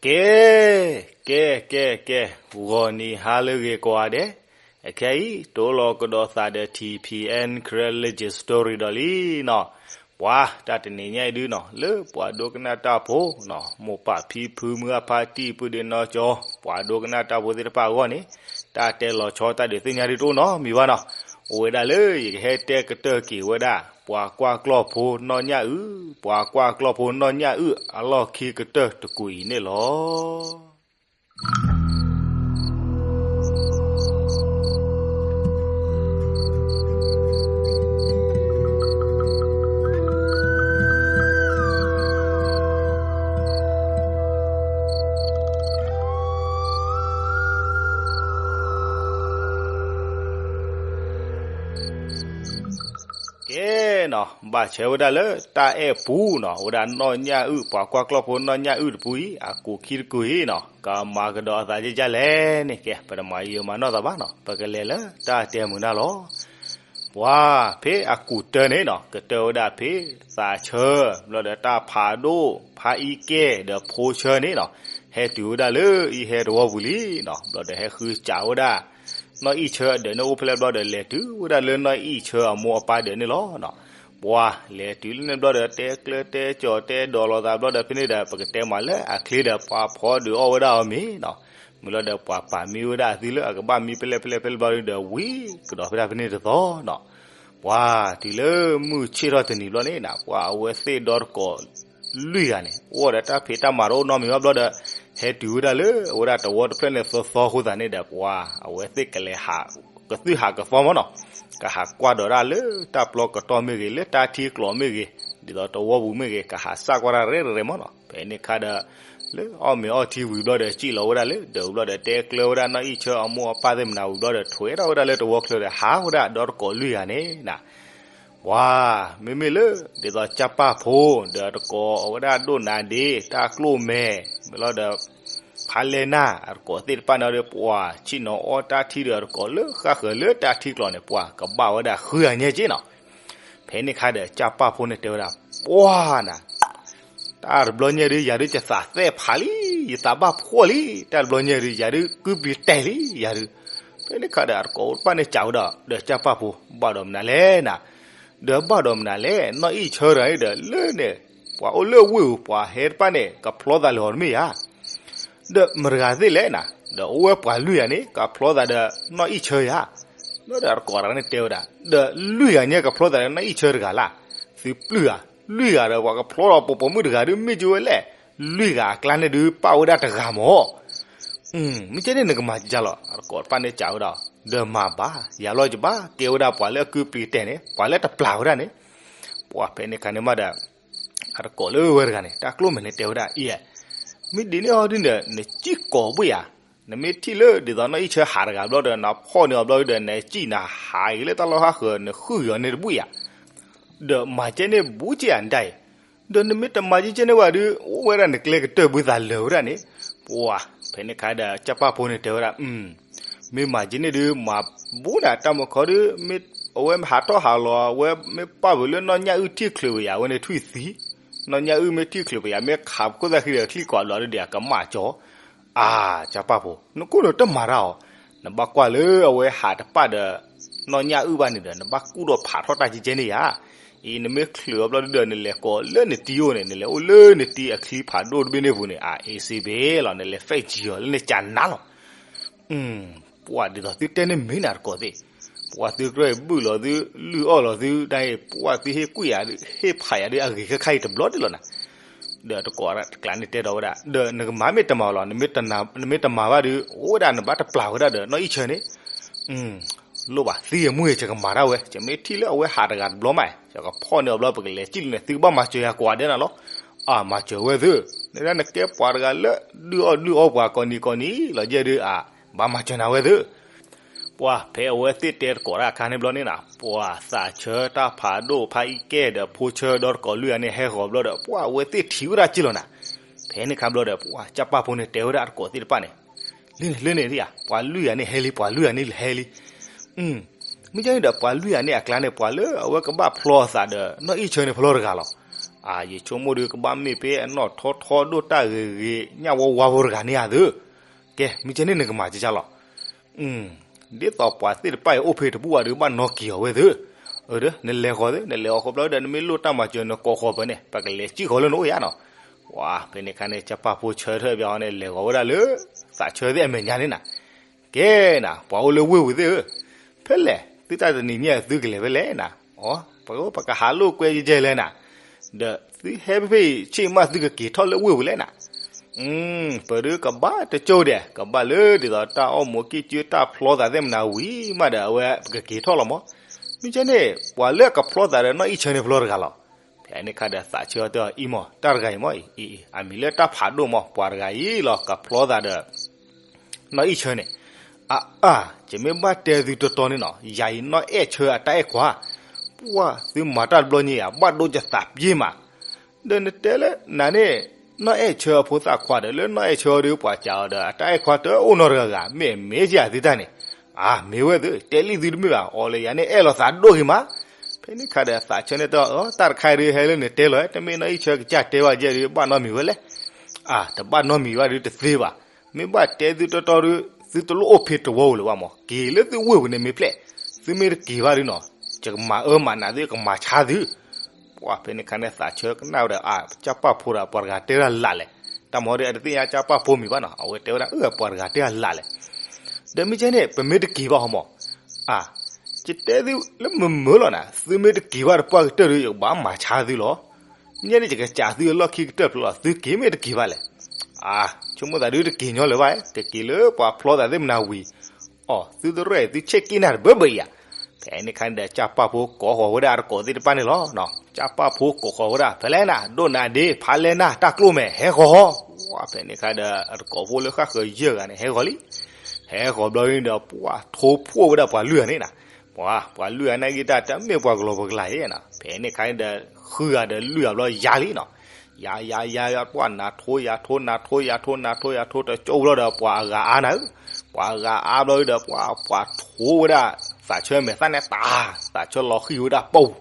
ကဲ, ကဲ, ကဲ, ကဲ, ဂီၤနံၤဟါလၢအဂ့ၤကိးဂၤဒဲး, အခဲအံၤ တအိၣ်လီၤကဒီးသးဒီး ထံၣ်ဖံးအဲၣ် Karen Legend Story ဒီးလံနီၤ, ပှၤတၢ်တနံၤညါအံၤဒုနီၤ လၢပှၤဒိကနၣ်တၢ်ဖိနီၤ မိၢ်ပၢ်ဖံဖုမုၢ်အဖါတံၢ်ပုၢ်ဒ့နီၢ်ကၠီ ပှၤဒိကနၣ်တၢ်ဖိသ့ၣ်တဖၣ်အဂီၢ်န့ၣ် တၢ်တဲလီၤဆီတၢ်ဒုးသ့ၣ်ညါဒုတအိၣ်နီတမံၤဘၣ်နီၤ, အိၣ်ဝဲဒၣ်လၢယကဟဲတဲကတၢၢ်က့ၤဝဲဒၣ် ပှၤကွၢ်ကျီၢ်ဖိနီၢ်ညၣ်အုၣ်, ပှၤကွၢ်ကျီၢ်ဖိနီၢ်ညၣ်အုၣ်အလီၢ်ခံကတၢၢ်တကူာ်အံၤန့ၣ်လီၤ. ကဲနီၤ ဘၣ်ဆၢဝဲဒၣ်လၢတၢ်အဲၣ်ပူၤနီၤ ဝဲဒၣ်နီၢ်ညၣ်အုၣ် ပှၤကွၢ်ကျီၢ်ဖိနီၢ်ညၣ်အုၣ်တပူၤအံၤ အကူာ်ခံတကူာ်အံၤနီၤ ကမၤကဒီးအသးဒ်လဲၣ်န့ၣ် ကဲ ပတမၤယံာ်မၤနီၢ်သးဘၣ်နီၤ ပကလဲၤလၢတၢ်တဲမုာ်နၢ်လီၤ. ပှၤဖဲအကူာ်တၢန့ၣ်နီၤ ကတၢၢ်ဝဲဒၣ်ဖဲသးဆၢ ဘျီဒီးတၢ်ဖးဒိၣ် ဖးအံကဲၣ်ဒီးဖိဆၢန့ၣ်နီၤ ဟဲတုၤဝဲဒၣ်လၢအံဟဲတဝီပူၤလံနီၤ ဘျီဒီးဟဲဃုစးဝဲဒၣ် နီၢ်အံၣ်ဆၢအဒၢးန့ၣ်အိၣ်ဖဲလဲၣ်ဘျီဒီး လဲၤတုၤဝဲဒၣ်လၢနီၢ်အံၣ်ဆၢအမိၢ်အပၢ်ဒၢးန့ၣ်လီၤ. ပှၤလဲၤတုၤလၢန့ၣ်ဘျီဒီး တဲကျၢၤတဲကၠီၤတဲဒိးလိာ်သးဘျီဒီး ဖဲန့ၣ်ဒီး ပကတဲမးလၢအချ့ဒီး ပှၤဖီဒုးအီၣ်ဝဲဒၣ်အီၤမ့ၤနီၤ, မ့ၢ်လီၤဒီးပှၤပာ်မံဝဲဒၣ်အသုလၢအကဘၣ်မံဖဲလဲၣ်ဖဲလဲၣ်ဖဲလဲၣ်ဘျီဒီး ဝံၤကဒီးဖဲဒၣ်ဖဲန့ၣ်တသီနီၤ. ပှၤတုၤလၢမုၢ်ဆ့ၣ်ထီၣ်တနံၤဘျီန့ၣ်နီၤ ပှၤအဝဲသ့ၣ်ဒီတကိး လွံၢ်ဂၤန့ၣ် အိၣ်ဒီးတၢ်ဖံးတၢ်မၤတအိၣ်နီတမံၤဘၣ်ဘျီဒီး ဟဲတုၤဝဲဒၣ်လၢအဝဲဒၣ်တဝီတဖျၢၣ်န့ၣ်သီသီအဃိသတးန့ၣ်ဒီး ပှၤအဝဲသ့ၣ်ကလဲၤ ကသုၣ်ဟးကသီမးနီၤ, ကဟးကွၢ်ဒီးဒၣ်လၢတၢ်ပျီကတီၢ်မ့ၢ်ဂ့ၤ လၢတၢ်ထံကျိးမ့ၢ်ဂ့ၤ ဒ်သိးတဝီပူၤမ့ၢ်ဂ့ၤ ကဟးစၢ်ကွၢ်တၢ်ရဲၣ်ရဲၣ်မးနီၤ. ဖဲန့ၣ်ခါဒီး လၢအီၣ်မ့ၤအီထံဝံၤဘျီဒီး စံၣ်လီၤဝဲဒၣ်လၢဒၢးဝံၤဘျီဒီး တဲကျၢၤဝဲဒၣ်နီၢ်အံၣ်ဆၢအမိၢ်အပၢ်သ့ၣ်မနၤဝံၤဘျီဒီး ထွဲထီၣ်ဝဲဒၣ်လၢတဝီချၢဒီး ဟးဝဲဒၣ်ဒီတကိးလွံၢ်ဂၤန့ၣ်နီၤ ပှၤ မ့မ့ၢ်လၢ ဒ်သိးကၢ်ပၢ်ဖိ ဒီးတကိးအဝဲဒၣ်ဒိၣ်နၤဒ့ တၢ်ကျိၣ်မဲာ် မ့ၢ်လီၤဒီး ဖးလဲၢ်နၢ် အတကိးသ့ၣ်တဖၣ်န့ၣ်ဒီး ပှၤဆ့ၣ်နီၤအီၣ်တၢ်ထံဒီးအတကိးလၢဃၣ်ဃၢၤလၢတၢ်ထံကျိးန့ၣ် ပှၤကဘၣ်ဝဲဒၣ်ဃုဂၤညါက့နီၤ. ဖဲန့ၣ်ခါဒီး ကၢ်ပၢ်ဖိန့ၣ်တဲဝဲဒၣ် ပှၤနၤ တၢ်တဘျီညါဒုး ယၤဒုးယသးသဲၣ်ဖးလံ, ယသးဘၣ်ဖှီၣ်လံ, တၢ်တဘျီညါဒုး ယၤဒုးကုပျံၤတဲာ်လံ ယၤဒုး. ဖဲန့ၣ်ခါဒီး အတကိးတဖၣ်န့ၣ်စံးဝဲဒၣ် ဒီးကၢ်ပၢ်ဖိ ဘၣ်ဒီးမနုၤလဲၣ်နၤ, ဒီးဘၣ်ဒီးမနုၤလဲၣ် နီၢ်အံၣ်ဆၢတဂၤန့ၣ်ဒီး လၢန့ၣ် ပှၤအိၣ်လၢဝ့ၢ်ဧိၤ ပှၤဟဲတဖၣ်န့ၣ် ကဖျီသးလၢာ်အီၤတမ့ၢ်ဧါ ဒီးမတၤတဂၤသ့ၣ်လဲၣ်နၤ, ဒီးအိၣ်ဝဲပှၤလွံၢ်ဂၤန့ၣ် ကဖျီသးဒီးနီၢ်အံၣ်ဆၢဧါ. ဘျီဒီးအတကိးတဂၤန့ၣ်တဲဝဲဒၣ် ဒီးလွံၢ်ဂၤညါကဖျီသးဒီးနီၢ်အံၣ်ဆၢတဂၤလၢ်, သုပျုၢ်ဧါ, လွံၢ်ဂၤဒီးပှၤကဖျီဒီးပိာ်ပိာ်မုၣ်တဂၤဒုးမ့ၢ်ကၠိဝဲလဲၣ်, လွံၢ်ဂၤအကျါန့ၣ်ဒုး ပၣ်ဝဲဒၣ်တဂၤမၢ် မ့ၢ်ကဲန့ၣ်နကမၤကလီၤ, အတကိးတဖၣ်န့ၣ်စံးဝဲဒၣ်, ဒီးမၤဘၣ်, ယၤလီၤယဘၣ်, ကဲဝဲဒၣ်ပှၤလၢအကုပျံၤတဲာ်န့ၣ် ပှၤလၢတပျၢ်ဝဲဒၣ်န့ၣ်, ပှၤဖဲန့ၣ်ခါန့ၣ်မးဒီး အတကိးလၢဝဲတဂၤန့ၣ် တၢ်ကျိၣ်မဲာ်န့ၣ်တဲဝဲဒၣ်အံၤ, မ့ၢ်ဒ်န့ၣ်အီၤဒ်န့ၣ် နစံၣ်ကိးဘှံးယၤ, နမ့ၢ်ထံၣ်လၢဒ်သိးနီၢ်အံၣ်ဆၢဟးတဂၤဘျီဒီး နဖီၣ်န့ၢ်အီၤဘျီဒီး နစံၣ်နဟးက့ၤလၢတၢ်လီၢ်ဟးဃၢၤ နဃုက့ၤအီၤန့ၣ်တဘှံးယၤ ဒီးမၤကဲန့ၣ်ဘူးက့ၤယၤနတၢ်အံၤ, ဒီးနမ့ၢ်တမၤကဲန့ၣ်ဝဲဒုး အိၣ်ဝဲဒၣ်နကျဲကတၢၢ်ဘုသးလၢာ်ဝဲဒၣ်န့ၣ်, ပှၤဖဲန့ၣ်ခါဒီး ကၢ်ပၢ်ဖိန့ၣ်တဲဝဲဒၣ်, မ့ၢ်မၤကဲန့ၣ်ဒုး မၤဘူးနၤတၢ်မုၢ်ခီဒုး မ့ၢ်အဝဲမ့ၢ်ဟးထီၣ်ဟးလီၤ အဝဲမ့ၢ်ပၣ်ဝဲလၢနီၢ်ညၣ်အုၣ်ထံၣ်ချုးပယၤ အဝဲန့ၣ်ထွံၣ်သံ, နီၢ်ညၣ်အုၣ်မ့ၢ်ထံၣ်ချုးပယၤ မ့ၢ်ခးပခိၣ်သၣ်ဃံဒီးချံၣ်ကိးအဘျီဒုးဒီး အကမၣ်ကၠီ အါ, ကၢ်ပၢ်ဖိ, နကိၣ်နတမၤတၢ်အီၤ, နဘၣ်ကွၢ်လၢအဝဲဟးတပၣ်ဒီး နီၢ်ညၣ်အုၣ်ဘၣ်န့ၣ်ဒီး နဘၣ်ကူၣ်ဒီးဖးထီၣ်တၢ်ကဲကဲန့ၣ်ယၤ, အံၤနမ့ၢ်ချုးအဘျီဒုးဒီး နလဲၤကိးလၢနတံၤအိၣ်န့ၣ် နလဲၤအိၣ်လၢနတံၤအချံဖးဒိၣ်တဘ့ၣ်န့ၣ်ပူၤန့ၣ် အအ့စ့ဘ့ၣ်လီၤ နလဲၤ five G အီၤလၢနကနါလီၤ. ပှၤဒ်သိးသုတဲန့ၣ်မ့ၢ်နၤတကိးသ့ၣ်, ပှၤသုကြၢးဘုၣ်လီၤသု လုၢ်အီၣ်လီၤသု ဒ်အံၤ ပှၤသုဟ့ၣ်ကွံာ်ယၤဒုး ဟ့ၣ်ဖးယၤဒုး အဂ့ၤခဲခါအံၤတဘျီဒ်လီၤနၤ. ဒီးတကိးတကျါန့ၣ်တဲဒီးဝဲဒၣ် ဒီးနကမၤမ့ၢ်တမၤလီၤ နမ့ၢ်တမၤဘၣ်ဒုး အိၣ်ဝဲဒၣ်နဘၣ်တပျၢ်ဝဲဒၣ်ဒီးနီၢ်အံၣ်ဆၢန့ၣ် လိၣ်ဘၣ်သံအမုၢ် ယကမၤတၢ်ဝဲ ယမ့ၢ်ထံၣ်လၢအဝဲဟးတဂၤတဘျီမး ယကဖီၣ်န့ၢ်အီၤဘျီ ပကလဲၤစံၣ်လၢန့ၣ် သုကဘၣ်မၤစၢၤယၤကိးဂၤဒဲးနၤလီၤ. အါ မၤစၢၤဝဲသု, နဒၣ်နကဲပှၤတဂၤလၢ ဒုးအီၣ်ဒုးအီပှၤကိးနံၤကိးနံၤလီၤ ယဲဒုးအါ ဘၣ်မၤစၢၤနၤဝဲသု. ပှၤဖဲအဝဲသ့ၣ်တဲတကိးတၢ်အခါန့ၣ်ဘျီန့ၣ်နၤ ပှၤသးဆၢတၢ်ဖးဒိၣ်ဖးအံကဲၣ်ဒီးဖိဆၢဒီတကိးလွံၢ်ဂၤန့ၣ် ဟဲဃီၤဘျီဒီး ပှၤအဝဲသ့ၣ်ထံၣ်ဝဲဒၣ်က့လီၤနၤ. ဖဲန့ၣ်ခါဘျီဒီး ပှၤကၢ်ပၢ်ဖိန့ၣ်တဲဝဲဒၣ်တကိးသ့ၣ်တဖၣ်န့ၣ် လၢန့ၣ်လၢန့ၣ်သ့ၣ်ဧါ ပှၤလွံၢ်ဂၤန့ၣ်ဟဲလံ ပှၤလွံၢ်ဂၤန့ၣ်ဟဲလံ. မ့ၢ်ကဲန့ၣ်ဒီး ပှၤလွံၢ်ဂၤန့ၣ်အကျါန့ၣ် ပှၤလၢအဝဲကဘၣ်ဖျီအသးဒီး နီၢ်အံၣ်ဆၢန့ၣ် ဖျီတဂၤလီၤ. အါ ယဆိကမိၣ်ဒုးကဘၣ်မ့ၢ်ဖဲအနီၣ်ထီထီဒိၣ်တၢ်ဂ့ၤဂ့ၤ ညၣ်ဝါဝါဖိတဂၤန့ၣ်ဧါသု, ကဲ မ့ၢ်ကဲန့ၣ်နကမၤကကၢ်လီၤ. ဒ်သိးပှၤသ့ၣ်တဖၣ်အံၤအိၣ်ဖဲတဘူၣ်ဘၣ်ဒီး ဘၣ်နီၣ်က့ၤအီၤဝဲသု, အၢ နလဲၤဃီၤသု နလဲၤဃီၤဃီဘျီဒီး နမ့ၢ်လိၣ်တၢ်မၤစၢၤ နကိးဃီၤပၢၤန့ၣ် ပကလဲၤစံၣ်ဃီၤလၢနအိၣ်ယါနီၤ. ပှၤဖဲန့ၣ်ခါန့ၣ် ကၠၢ်ပၢ်ဖိဆၢထၢၣ်ဘၣ်အီၤန့ၣ် လဲၤဃီၤဝဲဒၣ်လၢ သးဆၢသ့ၣ်အမဲာ်ညါန့ၣ်နၤ. ကဲနၤ ပှၤအိၣ်လၢဝ့ၢ်ဝံၤသ့ၣ်ဧၢ, ဖဲလဲၣ် သုတၢ်တနံၤညါသုကလဲၤဖဲလဲၣ်နၤ. အီ ပကဟးလိာ်ကွဲယဲၢ်လဲၣ်နၤ, ဒီးသုဟဲဖဲဖဲအံၤဆ့ၣ်မး သုကက့ၤထီၣ်လၢဝ့ၢ်ဝံၤလဲၣ်နၤ. ပဒုးကဘၣ်တကၠိဒဲး ကဘၣ်လၢဒ်သိးတၢ်အီၣ်မူးကံၢ်ကၠုတၢ်ဖျီသးသ့ၣ်မနၤဝံၤမးဒီး အဝဲပကက့ၤထီၣ်လီၤမး. မ့ၢ်ကဲန့ၣ် ပှၤလၢကဖျီသးဒီးနီၣ်အံၣ်ဆၢန့ၣ် ဖျီတဂၤလီၤ. ဖဲန့ၣ်ခါဒီးသးဆၢတဲအီၤ အံၤမး တၢ်တဂၤအံၤမး အံၤ အံၤ အမံၤလၢတၢ်ဖးဒိၣ်မး ပှၤတဂၤအံၤလီၤ ကဖျီသးဒီး နီၣ်အံၣ်ဆၢန့ၣ်. အါအါ ယမ့ၢ်ဘၣ်တဲသုတီတီန့ၣ်နီၤ ယၤအံၤနီၣ်အဲၣ်ဆၢအတၢ်အဲၣ်ခွါ, ပှၢ်သုမၤတၢ်တဘျီညါဧါ ဘၣ်ဒိယသးပျ့ၤမး. ဒီးနတဲလၢနၤန့ၣ် နီၣ်အဲၣ်ဆၢအဖိသၣ်ခွါဒီး လၢနီၣ်အဲၣ်ဆၢအီၤဒီး ပှၤစံးအီၤဒီး အတၢ်အဲၣ်ခွါတအိၣ်နီတဂၤဂၤ မ့ၢ်မ့ၢ်ယၤသုတၢ်န့ၣ်. အါ မ့ၢ်ဝဲသု တဲလံသုတမ့ၢ်ဘၣ် အီၤလၢယၤန့ၣ်အဲၣ်လီၤသးဒိၣ်ဂ့ၤမး. ဖဲန့ၣ်ခါဒီးသးဆၢန့ၣ်တဲအီၤ တၢ်တခါအံၤဒုးဟဲလၢနတဲလီၤ တမ့ၢ်နီၣ်အံၣ်ဆၢကစၢ်တဲဘၣ်ယဲၢ်ဒုး ဘၣ်နီတမံၤဝဲလဲၣ်. အါ တဘၣ်နီတမံၤဘၣ်ဒုးတသ့ဘၣ်. မ့ၢ်ဘၣ်တဲသုတီတီဒုး သုတလိၣ်အိၣ်ဖဲတဝီဧိၤလၢၤဘၣ်မး က့ၤလၢသုဝ့ၢ်ပူၤန့ၣ်မ့ၢ်ဖျဲၣ်, သုမ့ၢ်တက့ၤဘၣ်ဒုးနီၤ ယကမၤအၢမၤနးသု ကမၤဆါသု. ပှၢ်ဖဲန့ၣ်ခါန့ၣ်သးဆၢကနၣ်ဝဲဒီး အါ ကၠၢ်ပၢ်ဖိဒီးပှၤတဂၤတဲဒၣ်လၢ်လဲၣ်, တၢ်မၤဒီးအတသ့ၣ်ညါကၠၢ်ပၢ်ဖိမံၤဘၣ်နီၤ အဝဲတဲဝဲဒၣ်အၢ ပှၤတဂၤတဲဒၣ်လၢ်လဲၣ်. ဒီးမ့ၢ်ကဲန့ၣ် ပမ့ၢ်တက့ၤဘၣ်ဟီမး, အါ ယတဲသုလၢမုာ်မုာ်လီၤနၤ သုမ့ၢ်တက့ၤဘၣ်တပှၢ်ကတၢၢ်ဒီး ယကဘၣ်မၤဆါသုလီၤ. မ့ၢ်န့ၣ်ယကစးသုအလီၢ်ခံကတၢၢ်ဖျိလီၤ သုက့ၤမ့ၢ်တက့ၤဘၣ်လဲၣ်. အါ ဆိကမိၣ်သးဒုးတက့ၤညီလၢၤဘၣ် တက့ၤလၢပှၤဖျီသးသ့ၣ်မနၤဝံၤ အီ သုတရဲၣ်သုဆ့ၣ်က့ၤနၤတဘၢဘၢအံၤဧါ. ဖဲန့ၣ်ခါန့ၣ်ဒီး ကၠၢ်ပၢ်ဖိကိးဃီၤဝဲဒၣ်အတကိးသ့ၣ်တဖၣ်န့ၣ်လီၤ. ကၠၢ်ပၢ်ဖိကိးဃီၤဝဲဒၣ် ဖဲလဲၣ်နၤ ဒိၣ်နၤဒ့ ဖးလဲၢ်နၤ တၢ်ကျိၣ်မဲာ် ဟဲဃီၤ. ဝဲဖဲန့ၣ်ခါဒီး အတကိးဖိလၢဃၣ်ဃၢၤယဲၢ်ဂၤန့ၣ် ဟဲဃီၤလံ. ဟဲဃီၤဘျီဒုးဒီး ပှၢ်ထိဖှိၣ်ဝဲဒၣ်ပှၤလွံၢ်ဂၤန့ၣ်နၤ. ပှၤ ပှၤလွံၢ်ဂၤန့ၣ်ဂ့ၤတၢ် တမ့ၢ်ပှၤကလီၤပှၤကလၤယဲနၤ. ဖဲန့ၣ်ခါန့ၣ်ဒီး ဃုဂၤဒီးလွံၢ်ဂၤဘျီယၤလံနီၤ. ယၤ ယၤ ယၤ ပှၢ်နၤထိ ယၤထိ နၤထိ ယၤထိ နၤထိ ယၤထိ တကၠိဘျီဒီး ပှၤအဂၤအါနၤဧၢ, ပှၤအဂၤအါဘျီဒီး ပှၤ ပှၤထိဝဲဒၣ် သးဆၢမဲာ်သၣ်န့ၣ်တၢ်, သးဆၢလီၤဃံၤဝဲဒၣ်ပူၤ,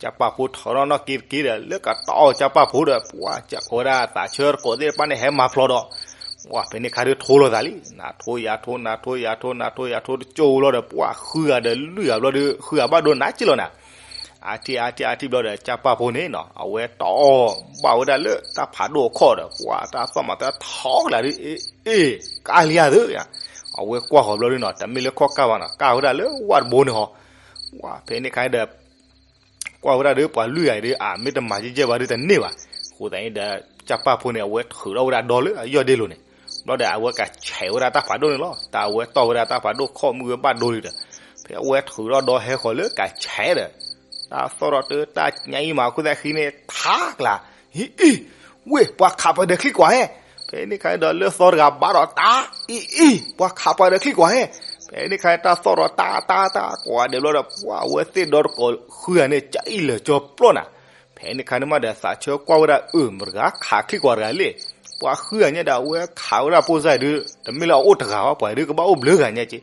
ကၠၢ်ပၢ်ဖိထီၣ်နီၣ်က့တက့ဒီး လၢကတီၢ်ကၠၢ်ပၢ်ဖိဒီး ပှၤစံးဝဲဒၣ်သးဆၢတကိးသ့ၣ်တဖၣ်န့ၣ် ဟဲမၤဖျိးဒီး ပှၢ်ဖဲန့ၣ်ခါဒီးထိလိာ်သးလံ, နၤထိယၤထိ နၤထိယၤထိ နၤထိယၤထိ တကၠိလီၤဒီး ပှၢ်ဃုဂၤဒီး လွံၢ်ဂၤဘျီဒီး ဃုဂၤဘၣ်ဒိနးက့လီၤနၤ. အါထံၣ်အါထံၣ်အါထံၣ်ဘျီဒီး ကၠၢ်ပၢ်ဖိန့ၣ်နီၤ အဝဲတီၢ်ဘၣ်ဝဲဒၣ်လၢတၢ်ဖးဒိၣ်အခီၣ်ဒီး ပှၢ်တၢ်သီၣ်မၤသးထီကလာ်ဒုး အ့ၣ် ကၢ်လံဧါသု, အဝဲကွၢ်ဃီၤဘျီဒုးနီၤ တမ့ၢ်လၢခီၣ်ကၢ်ဘၣ်နီၤ ကၢ်ဝဲဒၣ်လၢဝၣ်တဘိန့ၣ်ဟီ, ပှၢ်ဖဲန့ၣ်ခါဒီး ကွၢ်ဝဲဒၣ်ဒီးပှၤလွံၢ်ဂၤအံၤဒီး အမ့ၢ်တမၤယဲၢ်ယဲၢ်ဘၣ်ဒုးတန့ၢ်ဘၣ်. အဃိသတးန့ၣ်ဒီး ကၠၢ်ပၢ်ဖိန့ၣ် အဝဲထုးထီၣ်ဝဲဒၣ်ဒီလၢအယီၢ်ဒ့လိၤန့ၣ်, ဘျီဒီးအဝဲကဆဲးဝဲဒၣ်တၢ်ဖးဒိၣ်န့ၣ်လီၤ. တၢ်အဝဲတီၢ်ဝဲဒၣ်တၢ်ဖးဒိၣ်ခီၣ်မုၢ်ဝဲဘၣ်ဒိလံဒီး ဖဲအဝဲထုးထီၣ်ဒီဟဲဃီၤလၢကဆဲးဒီး တၢ်သီၣ်ထီၣ်တၢ်ညါအံၤမး အဃိသတးခံန့ၣ် ထါကလာ် ဟံၣ်အံၣ် ဝ့ၢ် ပှၤခးပှၤဒီးချံကွၢ်ဟဲ, ဖဲန့ၣ်ခါန့ၣ်ဒီးလၢသီတဂၤဘၣ်ဒီးတၢ် အံၣ်အံၣ် ပှၤခးပှၤဒီးချံကွၢ်ဟဲ, ဖဲန့ၣ်ခါန့ၣ် တၢ်သီၣ်ထီၣ်တၢ်တၢ်တၢ်ကွၢ်ဒဲးဘျီဒီး ပှၢ်အဝဲသ့ၣ်ဒီတကိးဃုဂၤန့ၣ် ကအံၣ်လၢာ်ကၠီပျီနၤ. ဖဲန့ၣ်ခါန့ၣ်မးဒီးသးဆၢကွၢ်ဝဲဒၣ်အၢ မတဂၤခးချံကွၢ်တဂၤလဲၣ်, ပှၤဃုဂၤညါဒီးအဝဲခးဝဲဒၣ်ပိၢ်စၢ်ဒုး တမ့ၢ်လၢအအိၣ်တဂၤဘၣ် ပှၤဒုးကဘၣ်အိၣ်ဘျုးဂၤညါက့,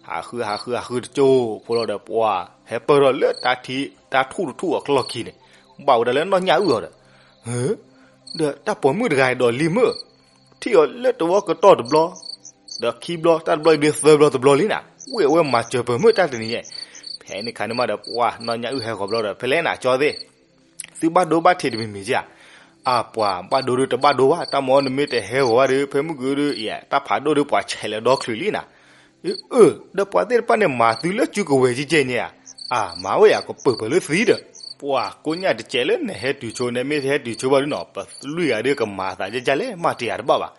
ဟးဃုဟးဃုဟးဃုတကၠိဖိလီၤဒီး ပှၢ်ဟဲပၢၢ်ထီၣ်လၢတၢ်ထံ တၢ်ထူၣ်တထူၣ်အကျီၢ်ခံန့ၣ် ဘၣ်ဝဲဒၣ်လၢနီၢ်ညၣ်အုၣ်အီၤဒီး ဒီးတၢ်ပိာ်မုၣ်တဂၤအံၤဒီးလံမုၢ်, ထံၣ်အီၤလၢတဝီကတီၢ်တဘျီ, ဒီးခံဘျီ တၢ်တဘျီအံၤဒုးသၢဘျီတဘျီလံနၤ, ဝ့ၢ်အဝဲမၤစၢၤပၢၤမုၢ်တၢ်တနံၤညါ, ဖဲန့ၣ်ခါန့ၣ်မးဒီး ပှၢ်နီၢ်ညၣ်အုၣ်ဟဲဃီၤဘျီဒီး ဖဲလဲၣ်နၤကၠီသ့ၣ်, သုဘၣ်ဒိဘၣ်ထံးတမံၤမံၤဧါ, အပှၤဘၣ်ဒိဒုးတဘၣ်ဒိဘၣ် တၢ်မၤနမ့ၢ်တဟဲဂီၤဘၣ်ဒီး ဖဲမုၢ်ဂုၤဒုး ယတၢ်ဖးဒိၣ်ဒုးပှၤဆဲးလၢဒီချုးလံနၤ, အၢ ဒီးပှၤသ့ၣ်တဖၣ်န့ၣ်မၤသုလၢစုကဝဲၤကဲကဲန့ၣ်ဧါ, အမၤဝဲယၤကပၢၤပၢၤလၢသံဒီး, ပှၤကိးညၣ်တစဲးလၢနဟဲတုၤဆိ နမ့ၢ်ဟဲတုၤဆိဘၣ်ဒုးနီၤ ပလွံၢ်ဂၤဒုးကမၤအသးဒ်လဲၣ် မၤတယၤတဘၣ်ဘၣ်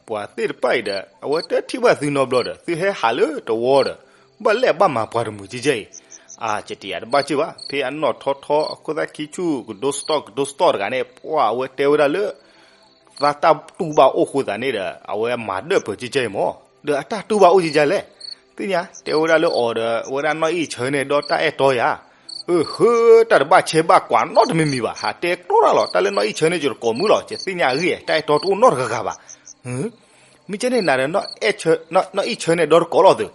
ပှၤသ့ၣ်တဖၣ်အံၤဒီး အဝဲတထံၣ်ဘၣ်သုနီတဘျီဒီး သုဟဲဟးလၢတဝီဒီး ဘၣ်လဲၣ်ဘၣ်မၤပှၤတမုာ်ကဲကဲအံၤ, အါ ကတယၤတဘၣ်ကၢ်ဘၣ် ဖဲအနီၣ်ထီထီအခိၣ်သၣ်ခံဆူၣ် ကဒိစတီၣ်ကဒိစတီၣ်တဂၤန့ၣ် ပှၤအဝဲတဲဝဲဒၣ်လၢ သးတၢ်တူၢ်ဘၣ်အိၣ်ဃိသတးန့ၣ်ဒီး အဝဲမၤဒၢၣ်ပၢၤကဲကဲအံၤမး, ဒီးအတၢ်တူၢ်ဘၣ်အိၣ်ကဲကဲလဲၣ်, သ့ၣ်ညါ တဲဝဲဒၣ်လၢအီၤဒီး ဝဲဒၣ်နီၢ်အံၣ်ဆၢန့ၣ်ဒီးတၢ်အဲၣ်တီယၤ, အၢ ဟၢ တၢ်တဘၣ်ဆဲးဘၣ်ကွၢ်နီတမံၤမံၤဘၣ် ဟးတဲကျိတၢ်လီၤ တၢ်လၢနီၢ်အံၣ်ဆၢန့ၣ် ယတကိးမုၢ်လီၤ ယသ့ၣ်ညါအဂ့ၢ် တၢ်အဲၣ်တီတအိၣ်နီတဂၤဂၤဘၣ် မ့ၢ်ကဲန့ၣ်နၤဒီး နီၢ်အံၣ်ဆၢန့ၣ်ဒီတကိးလီၤသု,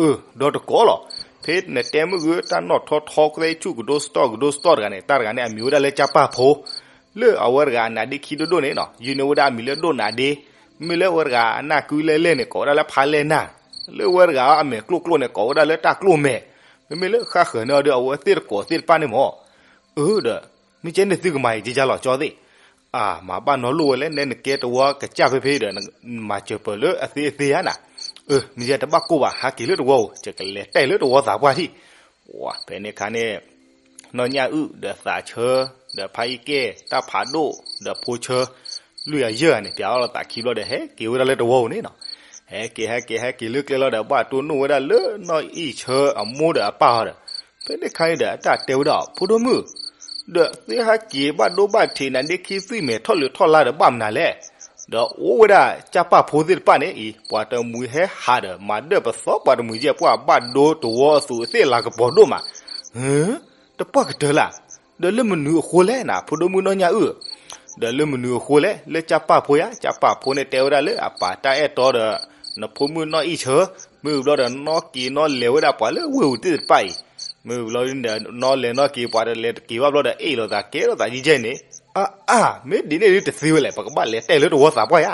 အၢ ဒီတကိးလီၤ, ဖဲနတဲမုၢ်ဂ့ၤ တၢ်နီၣ်ထီထီကသဲဆူၣ်ကဒိစတီၢ်ကဒိစတီၢ်တဂၤန့ၣ် တၢ်တဂၤန့ၣ် အမံၤဝဲဒၣ်လၢကၠၢ်ပၢ်ဖိ လၢအဝဲတဂၤအနါဒ့ခံဒိၣ်ဒိၣ်န့ၣ်နီၤ ယုၢ်န့ၢ်ဝဲဒၣ်အမံၤလၢဒိၣ်နါဒ့, မ့မ့ၢ်လၢအဝဲတဂၤအနၢ်ကုလဲၢ်လဲၢ်န့ၣ် ကိးဝဲဒၣ်လၢဖါလဲၢ်နၢ်, လၢအဝဲတဂၤအမဲာ်ကျိၣ်ကျိၣ်န့ၣ် ကိးဝဲဒၣ်လၢတၢ်ကျိၣ်မဲာ်, မ့မ့ၢ်လၢဃၣ်ဃၢၤန့ၢ်အီၤဒီး အဝဲသ့ၣ်တကိးသ့ၣ်တဖၣ်န့ၣ်မ့ၢ် အၢဒီး မ့ၢ်ကဲန့ၣ်သုကမၤအံၤကကၢ်လီၤကၠီသ့ၣ်, အၢ မၤဘၣ်နီၢ်လိၣ်ဝဲလဲၣ် နဲနကဲတဝီကစၢ်ဖဲဖဲဒီး မၤစၢၤပၢၤလၢအသ့အသ့ဧါနၤ, အၢ မ့ၢ်ယဲတဘၣ်ကိၢ်ဘၣ် ဟးက့ၤလၢတဝီဧိၤ ယကလဲၤတဲလၢတဝီသးပှၢ်ထံၣ်, ဝါ ဖဲန့ၣ်ခါန့ၣ် နီၢ်ညၣ်အုၣ် ဒီးသးဆၢ ဒီးဖါယံၣ်ကဲၣ် တၢ်ဖးဒိၣ် ဒီးဖိဆၢ လွံၢ်ဂၤယဲၢ်ဂၤန့ၣ် ပၠးအီၣ်လိာ်သးခံဘျီဒီး ဟဲက့ၤဝဲဒၣ်လၢတဝီဧိၤန့ၣ်နီၤ, ဟဲက့ၤ ဟဲက့ၤ ဟဲက့ၤလၢကျဲလီၤဒီး ဘၣ်တိၢ်နီၣ်ဝဲဒၣ်လၢနီၢ်အံၣ်ဆၢအမိၢ်ဒီးအပၢ်အီၤဒီး ဖဲန့ၣ်ခါန့ၣ်ဒီး အတၢ်တဲဝဲဒၣ် ဖိဒိၣ်မုၣ် ဒီးသုဟဲက့ၤဘၣ်ဒိဘၣ်ထံးနါဒ့ခံသွံၣ်မဲာ်ထီၣ်လၢထီၣ်လါဒီးဘၣ်မနုၤလဲၣ်, ဒီးအိၣ်ဝဲဒၣ်ကၠၢ်ပၢ်ဖိသ့ၣ်တဖၣ်န့ၣ်အံၤ ပှၤတမှံၤဟဲဟးဒီး မၤဒၢၣ်ပသီပှၤတမှံၤယဲၢ် ပှၤဘၣ်ဒိတဝီအသူးအသ့ၣ်လၤကပီၤဒိၣ်မး, ဟၢ တပှၢ်ကတၢၢ်လၢ်, ဒီးလၢမနုၤအဃိလဲၣ်နၤ ဖိဒိၣ်မုၣ်နီၢ်ညၣ်အုၣ်, ဒီးလၢမနုၤအဃိလဲၣ် လၢကၠၢ်ပၢ်ဖိယါ ကၠၢ်ပၢ်ဖိန့ၣ်တဲဝဲဒၣ်လၢအပာ်တၢ်အဲၣ်တီဒီး နဖိမုၣ်နီၢ်အံၣ်ဆၢ, မ့ၢ်ဘျီဒီးနီၢ်က့ၤနီၢ်လဲၤဝဲဒၣ်ပှၤလၢဝ့ၢ်ဧိၤသ့ၣ်တဖၣ်အံၤ, မ့ၢ်ဘျီဒီး နီၢ်လဲၤနီၢ်က့ၤပှၤတလဲၤတက့ၤဘၣ်ဘျီဒီး အ့ၣ်လိာ်သးကဲလိာ်သးယံကဲန့ၣ်, အါအါ မ့ၢ်ဒ်န့ၣ်ဒ်တသ့ဝဲလဲၣ် ပကဘၣ်လဲၤတဲလၢတဝီသးပှၢ်ယါ,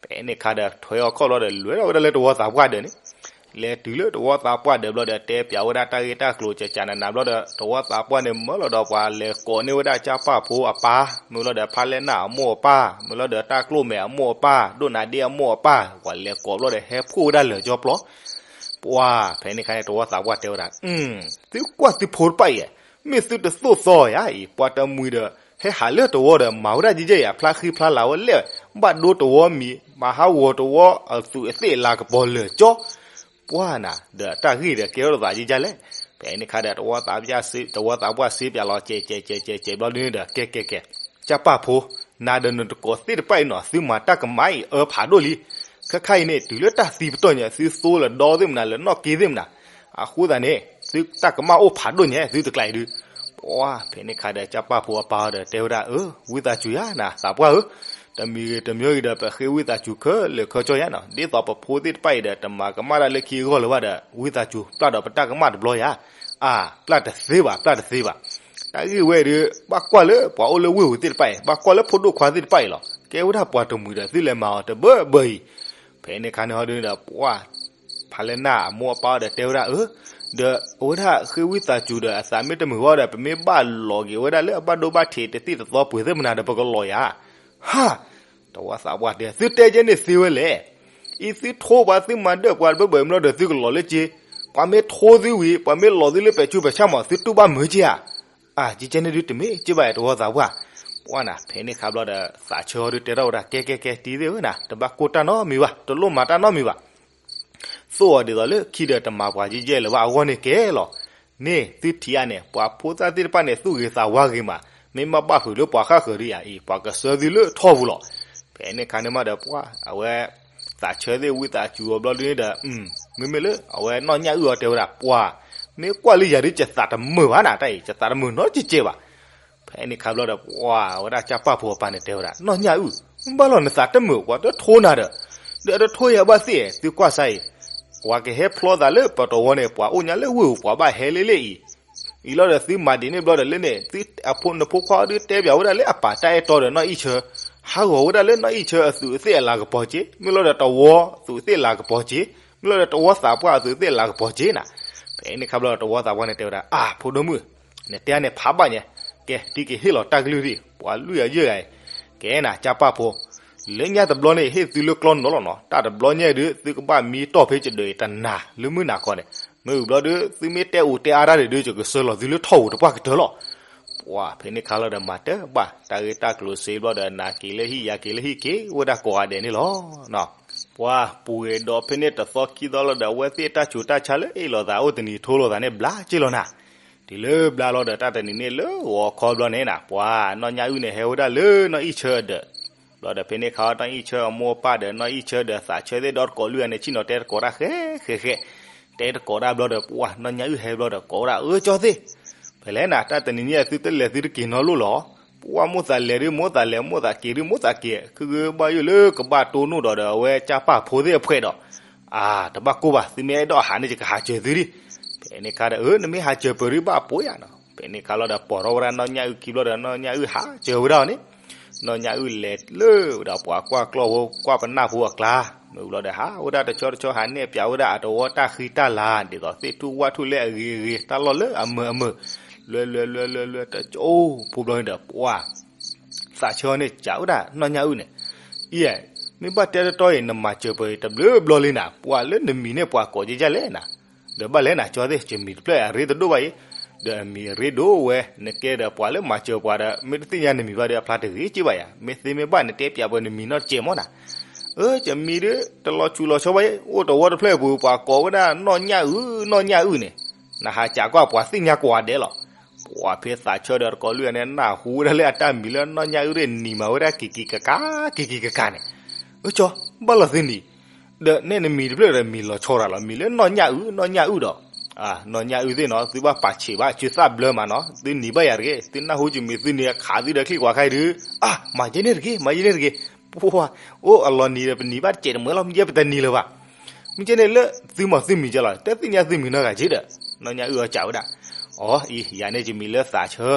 ဖဲန့ၣ်ခါဒီးထွဲအီၤခီၣ်ဘျီဒီး လဲၤထီၣ်ဝဲဒၣ်လၢတဝီသးပှၢ်ဒီးန့ၣ် လဲၤတုၤလၢတဝီသးပှၢ်ဒီးဘျီဒီး တဲပၠးဝဲဒၣ်တၢ်ဂ့ၢ်တၢ်ကျိၤကကနနၤဘျီဒီး တဝီသးပှၢ်န့ၣ် မၢလီၤဒီးပှၤလဲၤကိးန့ၢ်ဝဲဒၣ်ကၠၢ်ပၢ်ဖိအပၢ်, မ့ၢ်လီၤဒီးဖါလဲၢ်နၢ်အမိၢ်အပၢ်, မ့ၢ်လီၤဒီးတၢ်ကျိၣ်မဲာ်အမိၢ်အပၢ်, ဒိၣ်နါဒ့အမိၢ်အပၢ်, ပှၤလဲၤကိးဘျီဒီး ဟဲဖှိၣ်ဝဲဒၣ်လၢာ်ကၠီပျီ, ပှၤ ဖဲန့ၣ်ခါန့ၣ် တဝီသးပှၢ်တဲဝဲဒၣ်, သုကွၢ်သုဖိတဖၣ်အံၤ, မ့ၢ်သုတသိၣ်သီယါအံၤ ပှၤတမှံၤဒီး ဟဲဟးလၢတဝီဒီး မၤဝဲဒၣ်ယဲယဲအံၤ အဖျါဃံဖျါလၤဝဲလဲၣ်, ဘၣ်ဒိတဝီမံၤ မၤဟးဂီၤတဝီအသူးအသ့ၣ်လၤကပီၤလၢာ်ကၠီ ပှၢ်နၤ ဒီးတၢ်ဂ့ၢ်ဒီးကဲထီၣ်လိာ်သးယံကၢ်လဲၣ်. ဖဲန့ၣ်ခါဒီး တဝီသးပှၢ်စ့ပၠးလီၤ ကဲးကဲးကဲးကဲးဘျီဒုန့ၣ်ဒီး ကဲကဲကဲး, ကၠၢ်ပၢ်ဖိ, နၤဒီးနတကိးသ့ၣ်တဖၣ်အံၤနီၤ သုမၤတၢ်ကမၣ်အံၤ အၢဖးဒိၣ်လံ. ခဲခါအံၤန့ၣ် တုၤလၢတၢ်သံပတီၢ်ညါ သုသိလၢဒီသ့ၣ်မနုၤ လၢနီၣ်က့သ့ၣ်မနုၤ, အဃိသတးန့ၣ် သုတၢ်ကမၣ်အိၣ်ဖးဒိၣ်ညါ သုတကျါအံၤဒု ပှၢ် ဖဲန့ၣ်ခါဒီး ကၠၢ်ပၢ်ဖိအပၢ်အီၤဒီးတဲဝဲဒၣ်, အၢ ဝံသးစူၤယါနၤ သးပှၢ်ဧၢ, တမံၤဂ့ၤတမံၤဂ့ၤဒီး ပဃ့ဝံသးစူၤခဲလၢာ်ခဲဆ့ယါနီၤ, ဒ်သိးပဖိသ့ၣ်တဖၣ်အံၤဒီး တမၤကမၣ်တၢ်လၢခံအဂီၢ်လၢၤဘၣ်ဒီး ဝံသးစူၤပျၢ်ဒီးပတၢ်ကမၣ်တဘျီယါ, အါ ပျၢ်တသ့ဘၣ် ပျၢ်တသ့ဘၣ်. တၢ်ဂ့ၢ်ဝဲဒု ဘၣ်ကွၢ်လၢပှၤအိၣ်လၢဝ့ၢ်ဧိၤသ့ၣ်တဖၣ်အံၤ ဘၣ်ကွၢ်လၢဖိဒိၣ်ခွါသ့ၣ်တဖၣ်အံၤလီၤ. ကဲဝဲဒၣ်ပှၤတမှံၤဒီးသုလဲၤမၤအီၤတဘၢဘၢအံၤ, ဖဲန့ၣ်ခါန့ၣ်ဟီဒုန့ၣ်ဒီး ပှၢ် ဖါလဲၢ်နၢ်အမိၢ်အပၢ်အီၤဒီးတဲဝဲဒၣ် အၢ, ဒီးအဝဲဒၣ်ဃ့ဝံသးစူၤဒီး အသးမ့ၢ်တမုာ်ဝဲဒီး ပမ့ၢ်ဘၣ်လီၤက့ၤဝဲဒၣ်လၢအဘၣ်ဒိဘၣ်ထံးတသ့ၣ်တသီပှဲၤသ့ၣ်မနုၤဒီး ပကလီၤယါ, ဟါ တဝီသးပှၢ်တဲ သုတဲကဲန့ၣ်သ့ဝဲလဲၣ်. အံၤသုထိပှၤ သုမၤဒၢၣ်ပှၤတဘၢဘၢအံၤ မ့ၢ်လီၤဒီးသုကလီၤလၢက့, ပှၤမ့ၢ်ထိသုဝံၤ ပှၤမ့ၢ်လီၤသုလၢပဲာ်ကူပဲာ်ဆၣ်မး သုတူၢ်ဘၣ်မုာ်က့ဧါ. အါ ကကဲန့ၣ်ဒုတမ့ၢ်က့ဘၣ် တဝီသးပှၢ်. ပှၢ်နၤ ဖဲန့ၣ်ခါဘျီဒီး သးဆၢဟီဒုတဲထီၣ်ဝဲဒၣ် ကဲကဲကဲ တံၤသ့ၣ်ဧၢနၤ တဘၣ်ကိၢ်တၢ်နီတမံၤဘၣ် တလိၣ်မၤတၢ်နီတမံၤဘၣ်. သိၣ်အီၤဒ်သိးလၢခံဒီးတမၤပှၤယဲၢ်ယဲၢ်လၢၤဘၣ်အဂီၢ်န့ၣ်ကဲလီၤ. န့ၣ်သုထံၣ်ဧါန့ၣ် ပှၤဖိသၣ်သ့ၣ်တဖၣ်န့ၣ် သူၣ်ဂ့ၤသးဝါဂ့ၤမး, မ့ၢ်မ့ၢ်ဘၣ်ဃုာ်လၢပှၤဃၣ်ဃၢၤဒ်ယၤအံၤ ပှၤကဆှၢသုလၢထီၣ်ပူၤလီၤ. ဖဲန့ၣ်ခါန့ၣ်မးဒီးပှၢ် အဝဲ သးဆၢသ့ၣ်ဝံသးစူၤအီၤဘျီဒုန့ၣ်ဒီး မ့မ့ၢ်လၢအဝဲနီၢ်ညၣ်အုၣ်အီၤတဲဝဲဒၣ် ပှၢ် မ့ၢ်ကွၢ်လၢယၤဒု ယသးတမုာ်ဘၣ်နၤ တၢ်အံၤ ယသးတမုာ်နီတကဲကဲဘၣ်. ဖဲန့ၣ်ခါဘျီဒီး ပှၢ် အဝဲဒၣ်ကၠၢ်ပၢ်ဖိအပၢ်န့ၣ်တဲဝဲဒၣ် နီၢ်ညၣ်အုၣ်, ဘၣ်လီၤနသးတမုာ် ပှၤတထိနၤဒီး, ဒီးတထိယၤဘၣ်သ့ၣ် သုကွၢ်စၢ်အံၤ, ပှၤကဟဲဖျီသးလၢပတဝီန့ၣ် ပှၤအိၣ်ညါလၢဝ့ၢ်ဧိၤ ပှၤဘၣ်ဟဲလ့လ့အံၤ, အံၤလီၤဒီးသုမၤဒ်န့ၣ်ဘျီဒီးလၢန့ၣ် သုအဖိနဖိခွါအီၤဒုတဲပၠးဝဲဒၣ်လၢအပာ်တၢ်အဲၣ်တီဒီးနီၢ်အံၣ်ဆၢ, ဟးဂီၤဝဲဒၣ်လၢနီၢ်အံၣ်ဆၢအသူးအသ့ၣ်အလၤကပီၤက့, မ့ၢ်လီၤဒီးတဝီသူးသ့ၣ်လၤကပီၤက့, မ့ၢ်လီၤဒီးတဝီသးပှၢ်အသူးသ့ၣ်လၤကပီၤက့နၤ. ဖဲန့ၣ်ခါဘျီဒီးတဝီသးပှၢ်န့ၣ်တဲဝဲဒၣ် အါ ဖိဒိၣ်မုၣ်, နတဲန့ၣ်ဖးဘၣ်ညါ, ကဲ တံၤကဟ့ၣ်လီၤတၢ်ကလုၢ်ဒံး ပှၤလွံၢ်ဂၤယဲၢ်ဂၤအံၤ, ကဲနၤ ကၠၢ်ပၢ်ဖိ, လၢညါတဘျီန့ၣ် ဟ့ၣ်သုလၢကျီနီၤလီၤနီၤ, တၢ်တဘျီညါဒု သုကဘၣ်မံတီၢ်ဖဲကဒၢးအံၤတနၤလၢမုၢ်နၤခီန့ၣ်, မ့ၢ်ဝံၤဘျီဒု သုမ့ၢ်တဲအိၣ်တဲအါတၢ်ဒုးဒု ယကဆှၢလီၤသုလၢထီၣ်ဧိၤတပှၢ်ကတၢၢ်လီၤ. ပှၢ် ဖဲန့ၣ်ခါလီၤဒီးမၤတၢ်ဘၣ် တၢ်ဂ့ၢ်တၢ်ကျိၤစ့ဘျီဒီး နၤက့ၤလၢဟံၣ် ယၤက့ၤလၢဟံၣ် က့ၤဝဲဒၣ်ကိးဂၤဒဲးန့ၣ်လီၤ. ပှၢ် ပူၤဂ့ၤဒီးဖဲန့ၣ်တသီခံသီလီၤဒီး အဝဲသ့ၣ်တၢ်ဆူးတၢ်ဆါလၢအ့ၣ်လိာ်သးအိၣ်တနံၤထိလိာ်သးန့ၣ် ဘျါက့ၢ်လီၤနၤ. တုၤလၢဘျါလီၤဒီး တၢ်တနံၤန့ၣ်လၢဂီၤခီဘျီန့ၣ်နၤ ပှၢ် နီၢ်ညၣ်အုၣ်န့ၣ် ဟဲဝဲဒၣ်လၢနီၢ်အံၣ်ဆၢအဒၢး ဘျီဒီးဖဲန့ၣ်ခါ နီၢ်အံၣ်ဆၢဒီးသးဆၢသ့ၣ်ဒီတကိးလွံၢ်ဂၤန့ၣ် ဆ့ၣ်နီၤတဲတကိးတၢ်ဃဲဃဲဃဲ, တဲတကိးတၢ်ဘျီဒီး ပှၢ် နီၢ်ညၣ်အုၣ်ဟဲဘျီဒီး ကိးဝဲဒၣ် အၢ ကၠီသ့ၣ်, ဖဲလဲၣ်နၤ တၢ်တနံၤန့ၣ် သုတလဲၤသုတက့ၤနီတလိၣ်လီၤ. ပှၢ် မိၣ်သးလဲၤဒုးမိၣ်သးလဲၤ မိၣ်သးက့ၤဒုးမိၣ်သးက့ၤ ခုဂ့ၤဘၣ်ယိၣ်လၢကဘၣ်တိၢ်နီၣ်ဒီးဒီး အဝဲကၠၢ်ပၢ်ဖိသ့ၣ်အဖှဲးဒီး အါ တဘၣ်ကိၢ်ဘၣ် သုမ့ၢ်အဲၣ်ဒိးဟးန့ၣ် ယကဟးစၢၤသုဒံး. ဖဲ ဖဲန့ၣ်ခါဒီး အၢ နမ့ၢ်ဟးစၢၤပၢၤဒုးဘၣ်ပိာ်ယၤနီၤ. ဖဲန့ၣ်ခါလီၤဒီး ပိာ်ထီၣ်ဝဲဒၣ်နီၢ်ညၣ်အုၣ်ခံဘျီဒီး နီၢ်ညၣ်အုၣ်ဟးစၢၤဝဲဒၣ်အီၤန့ၣ်, နီၢ်ညၣ်အုၣ်လဲၤလၢဝဲဒၣ်ပှၤကွၢ်ကျီၢ်ဖိ ကွၢ်ပနၢ်ဖိအကျါ, မ့ၢ်ဘျီဒီး ဟးဝဲဒၣ်တဆီတဆီ ဟးနဲၣ်ပၠးဝဲဒၣ်အတဝီတၢ်ဃံတၢ်လၤ ဒ်သိးသ့ၣ်ထူၣ်ဝၣ်ထူၣ်လၢအဂ့ၤအဂ့ၤ တၢ်လီၢ်လၢအမုာ်အမုာ်, လွဲလွဲလွဲလွဲလွဲ တကၠိ ဖိဘျီန့ၣ်ဒီး ပှၤ သးဆၢန့ၣ် စံးဝဲဒၣ်နီၢ်ညၣ်အုၣ်န့ၣ်, အံၤ, မ့ၢ်ဘၣ်တဲတတီအံၤ နမၤစၢၤပၢၤတဘျုးဘျီလံနၤ, ပှၤလၢနမံၤန့ၣ် ပှၤကိးကဲကဲလဲၣ်နၤ, ဒီးဘၣ်လဲၣ်နၤ ကၠီသ့ၣ် ယမံၤတဖျၢၣ်အရ့တဒိၣ်ဘၣ်အံၤ, ဒီးအမံၤအရ့ဒိၣ်ဝဲ, နကဲဒီးပှၤလၢမၤစၢၤပှၤဒီး မ့ၢ်တသ့ၣ်ညါနမံၤဘၣ်ဒီး အဖျါတဂ့ၤက့ဘၣ်ယၤ, မ့ၢ်သ့မ့ၢ်ဘၣ် နတဲပၠးပှၤနမံၤနီတစဲးမ့ၢ်နၤ, အၢ ယမံၤဒုး တလီၤဆူးလီၤဆီဘၣ်အံၤ, အိၣ်တဝီတဖျၢၣ်အပူၤ ပှၤကိးဝဲဒၣ်နီၢ်ညၣ်အုၣ် နီၢ်ညၣ်အုၣ်န့ၣ်, နဟးစံးကွၢ်ပှၤသ့ၣ်ညါကိးဂၤဒဲးလီၤ. ပှၤဖဲသးဆၢဒီးတကိးလွံၢ်ဂၤန့ၣ် နၢ်ဟူဝဲဒၣ်လၢအတၢ်မံၤလၢနီၢ်ညၣ်အုၣ်န့ၣ် နံၤမၤဝဲဒၣ်က့ၤက့ၤကကး က့ၤက့ၤကကးန့ၣ်, အၢ ကၠီ ဘၣ်လီၤသုနံၤ, ဒီးနဲၣ်နမံၤတဖျၢၣ်ဒီးမံၤလီၤဆီရၤလီၤ, မံၤလၢနီၢ်ညၣ်အုၣ် နီၢ်ညၣ်အုၣ်ဒီး, နီၢ်ညၣ်အုၣ်သ့ၣ်နီၤ သုဘၣ်ပာ်ဆံးဘၣ် စုသၣ်ဘျၢမးနီၤ, သုနံၤဘၣ်ယၤတဂ့ၤ, သုနၢ်ဟူယမံၤ သုနံၤအခးသုဒီးချံၣ်ကွၢ်ခါအံၤဒုး, အါ မၤယဲန့ၣ်တဂ့ၤ မၤယဲန့ၣ်တဂ့ၤ, ပှၤ အိၣ်အလီၤနံၤဒီးပနံၤဘၣ်တစဲးတမှဲလီၤ မ့ၢ်ယဲပတနံၤလၢၤဘၣ်, မ့ၢ်ကဲန့ၣ်လၢသုမၤသုမံၤကဲလီၤ တသ့ၣ်ညါသုမံၤနီတဂၤက့ဒီး, နီၢ်ညၣ်အုၣ်အီၤစံးဝဲဒၣ်, အီ အံၤ ယၤန့ၣ်ယမံၤလၢသးဆၢ,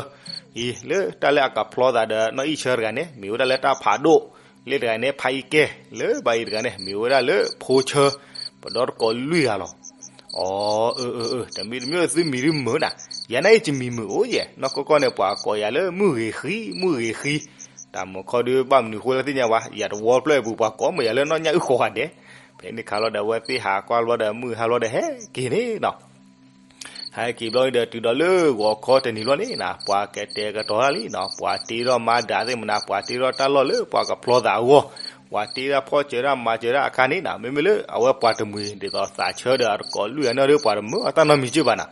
အံၤ လၢတၢ်လၢအကဖျီသးဒီးနီၢ်အံၣ်ဆၢတဂၤန့ၣ် မ့ၢ်ဝဲဒၣ်လၢတၢ်ဖးဒိၣ်, လၢတဂၤန့ၣ် ဖးအံကဲ, လၢဘၣ်အံၤတဂၤန့ၣ် မ့ၢ်ဝဲဒၣ်လၢဖိဆၢ, ပဒီတကိးလွံၢ်ဂၤလီၤ. အီ အၢ အၢ အၢ တမံၤတမံၤသုမံၤဒုးမုာ်နၤ, ယၤန့ၣ်အံၤယမံၤမုာ်အိၣ်ယဲ, နီၢ်ကီၢ်ကီၢ်န့ၣ် ပှၤကိးယၤလၢမုၢ်ဂ့ၤဃံ မုၢ်ဂ့ၤဃံ, တၢ်မုာ်ခီဒုးဘၣ်မနုၤဃိလၢသ့ၣ်ညါဝဲ, ယၤတဝီတဖျၢၣ်အပူၤ ပှၤကိးမုာ်ယၤလၢနီၢ်ညၣ်အုၣ်ဃိဂၤဒဲး, ဖဲန့ၣ်ခါလီၤဒီး အဝဲသ့ၣ်ဟးကွၢ်ဘျီဒီး မုၢ်ဟါဘျီဒီးဟဲက့ၤန့ၣ်နီၤ ဟဲက့ၤဘျီဒီး တုၤဒီးလၢဂီၤခီတနံၤဘျီန့ၣ်နၤ ပှၤကတဲာ်ကတီၤတၢ်လံနီၤ, ပှၤတ့ထီၣ်မၤဒၣ်သ့ၣ်မနၤ, ပှၤတ့ထီၣ်တၢ်လီၢ်လၢပှၤကဖျီသးအဂီၢ်, ပှၤတ့ထီၣ်ဖီၣ်စၢၤတၢ်မၤစၢၤတၢ်အခါန့ၣ်နၤ, မ့မ့ၢ်လၢအဝဲပှၤတမှံၤ ဒ်သိးသးဆၢဒီးအတကိးလွံၢ်ဂၤန့ၣ်ဒီး ပှၤတမၢအတၢ်နီတမံၤက့ဘၣ်နၤ,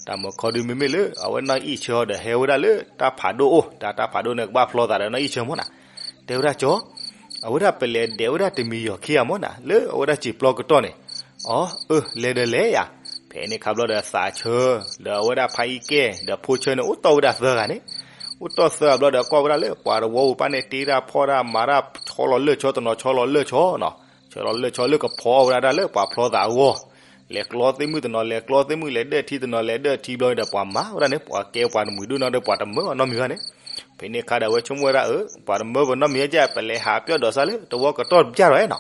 တၢ်မုာ်ခီဒုးမ့မ့ၢ်လၢ အဝဲနီၢ်အံၣ်ဆၢဒီးဟဲဝဲဒၣ်လၢတၢ်ဖးဒိၣ်အိၣ်, တၢ်တၢ်ဖးဒိၣ်န့ၣ် ကဘၣ်ဖျီသးဒီးနီၢ်အံၣ်ဆၢမ့ၢ်နၤ, တဲဝဲဒၣ်ကၠီ အဝဲဒၣ်ပလဲၤဒဲးဝဲဒၣ်တမံၤယီၤခံဂၤမ့ၢ်နၤ လၢအဝဲဒၣ်စံာ်ပျီကတီၢ်န့ၣ်, အီ အၢ လဲၤဒီးလဲၤယၤ, ဖဲန့ၣ်ခါဘျီဒီးသးဆၢ, ဒီးအဝဲဒၣ်ဖးအံကဲ ဒီးဖိဆၢန့ၣ် အိၣ်တီၢ်ဝဲဒၣ်သၢဂၤန့ၣ်, အိၣ်တီၢ်သၢဂၤဘျီဒီးကွၢ်ဝဲဒၣ်လၢပှၤတဝီပူၤပၢ်န့ၣ် တ့တၢ်ဖီၣ်တၢ်မၤတၢ် ဆီလီၤလၢာ်ဆီတနီၤ ဆီလီၤလၢာ်ဆီနီၤ, ဆီလီၤလၢာ်ဆီလၢကဖီဝဲဒၣ်တၢ်လၢပှၤဖျီသးအဂီၢ်, လဲၤကျီသ့ၣ်မုၣ်တနီၤ လဲၤကျီသ့ၣ်မုၣ် လဲၤဒၢၣ်ထံတနီၤ လဲၤဒၢၣ်ထံဘျီဒီး ပှၤမၤဝဲဒၣ်န့ၣ် ပှၤကဲပှၤတမှံၤဒိၣ်နီၢ်ဒီး ပှၤတမၢအနီတမံၤဘၣ်န့ၣ်, ဖဲန့ၣ်ခါဒီးအဝဲဆိကမိၣ်ဝဲဒၣ်အၢ ပှၤတမၢပနီတမံၤကဲ ပလဲၤဟးပၠီၣ်ဒီးစၢ်လၢတဝီကတီၢ်ပၠၢ်ဒီးနီၤ,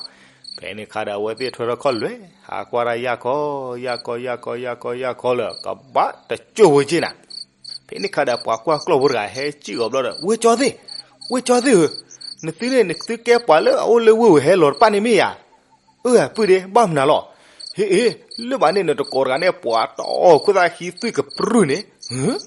ဖဲန့ၣ်ခါဒီးအဝဲသ့ၣ်ထွဲထီၣ်ခီၣ်လွဲၢ် ဟးကွၢ်တၢ်ယၢ်ခီ, ယၢ်ခီ ယၢ်ခီ ယၢ်ခီ ယၢ်ခီလၢ ကဘၣ်တကၠိၢ်ဝဲက့နၤ, ဖဲန့ၣ်ခါဒီးပှၤကွၢ်ကျီၢ်ဖိတဂၤဟဲစံၣ်ဂီၤဘျီဒီး ဝ့ၢ်ကၠီသ့ၣ်, ဝ့ၢ်ကၠီသ့ၣ်ဧၢ, နသုန့ၣ် နသုကဲပှၤလၢအအိၣ်လၢဝ့ၢ်ဝဲဟဲလီၤတပၣ်န့ၣ်မ့ၢ်ဧါ, အၢ ပုၢ်ဒ့ ဘၣ်မနုၤလီၤ, ဟ့ၣ်အ့ လၢဘၣ်န့ၣ်နတကိးတဂၤန့ၣ် ပှၤတီၢ်ခိၣ်သၣ်ဟံးသွံၣ်ကပြုၢ်န့ၣ်,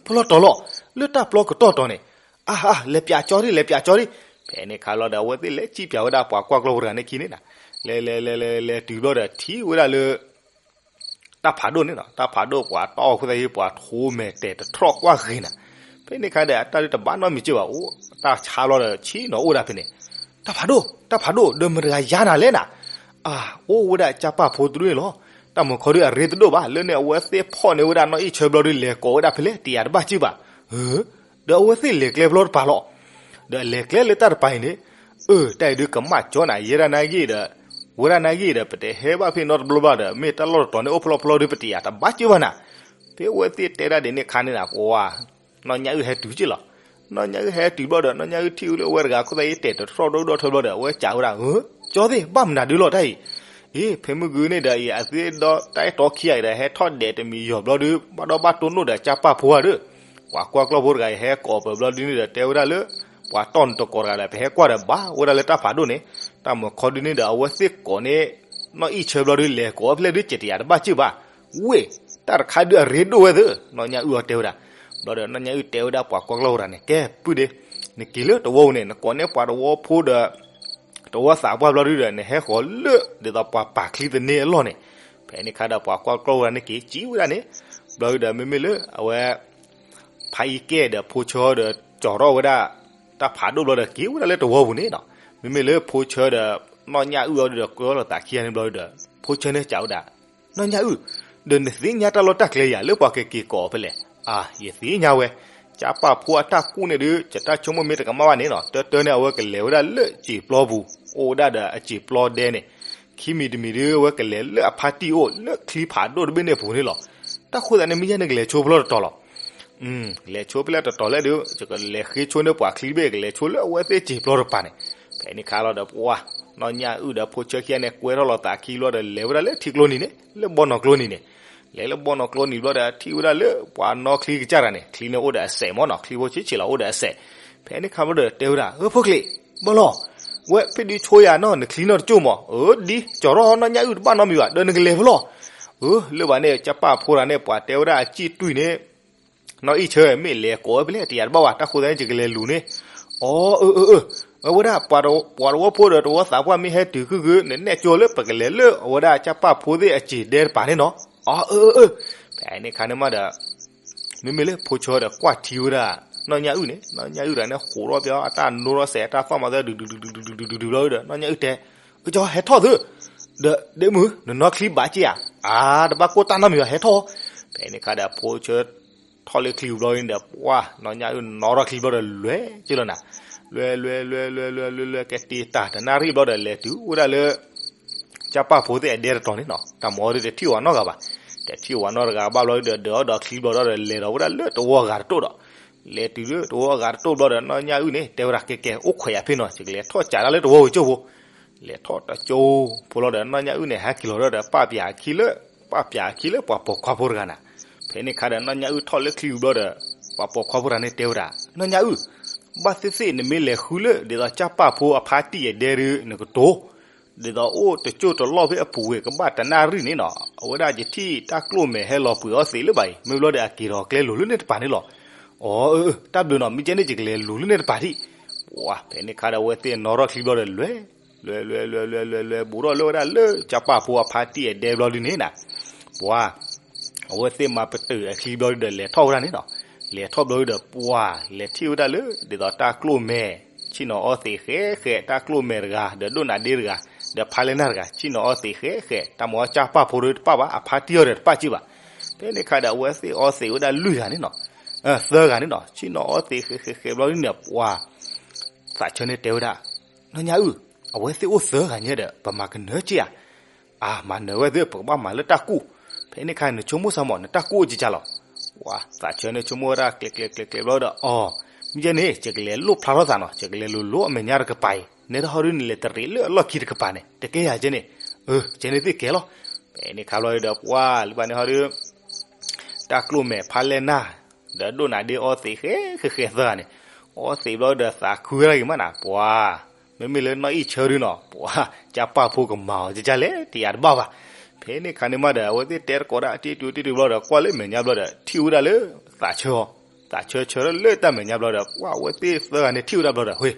ဖီလီၤတီၤလီၤ, လၢတၢ်ပျီကတီၢ်တီၤန့ၣ်, အၢ အၢ လဲၤပၠးကၠီဒံး လဲၤပၠးကၠီဒံး, ဖဲန့ၣ်ခါလီၤဒီး အဝဲသ့ၣ်လဲၤစံၣ်ပၠးဝဲဒၣ်ပှၤကွၢ်ကျီၢ်ဖိတဂၤန့ၣ်ခံန့ၣ်နၤ, လဲၤလဲၤလဲၤလဲၤလဲၤတုၤဘျီဒီးထံၣ်ဝဲဒၣ်လၢ တၢ်ဖးဒိၣ်န့ၣ်နီၤ, တၢ်ဖးဒိၣ်ပှၤတီၢ်ခိၣ်သၣ်ဟံး ပှၤထိမဲာ်တဲာ်တထီၣ်ကွၢ်ဂ့ၤနၤ, ဖဲန့ၣ်ခါဒီးအတၢ်ဒုးတဘၣ်နီတမံၤက့ဘၣ် အိၣ်တၢ်ဆါလီၤဒီးဆံးနီၤအိၣ်ဒၣ်ဖဲန့ၣ်, တၢ်ဖးဒိၣ် တၢ်ဖးဒိၣ် ဒီးမတၤတဂၤယါနၤလဲၣ်နၤ, အၢ အိၣ်ဝဲဒၣ်ကၠၢ်ပၢ်ဖိတဒူၣ်န့ၣ်လီၤ, တၢ်မုာ်ခီဒုးအရ့တဒိၣ်ဘၣ် လၢန့ၣ်အဝဲသ့ၣ်ဖီၣ်န့ၢ်ဝဲဒၣ်နီၢ်အံၣ်ဆၢဘျီဒုး လဲၤကိးဝဲဒၣ်ဖဲလဲၣ် တယာ်တဘၣ်က့ဘၣ် ဒီးအဝဲသ့ၣ်လဲၤကျဲဘျီတပၤလီၤ, ဒီးလဲၤကျဲလၢတၢ်တပၤအံၤန့ၣ်, အၢ တၢ်အံၤဒုးကမၣ်ကၠီနၤ ယဲဒၣ်နၤဂ့ၢ်ဒီး, ဝဲဒၣ်နၤဂ့ၢ်ဒီး ပတဟဲဘၣ်ဖဲနီတဘျီဘၣ်ဒီး မ့ၢ်တၢ်လီၢ်တတီၤန့ၣ်အိၣ်ဖျီဖျီဒုး ပတယာ်တဘၣ်က့ဘၣ်နၤ, ဖဲအဝဲသ့ၣ်တဲဒၣ်ဒ်န့ၣ်ခါန့ၣ်နၤ ပှၤ နီၢ်ညၣ်အုၣ်ဟဲတုၤက့လီၤ, နီၢ်ညၣ်အုၣ်ဟဲတုၤဘျီဒီး နီၢ်ညၣ်အုၣ်ထံၣ်ဝဲလၢအဝဲတဂၤခိၣ်သၣ်ဟံးတဲာ်တထီၣ်ဒိၣ်ဒိၣ်ထီဘျီဒီး အဝဲစံးဝဲဒၣ် အၢ ကၠီသ့ၣ် ဘၣ်မနုၤဒုးလီၤတၢ်အံၤ, အ့ ဖဲမုၢ်ဂုၢ်န့ၣ်ဒီးအံၤ အသ့ဒီတၢ်အဲၣ်တီခံဂၤအံၤဒီး ဟဲထီၣ်ဒဲးတမံၤယီၤဘျီဒုး ဘၣ်ဒီးဘၣ်တိၢ်နီၣ်ဒီးကၠၢ်ပၢ်ဖိဧါဒီး, ပှၤကွၢ်ကျီၢ်ဖိတဂၤအံၤ ဟဲကိးပၢၤဘျီဒုးန့ၣ်ဒီး တဲဝဲဒၣ်လၢ ပှၤတီၢ်နတကိးတဂၤဒီး ပဟဲကွၢ်ဒီးဘၣ်ဝဲဒၣ်လၢတၢ်ဖးဒိၣ်န့ၣ်, တၢ်မုာ်ခီဒုးန့ၣ်ဒီး အဝဲသ့ၣ်ကိးန့ၢ် နီၢ်အံၣ်ဆၢဘျီဒုး လဲၤကိးအီၤဖဲလဲၣ်ဒုး ကဲတယာ်တဘၣ်က့ဘၣ်, ဝ့ၢ် တၢ်တခါဒုးအရ့ဒိၣ်ဝဲသ့ၣ် နီၢ်ညၣ်အုၣ်အီၤတဲဝဲဒၣ်, ဘျီဒီးနီၢ်ညၣ်အုၣ်တဲဝဲဒၣ်ပှၤကွၢ်ကျီၢ်ဖိတဂၤန့ၣ် ကဲ ပုၢ်ဒ့, နက့ၤလၢတဝီပူၤန့ၣ် နကိးန့ၢ်ပှၤတဝီဖိဒီး တဝီသးပှၢ်ဘျီဒုးဒီး နဟဲဃီၤလၢ ဒ်သိးပှၤပာ်ချံသန့အလီၢ်န့ၣ်, ဖဲန့ၣ်ခါဒီးပှၤကွၢ်ကျီၢ်ဖိတဂၤန့ၣ်က့ၤ ကံဝဲဒၣ်န့ၣ်, ဘျီဒုးဒီးမ့မ့ၢ်လၢအဝဲ ဖးအံၤကဲဒီးဖိဆၢဒီး ကၠီၤထီၣ်ဝဲဒၣ် တၢ်ဖးဒိၣ်ဘျီဒီးက့ၤဝဲဒၣ်လၢတဝီပူၤန့ၣ်နီၤ, မ့မ့ၢ်လၢဖိဆၢဒီး နီၢ်ညၣ်အုၣ်အီၤဒုးဒီး ကွဲလီၤသးခံဂၤန့ၣ်ဘျီဒုးဒီး ဖိဆၢန့ၣ်စံးဝဲဒၣ်, နီၢ်ညၣ်အုၣ်, ဒီးနသ့ၣ်ညါတၢ်လီၢ်တၢ်ကျဲယၤလၢပှၤကက့ၤကိးအီၤဖဲလဲၣ်, အါ ယသ့ၣ်ညါဝဲ, ကၠၢ်ပၢ်ဖိအတၢ်ကူၣ်န့ၣ်ဒုး ယတၢ်ဆိကမိၣ်မ့ၢ်တကမၣ်ဘၣ်န့ၣ်နီၤ တၢတၢန့ၣ် အဝဲကလဲၤဝဲဒၣ်လၢစံာ်ပျီပူၤ အိၣ်ဝဲဒၣ်ဒီးအစံာ်ပျီဒဲန့ၣ်, ခံမံၤတမံၤဒုး အဝဲကလဲၤလၢအဖါတံၢ်အိၣ်လၢချံဖးဒိၣ်တဘ့ၣ်န့ၣ်အပူၤန့ၣ်လီၤ. တၢ်ဃိသတးန့ၣ် မ့ၢ်ယဲန့ၣ်ကလဲၤဆိဖဲလဲၣ်တတီၤလီၤ. လဲၤဆိဖဲလဲၣ်တတီၤလဲၣ်ဒီး ကလဲၤဃ့ဆိန့ၢ်ပှၤချံတဘ့ၣ် ကလဲၤဆိလၢအဝဲသ့ၣ်စ့ၤပျီတပၤန့ၣ်. ဖဲန့ၣ်ခါလီၤဒီး ပှၤ နီၢ်ညၣ်အုၣ်ဒီးဖိဆၢခံဂၤန့ၣ် ကွဲထီၣ်လီၤသးခံဘျီဒီး လဲၤဝဲဒၣ်လၢထံကျိနံၤန့ၣ် လၢဘီနီၢ်ကျိနံၤန့ၣ်. လဲၤလၢဘီနီၢ်ကျိနံၤဘျီဒီး ထံၣ်ဝဲဒၣ်လၢပှၤနီၢ်ချံကစၢ်တဂၤန့ၣ် ချံန့ၣ်အိၣ်ဒီးအစဲးမ့ၢ်နီၤ ချံဖိဆံးဆံးလီၤအိၣ်ဒီးအစဲး. ဖဲန့ၣ်ခါဘျီဒီးတဲဝဲဒၣ် အၢ ဖိချံး ဘၣ်လီၤ ဝဲဖဲဒုးဆိယၤနီၤ နချံနီတကၠိၢ်မး အၢ ဒ်ကၠီၤထီၣ်နီၢ်ညၣ်အုၣ်တဘၣ်နီတမံၤဘၣ် ဒီးနကလဲၤဖဲလဲၣ်. အၢ လၢဘၣ်န့ၣ် ကၠၢ်ပၢ်ဖိတဂၤန့ၣ် ပှၤတဲဝဲဒၣ်အစံၣ်တွံၢ်န့ၣ် နီၢ်အံၣ်ဆၢ မ့ၢ်လဲၤကိးဝဲဖဲလဲၣ် တယၤတဘၣ်ဘၣ် တၢ်ဃိသတးန့ၣ် ယကလဲၤလူၤန့ၣ်. အီ အၢ အၢ အၢ အဝဲဒၣ် ပှၤတဝီဖိဒီးတဝီသးပှၢ်မ့ၢ်ဟဲတုၤကုၢ်ကုၢ် နနဲၣ်ကၠိလၢပကလဲၤလၢအဝဲဒၣ်ကၠၢ်ပၢ်ဖိသ့ၣ်အစ့ၤဒဲတပၤန့ၣ်နီၤ. အီ အၢ အၢ အၢ ဖဲန့ၣ်ခါန့ၣ်မးဒီး မ့မ့ၢ်လၢဖိဆၢဒီးကွၢ်ထံဝဲဒၣ် နီၢ်ညၣ်အုၣ်န့ၣ် နီၢ်ညၣ်အုၣ်တဂၤန့ၣ် ဃိးထီၣ်ပၠီ အတၢ်နိထီၣ်စဲး အတၢ်သီၣ်မၤသၢ ဒုးဒုးဒုးဒုးဒုးဒုးဒုးဒုးဘျီဒီး နီၢ်ညၣ်အုၣ်တဲ အၢ ကၠီ ဟဲထီၣ်သု ဒီးဒ့မုၣ် နနီၢ်ချံဘၣ်က့ဧါ. အါ တဘၣ်ကိၢ်တၢ်နီတမံၤဘၣ် ဟဲထီၣ်. ဖဲန့ၣ်ခါဒီးဖိဆၢ ထီၣ်လၢချံဘျီန့ၣ်ဒီး ပှၤ နီၢ်ညၣ်အုၣ်နီထီၣ်ချံဘျီဒီး လဲၤကၠိလီၤနၤ. လဲၤလဲၤလဲၤလဲၤလဲၤလဲၤလဲၤ ကဲတ့ၢ်တၢ်တနၣ်ရံၣ်ဘျီဒီး လဲၤတုၤဝဲဒၣ်လၢ ကၠၢ်ပၢ်ဖိသ့ၣ်အဒဲတတီၤန့ၣ်နီၤ တၢ်မၤအီၤဒ်တထံၣ်ဝဲနီတဂၤဘၣ်. တထံၣ်ဝဲနီတဂၤဘၣ်ဘျီဒီး ဒၢးအီၣ်ဒီးချံဘျီဒီး လဲၤဒီးဝဲဒၣ်လၢတဝီဂၤတတိၢ်ဒီး လဲၤတုၤလၢတဝီဂၤတတိၢ်ဘျီဒီး နီၢ်ညၣ်အုၣ်န့ၣ် တဲဝဲဒၣ် ကဲကဲ အိၣ်ခွဲးယၤဖဲနီၤ ယကလဲၤထီၣ်ကးဒၣ်လၢတဝီဝံၤကၠိဖိ လဲၤထီၣ်တကၠိဖိလီၤဒီး နီၢ်ညၣ်အုၣ်န့ၣ် ဟဲက့ၤလီၤဒီး ပာ်ပၠးအခံလၢ ပာ်ပၠးအခံလၢပှၤပိာ်ခွါဖိတဂၤနၤ. ဖဲန့ၣ်ခါဒီး နီၢ်ညၣ်အုၣ်ထီၣ်လၢချံဘျီဒီး ပှၤပိာ်ခွါဖိတဂၤန့ၣ်တဲဝဲဒၣ် နီၢ်ညၣ်အုၣ် ဘၣ်သ့ၣ်သ့ၣ်နမ့ၢ်လဲၤဃုလၢ ဒ်သိးကၠၢ်ပၢ်ဖိအဖါတံၢ်အဒဲဒီး နကတိၤ ဒ်သိးအိၣ်တကၠိၢ်တလီၢ်ဖဲအပူၤဝဲ ကဘၣ်တနၣ်ရံၣ်န့ၣ်နီၤ အဝဲဒၣ်ယထံၣ်တၢ်ကျိၣ်မဲာ်ဟဲလီၤပှ့ၤအီသံးလၢၤဘၣ်အံၤ မ့ၢ်ဘျီဒီးအက့ၤထီၣ်ကျဲလိၤလၢန့ၣ်တပၤန့ၣ်လီၤ. အီ အၢ တၢ်ဘျုးနီၤ မ့ၢ်ကဲန့ၣ် ယကလဲၤလူၤလၢန့ၣ်တပၤဒံး. ပှၤ ဖဲန့ၣ်ခါဒီး အဝဲသ့ၣ်နီထီၣ်ချံဘျီဒီး လဲၤ လဲၤလဲၤလဲၤလဲၤလဲၤလဲၤ ဘူးထီၣ်လၢဝဲဒၣ်လၢကၠၢ်ပၢ်ဖိအဖါတံၢ်အဒဲဘျီဒုန့ၣ်နၤ ပှၤ အဝဲသ့ၣ်မၤပတုာ်အချံဘျီဒုဒီး လဲၤထီၣ်ဝဲဒၣ်န့ၣ်နီၤ. လဲၤထီၣ်ဘျီဒုဒီး ပှၤ လဲၤထံၣ်ဝဲဒၣ်လၢ ဒ်သိးတၢ်ကျိၣ်မဲာ် ဆ့ၣ်နီၤအီသံးဃဲးဃဲး တၢ်ကျိၣ်မဲာ်တဂၤ ဒီးဒိၣ်နၤဒ့တဂၤ ဒီးဖါလဲၢ်နၢ်တဂၤ ဆ့ၣ်နီၤအီသံးဃဲးဃဲး တၢ်မၤအီၣ်ကၠၢ်ပၢ်ဖိဒီးတပၣ်ဘၣ် အဖါတံၢ်အီၤဒီးတပၣ်က့ဘၣ်. ဖဲန့ၣ်ခါဒီး အဝဲသ့ၣ်အီသံးဝဲဒၣ်လွံၢ်ဂၤန့ၣ်နီၤ သၢဂၤန့ၣ်နီၤ ဆ့ၣ်နီၤအီသံးဃဲးဃဲးဃဲးဘျီဒုန့ၣ် ပှၤ သးဆၢန့ၣ်တဲဝဲဒၣ် နီၢ်ညၣ်အုၣ် အဝဲသ့ၣ်အိၣ်သၢဂၤညါဒီး ပမၤကနၢၤက့ဧါ. အါ မၤနၢၤဝဲသ့ၣ် ပကဘၣ်မၤလၢတၢ်ကူၣ်. ဖဲန့ၣ်ခါ နဆိကမိၣ်စၢ်မး နတၢ်ကူၣ်အိၣ်ကကၢ်လီၤ. ပှၤ သးဆၢန့ၣ်ဆိကမိၣ်ဝဲဒၣ်ကျဲၤကျဲၤကျဲၤကျဲၤဘျီဒီး အီၤ မ့ၢ်ကဲန့ၣ် ယကလဲၤလိၣ်ဖျါထီၣ်သးနီၤ ယကလဲၤလိၤလိၤအမဲာ်ညါတကပၤအံၤ နဲဒၣ်ဟီဒုန့ၣ်လဲၤတရံးလၢအလီၢ်ခံတကပၤန့ၣ် တကဲယၤကဲန့ၣ် အၢ ကဲန့ၣ်သ့ၣ်ကဲလီၤ. ဖဲန့ၣ်ခါဘျီဒီး ပှၤလၢဘၣ်န့ၣ်ဟီဒု တၢ်ကျိၣ်မဲာ်ဖါလဲၢ်နၢ် ဒီးဒိၣ်နၤဒ့အီသံးဃဲးဃဲးဃဲးသၢဂၤန့ၣ် အီသံးဘျီဒီးသးခုဝဲဒၣ်ဂ့ၤမးနၤ ပှၤ မ့မ့ၢ်လၢနီၢ်အံၣ်ဆၢဒုနီၤ ပှၤ ကၠၢ်ပၢ်ဖိကမၤအီၤကကၢ်လဲၣ် တယၤတဘၣ်ဘၣ်. ဖဲန့ၣ်ခါန့ၣ်မးဒီး အဝဲသ့ၣ်တဲတကိးဒၣ်တံၢ်တူတံၢ်တူဘျီဒီး ကွၢ်လၢမဲာ်ညါဘျီဒီး ထံၣ်ဝဲဒၣ်လၢ သးဆၢအီၤ သးဆၢဆၢထီၣ်လၢတၢ်မဲာ်ညါဘျီဒီး ပှၤအဝဲသ့ၣ်သၢဂၤန့ၣ်ထံၣ်ဝဲဒၣ်ဘျီဒီး ဟ့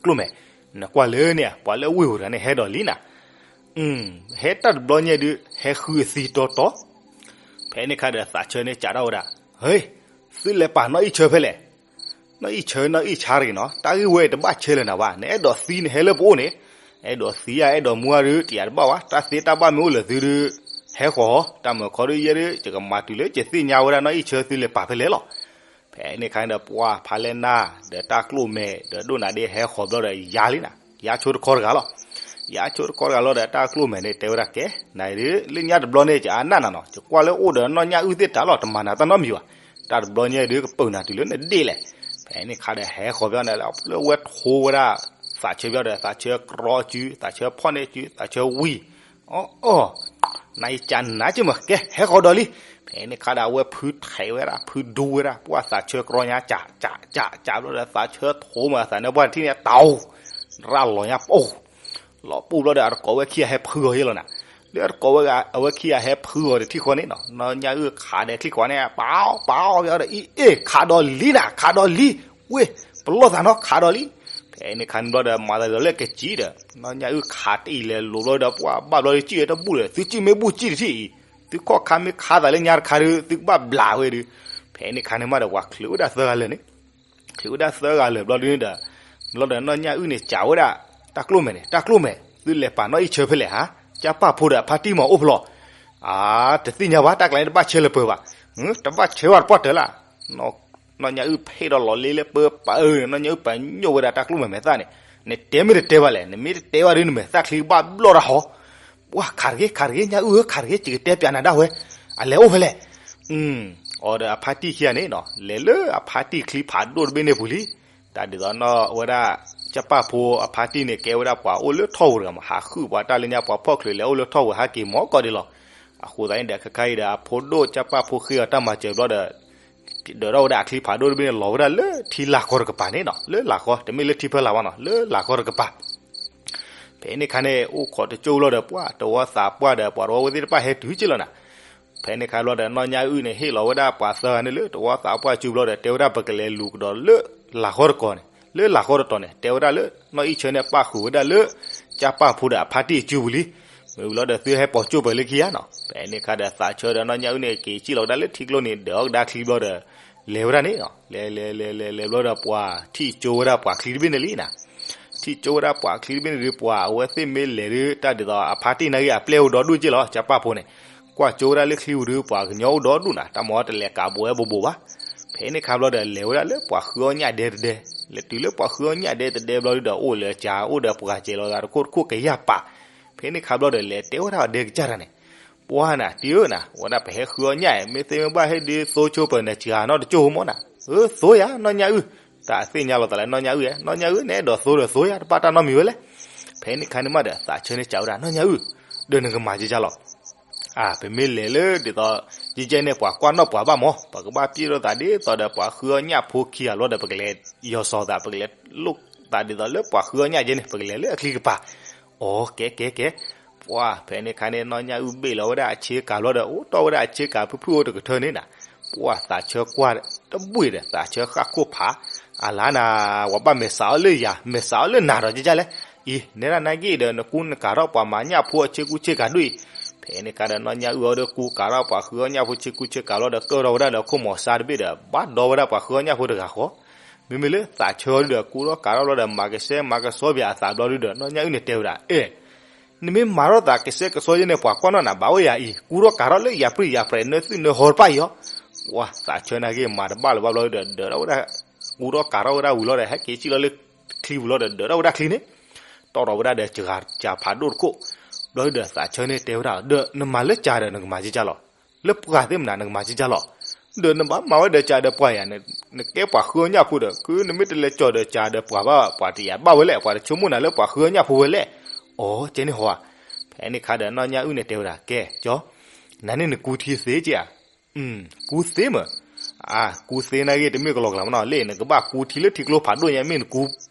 ကျိၣ်မဲာ် နကွၢ်လၢန့ၣ် ပှၤလၢအဝ့ၢ်ပူၤတဂၤန့ၣ်ဟဲဒီးလံနၤ ဟဲတၢ်တဘျီညါဒုး ဟဲဃုအသံတီတီ. ဖဲန့ၣ်ခါဒီးသးဆၢန့ၣ်စံးထီၣ်ဝဲဒၣ်, ဟ့, သုလဲၤပာ်နီၢ်အံၣ်ဆၢဖဲလဲၣ်. နီၢ်အံၣ်ဆၢ နီၢ်အံၣ်ဆၢတဂ့ၤနီၤ, တၢ်ဂ့ၢ်ဝဲတဘၣ်ဆၢလၢၤနၤဘၣ်, နအဲၣ်ဒိးသံနဟဲလၢပအိၣ်န့ၣ်, အဲၣ်ဒိးသံဧါ အဲၣ်ဒိးမူဧါဒုး တယၤတဘၣ်ဘၣ်, တၢ်သ့တၢ်ဘၣ်မ့ၢ်အိၣ်လၢၤသုဒုး ဟဲဃီၤ, တၢ်မုာ်ခီဒုးယဲဒုး ယကမၤတုၤလၢယသ့ၣ်ညါဝဲဒၣ်နီၢ်အံၣ်ဆၢသုလဲၤပာ်ဖဲလဲၣ်လီၤ. ဖဲန့ၣ်ခါန့ၣ်ဒီး ပှၤဖါလဲၢ်နၢ် ဒီးတၢ်ကျိၣ်မဲာ် ဒီးဒိၣ်နၤဒ့ဟဲဃီၤဘျီဒီးယါလံနၤ, ယါဆိတခီတဂၤလီၤ. ယါဆိတခီတဂၤလီၤဒီး တၢ်ကျိၣ်မဲာ်န့ၣ်တဲဝဲဒၣ်ကဲ, နဒုး လၢညါတဘျီန့ၣ် ကအါနၢ်နၤနီၤ, ယကွၢ်လၢအိၣ်ဒီးနီၢ်ညၣ်အုၣ်သ့ၣ်တၢ်လီၤ, တမၤနၤတၢ်နီတမံၤဘၣ်, တၢ်တဘျီညါဒုးကပၢၤနၤတုၤလၢနဒ့ၣ်လဲၣ်. ဖဲန့ၣ်ခါဒီးဟဲဃီၤဘျီန့ၣ် လၢဝဲထိဝဲဒၣ် သးဆၢဘျီဒီး သးဆၢကြီစု, သးဆၢဖီၣ်န့ၢ်စု, သးဆၢဝံၤ အီၣ်အီၣ်, နအံၤကနၤက့မး ကဲ ဟဲဃီၤဒီးလံ. ဖဲန့ၣ်ခါဒီး အဝဲဖုထဲးဝဲဒၣ် ဖုဒူဝဲဒၣ် ပှၤသးဆၢကြီညါ ကးကးကးကးဘျီဒီး သးဆၢထိးမး သးနၢ်ပှၢ်တထံၣ်န့ၣ် တၢ်အိၣ် ရၣ်လီၤညါပိၢ်, လီၤပိၢ်ဘျီဒီး အတကိးဝဲခံဂၤဟဲဖုဂီၤယဲလီၤနၤ. လၢအတကိးဝဲအဝဲခံဂၤဟဲဖုဂီၤတထံၣ်ဃီန့ၣ်နီၤ, နီၢ်ညၣ်အုၣ်ခးဒီးချံခွါန့ၣ် ပၢ်ပၢ်အီၣ်ဘျီဒီး အံၤ အ့ၣ် ခးဒီးလံနၤ ခးဒီးလံ, ဝ့ၢ် ပလီၢ်သးနီၤ ခးဒီးလံ. ဖဲန့ၣ်ခါန့ၣ်ဘျီဒီး မၤသးဒ်သိးလၢကစံၣ်ဒီး နီၢ်ညၣ်အုၣ်ခးတအံၤလဲၤလိၤဘျီဒီး ပှၤဘၣ်ဘျီဒီး စံၣ်ဝဲတဘူၣ်ဒီး သုစံၣ်မ့ၢ်ဘူၣ်စံၣ်တထံၣ်အံၤ, သုခီၣ်ခါမ့ၢ်ခါသးလၢညါတခါဒီး သုကဘၣ်ဘျးဝဲဒုး. ဖဲန့ၣ်ခါန့ၣ်မးဒီး ပှၤချုးဝဲဒၣ်သၢဂၤလၢာ်န့ၣ်, ချုးဝဲဒၣ်သၢဂၤလၢာ်ဘျီဒုးဒီး ဘျီဒီးနီၢ်ညၣ်အုၣ်န့ၣ် စံးဝဲဒၣ် တၢ်ကျိၣ်မဲာ်န့ၣ် တၢ်ကျိၣ်မဲာ် သုလဲၤပာ်နီၢ်အံၣ်ဆၢဖဲလဲၣ်ဧါ, ကၢ်ပၢ်ဖိဒီးအဖါတံၢ်မးအိၣ်ဖဲလဲၣ်. အါ တသ့ၣ်ညါဘၣ် တၢ်ကျါန့ၣ် တဘၣ်ဆၢလၢၤပၢၤဘၣ်, တဘၣ်ဆၢဘၣ်တပှၢ်တၢၢ်လၢ်. နီၢ်ညၣ်အုၣ်ဖဲးဒီးလီၤလ့လၢပၢပာ်အၢန့ၣ် နီၢ်ညၣ်အုၣ်ပညိၣ်ဝဲဒၣ်တၢ်ကျိၣ်မဲာ်မဲာ်သၣ်န့ၣ်, နတဲမ့ၢ်တတဲဘၣ်လဲၣ်, နမ့ၢ်တတဲဘၣ်ဒုး နမဲာ်သၣ်ချံကဘၣ်ဘျီၣ်တၢ်ဟီ. ပှၤခးတဂ့ၤ ခးတဂ့ၤ ညၣ်အုၣ်ဧၢ ခးတဂ့ၤ ယကတဲပျးနၤဒၣ်ဝဲ, အလဲၤအိၣ်ဖဲလဲၣ်. အီၤဒီးအဖါတံၢ်ခံဂၤန့ၣ်နီၤ လဲၤလၢအဖါတံၢ်ချံဖးဒိၣ်တဘ့ၣ်န့ၣ်ပူၤလံ. တၢ်ဒ်သိးနီၢ်ဝဲဒၣ် ကၠၢ်ပၢ်ဖိအဖါတံၢ်န့ၣ် ကဲဝဲဒၣ်ပှၤအိၣ်လၢထီၣ်ပူၤတဂၤမး ဟးဃုပှၤတၢ်လၢညါ ပှၤဖီၣ်ချုးလဲၤအိၣ်လၢထီၣ်ပူၤ ဟဲက့ၤမီၢ်ကီၢ်ဒံးလီၤ. အဃိသတးန့ၣ်ဒီး ခဲခါအံၤဒီး အဖိဒိၣ်ကၠၢ်ပၢ်ဖိဃ့အီၤတၢ်မၤစၢၤဘျီဒီး ဒၢးထီၣ်ဝဲဒၣ်အချံဖးဒိၣ်တဘ့ၣ်န့ၣ် လီၤဝဲဒၣ်လၢထံလာ်ဃီတကပၤန့ၣ်နီၤ, လၢလာ်ဃီ, တမ့ၢ်လၢထံဖီလာ်ဘၣ်နီၤ, လၢလာ်ဃီတကပၤ. ဖဲန့ၣ်ခါန့ၣ် အိၣ်ခိးတကၠိၢ်လီၤဒီး ပှၤတဝီသ့ၣ်တဖၣ်ဟဲတုၤက့လီၤနၤ. ဖဲန့ၣ်ခါဘျီဒီး နီၢ်ညၣ်အုၣ်န့ၣ် ဟ့ၣ်လီၤဝဲဒၣ်ပှၤသၢဂၤန့ၣ်လၢတဝီသးပှၢ်ကၠိၢ်ဘျီဒီး တဲဝဲဒၣ် ပကလဲၤလူၤကဒီးလၢလာ်ဃီတကပၤန့ၣ်, လၢလာ်ဃီတတီၤန့ၣ် တဲဝဲဒၣ်လၢ နီၢ်အံၣ်ဆၢန့ၣ် ပၣ်ဃုာ်ဝဲဒၣ်လၢ ကၠၢ်ပၢ်ဖိဒီးအဖါတံၢ်အစုပူၤလံ. မ့ၢ်ဝံၤလီၤဒီး သုဟဲပိာ်ကၠိၢ်ပၢၤလၢခံဂၤနီၤ. ဖဲန့ၣ်ခါဒီး သးဆၢဒီးနီၢ်ညၣ်အုၣ်န့ၣ် က့ၤစံၣ်လီၤဝဲဒၣ်လၢထံကျိန့ၣ် ဒၢးအီၣ်ကဒါချံဘျီဒီး လဲၤဝဲဒၣ်န့ၣ်နီၤ. လဲၤလဲၤလဲၤလဲၤလဲၤဘျီဒီး ပှၤထံၣ်ကၠိဝဲဒၣ်ပှၤချံတဘ့ၣ်န့ၣ်လံနၤ. ထံၣ်ကၠိဝဲဒၣ်ပှၤချံတဘ့ၣ်န့ၣ်ဒီး ပှၤအဝဲသ့ၣ်မ့ၢ်လဲၤဒီး တၢ်ဒ်သိးအဖါတံၢ်နာ်က့ အပျဲၢ်အိၣ်ဒီဒူၣ်က့လီၤ ကၠၢ်ပၢ်ဖိန့ၣ်. ကွၢ်ကၠိဝဲဒၣ်လၢချံပူၤဒီး ပှၤကညီအိၣ်ဒီဒူၣ်နၤ, တၢ်မၤအီၤတလဲၤကးဘိဝဲဘိးဘိးဘၣ်. ဖဲန့ၣ်ခါဘျီဒီး လဲၤဝဲဒၣ်လၢပှၤဃုအီၣ်ညၣ်ဒဲတဒဲ, လဲၤတုၤလၢပှၤဃုအီၣ်ညၣ်ဒဲတဒဲဘျီဒီး အိၣ်လၢကၠၤ အိၣ်ဒီးပှၤစဲးလီၤသးတခိၣ်တခိၣ်ကယၢ်ပာ်. ဖဲန့ၣ်ခါဘျီဒီး လဲၤတဲဝဲဒၣ်အီၤဒဲကစၢ်တၢ်န့ၣ်, ပှၤနၤ တံၤဧၢနၤ, ဝဲဒၣ်ပဟဲဃုအီၣ်ညၣ်အံၤ မ့ၢ်သ့မ့ၢ်ဘၣ်ဟ့ၣ်ဒုးသိကၠိပၢၤနၤ စှၤနီတကၠိၢ်မၢ်နၤ. အၢ သိယၤ နီၢ်ညၣ်အုၣ်, တၢ်သ့ၣ်ညါလီၤသးလၢနီၢ်ညၣ်အုၣ်ဧါ, နီၢ်ညၣ်အုၣ် နအဲၣ်ဒိးသိဒီးသိယၤ တဘၣ်တၢ်နီတမံၤဝဲလဲၣ်. ဖဲန့ၣ်ခါန့ၣ်မးဒီး သးဆၢန့ၣ်စံးဝဲဒၣ် နီၢ်ညၣ်အုၣ်, ဒီးနကမၤကကၢ်လီၤ. အၢ ပမ့ၢ်လဲၤလၢဒ်သိး ကကဲန့ၣ် ပှၤကွၢ်နီၣ်ပှၤဘၣ်မၢ်, ပကဘၣ်ပျဲၢ်ထီၣ်သးဒ်သိးဒီးပှၤဃုအီၣ်ညၣ်ဖိခံဂၤလီၤဒီး ပကလဲၤယီၤစီၤသး ပကလဲၤလိၣ်သးဒ်သိးလၢပှၤဃုအီၣ်ညၣ်ကဲန့ၣ် ပကလဲၤလၢအချံကပၤ. အိ ကဲကဲကဲ. ပှၤဖဲန့ၣ်ခါန့ၣ် နီၢ်ညၣ်အုၣ်ဘ့ၣ်လီၤဝဲဒၣ်အဆ့ကၤဘျီဒီး အိၣ်တီၢ်ဝဲဒၣ်အဆ့ကၤဖုၣ်ဖုၣ်အိၣ်တကထၢန့ၣ်နၤ. ပှၤသးဆၢကွၢ်တဘှံးဒီး သးဆၢဃၣ်ခိၣ်ဖး, အလါနၤ ပှၤဘၣ်မဲာ်ဆှးအီၤလၢယၤ မဲာ်ဆှးအီၤလၢနၤဒီးကကၢ်လဲၣ်. အံၤ နဲဒၣ်နာ်က့ဒီး နကူနကၤထီၣ်ပှၤမၤညၣ်ဖိအဆ့ကူဆ့ကၤဒိၣ်အံၤ. ဖဲန့ၣ်ခါဒီး နီၢ်ညၣ်အုၣ်အီၤဒီး ကူကၤထီၣ်ပှၤဃုအီၣ်ညၣ်ဖိဆ့ကူဆ့ကၤဘျီဒီး ကၢၢ်ထီၣ်ဝဲဒၣ်ဒီးခိၣ်မီၤစါတဘ့ၣ်ဒီး ဘၣ်ဒီဝဲဒၣ်ပှၤဃုအီၣ်ညၣ်ဖိတဂၤဃီ. မ့မ့ၢ်လၢသးဆၢအီၤဒီး ကူထီၣ်ကၤထီၣ်ဘျီဒီး မၤကဆှဲမၤကဆှီပၠးအသးဘျီဒီး နီၢ်ညၣ်အုၣ်န့ၣ်တဲဝဲဒၣ် အဲ နမ့ၢ်မၤထီၣ်သးကဆှဲကဆှီယဲန့ၣ် ပှၤကွၢ်နီၣ်နၤဘၣ်အိၣ်ယၤအံၤ ကူထီၣ်ကၤထီၣ်လၢယၤပြံၢ်ယၤပြဲး နသုနဟီတဖၣ်အံၤအီၤ. ပှၤသးဆၢနာ်က့ မၤတဘၣ်လၢၤဘၣ်ဘျီဒီး ဒၢးထီၣ်ဝဲဒၣ် ကူထီၣ်ကၤထီၣ်ဝဲဒၣ်ဝံၤလီၤဒီး ဟဲက့ၤစံၣ်လီၤလၢချံပူၤလီၤဒီး ဒၢးထီၣ်ဝဲဒၣ်ချံန့ၣ် တီၢ်ထီၣ်ဝဲဒၣ်ဒီးစှၤကၤဖးဒိၣ်တခိၣ်. ဘျီဒီးသးဆၢန့ၣ်တဲဝဲဒၣ် ဒီးနမၤလၢကၤဒီး နကမၤကကၢ်လီၤ. လၢပှၤသ့ၣ်မနုၤ နကမၤကကၢ်လီၤ. ဒီးနဘၣ်မၤဝဲဒီးကၤဒီးပှၤယၤန့ၣ် နကဲပှၤဃုအီၣ်ညၣ်ဖိဒီး ခုနမ့ၢ်တလဲၤကၠီၤဒီးကၤဒီးပှၤဘၣ် ပှၤတယာ်ဘၣ်ဝဲလဲၣ် ပှၤတဆိကမိၣ်နၤလၢပှၤဃုအီၣ်ညၣ်ဖိဝဲလဲၣ်. အိ ကဲန့ၣ်ဟီဧါ. ဖဲန့ၣ်ခါဒီး နီၢ်ညၣ်အုၣ်န့ၣ်တဲဝဲဒၣ် ကဲ ကၠီ, နၤန့ၣ်နကူထံသ့က့ဧါ. ကူသ့မး. အၢ ကူသ့နၤဂ့ၤ တမ့ၢ်ကလီကလီမနီၤ လၢနကဘၣ်ကူထံလၢ ထံကျိဖးဒိၣ်ညါ မ့ၢ်နက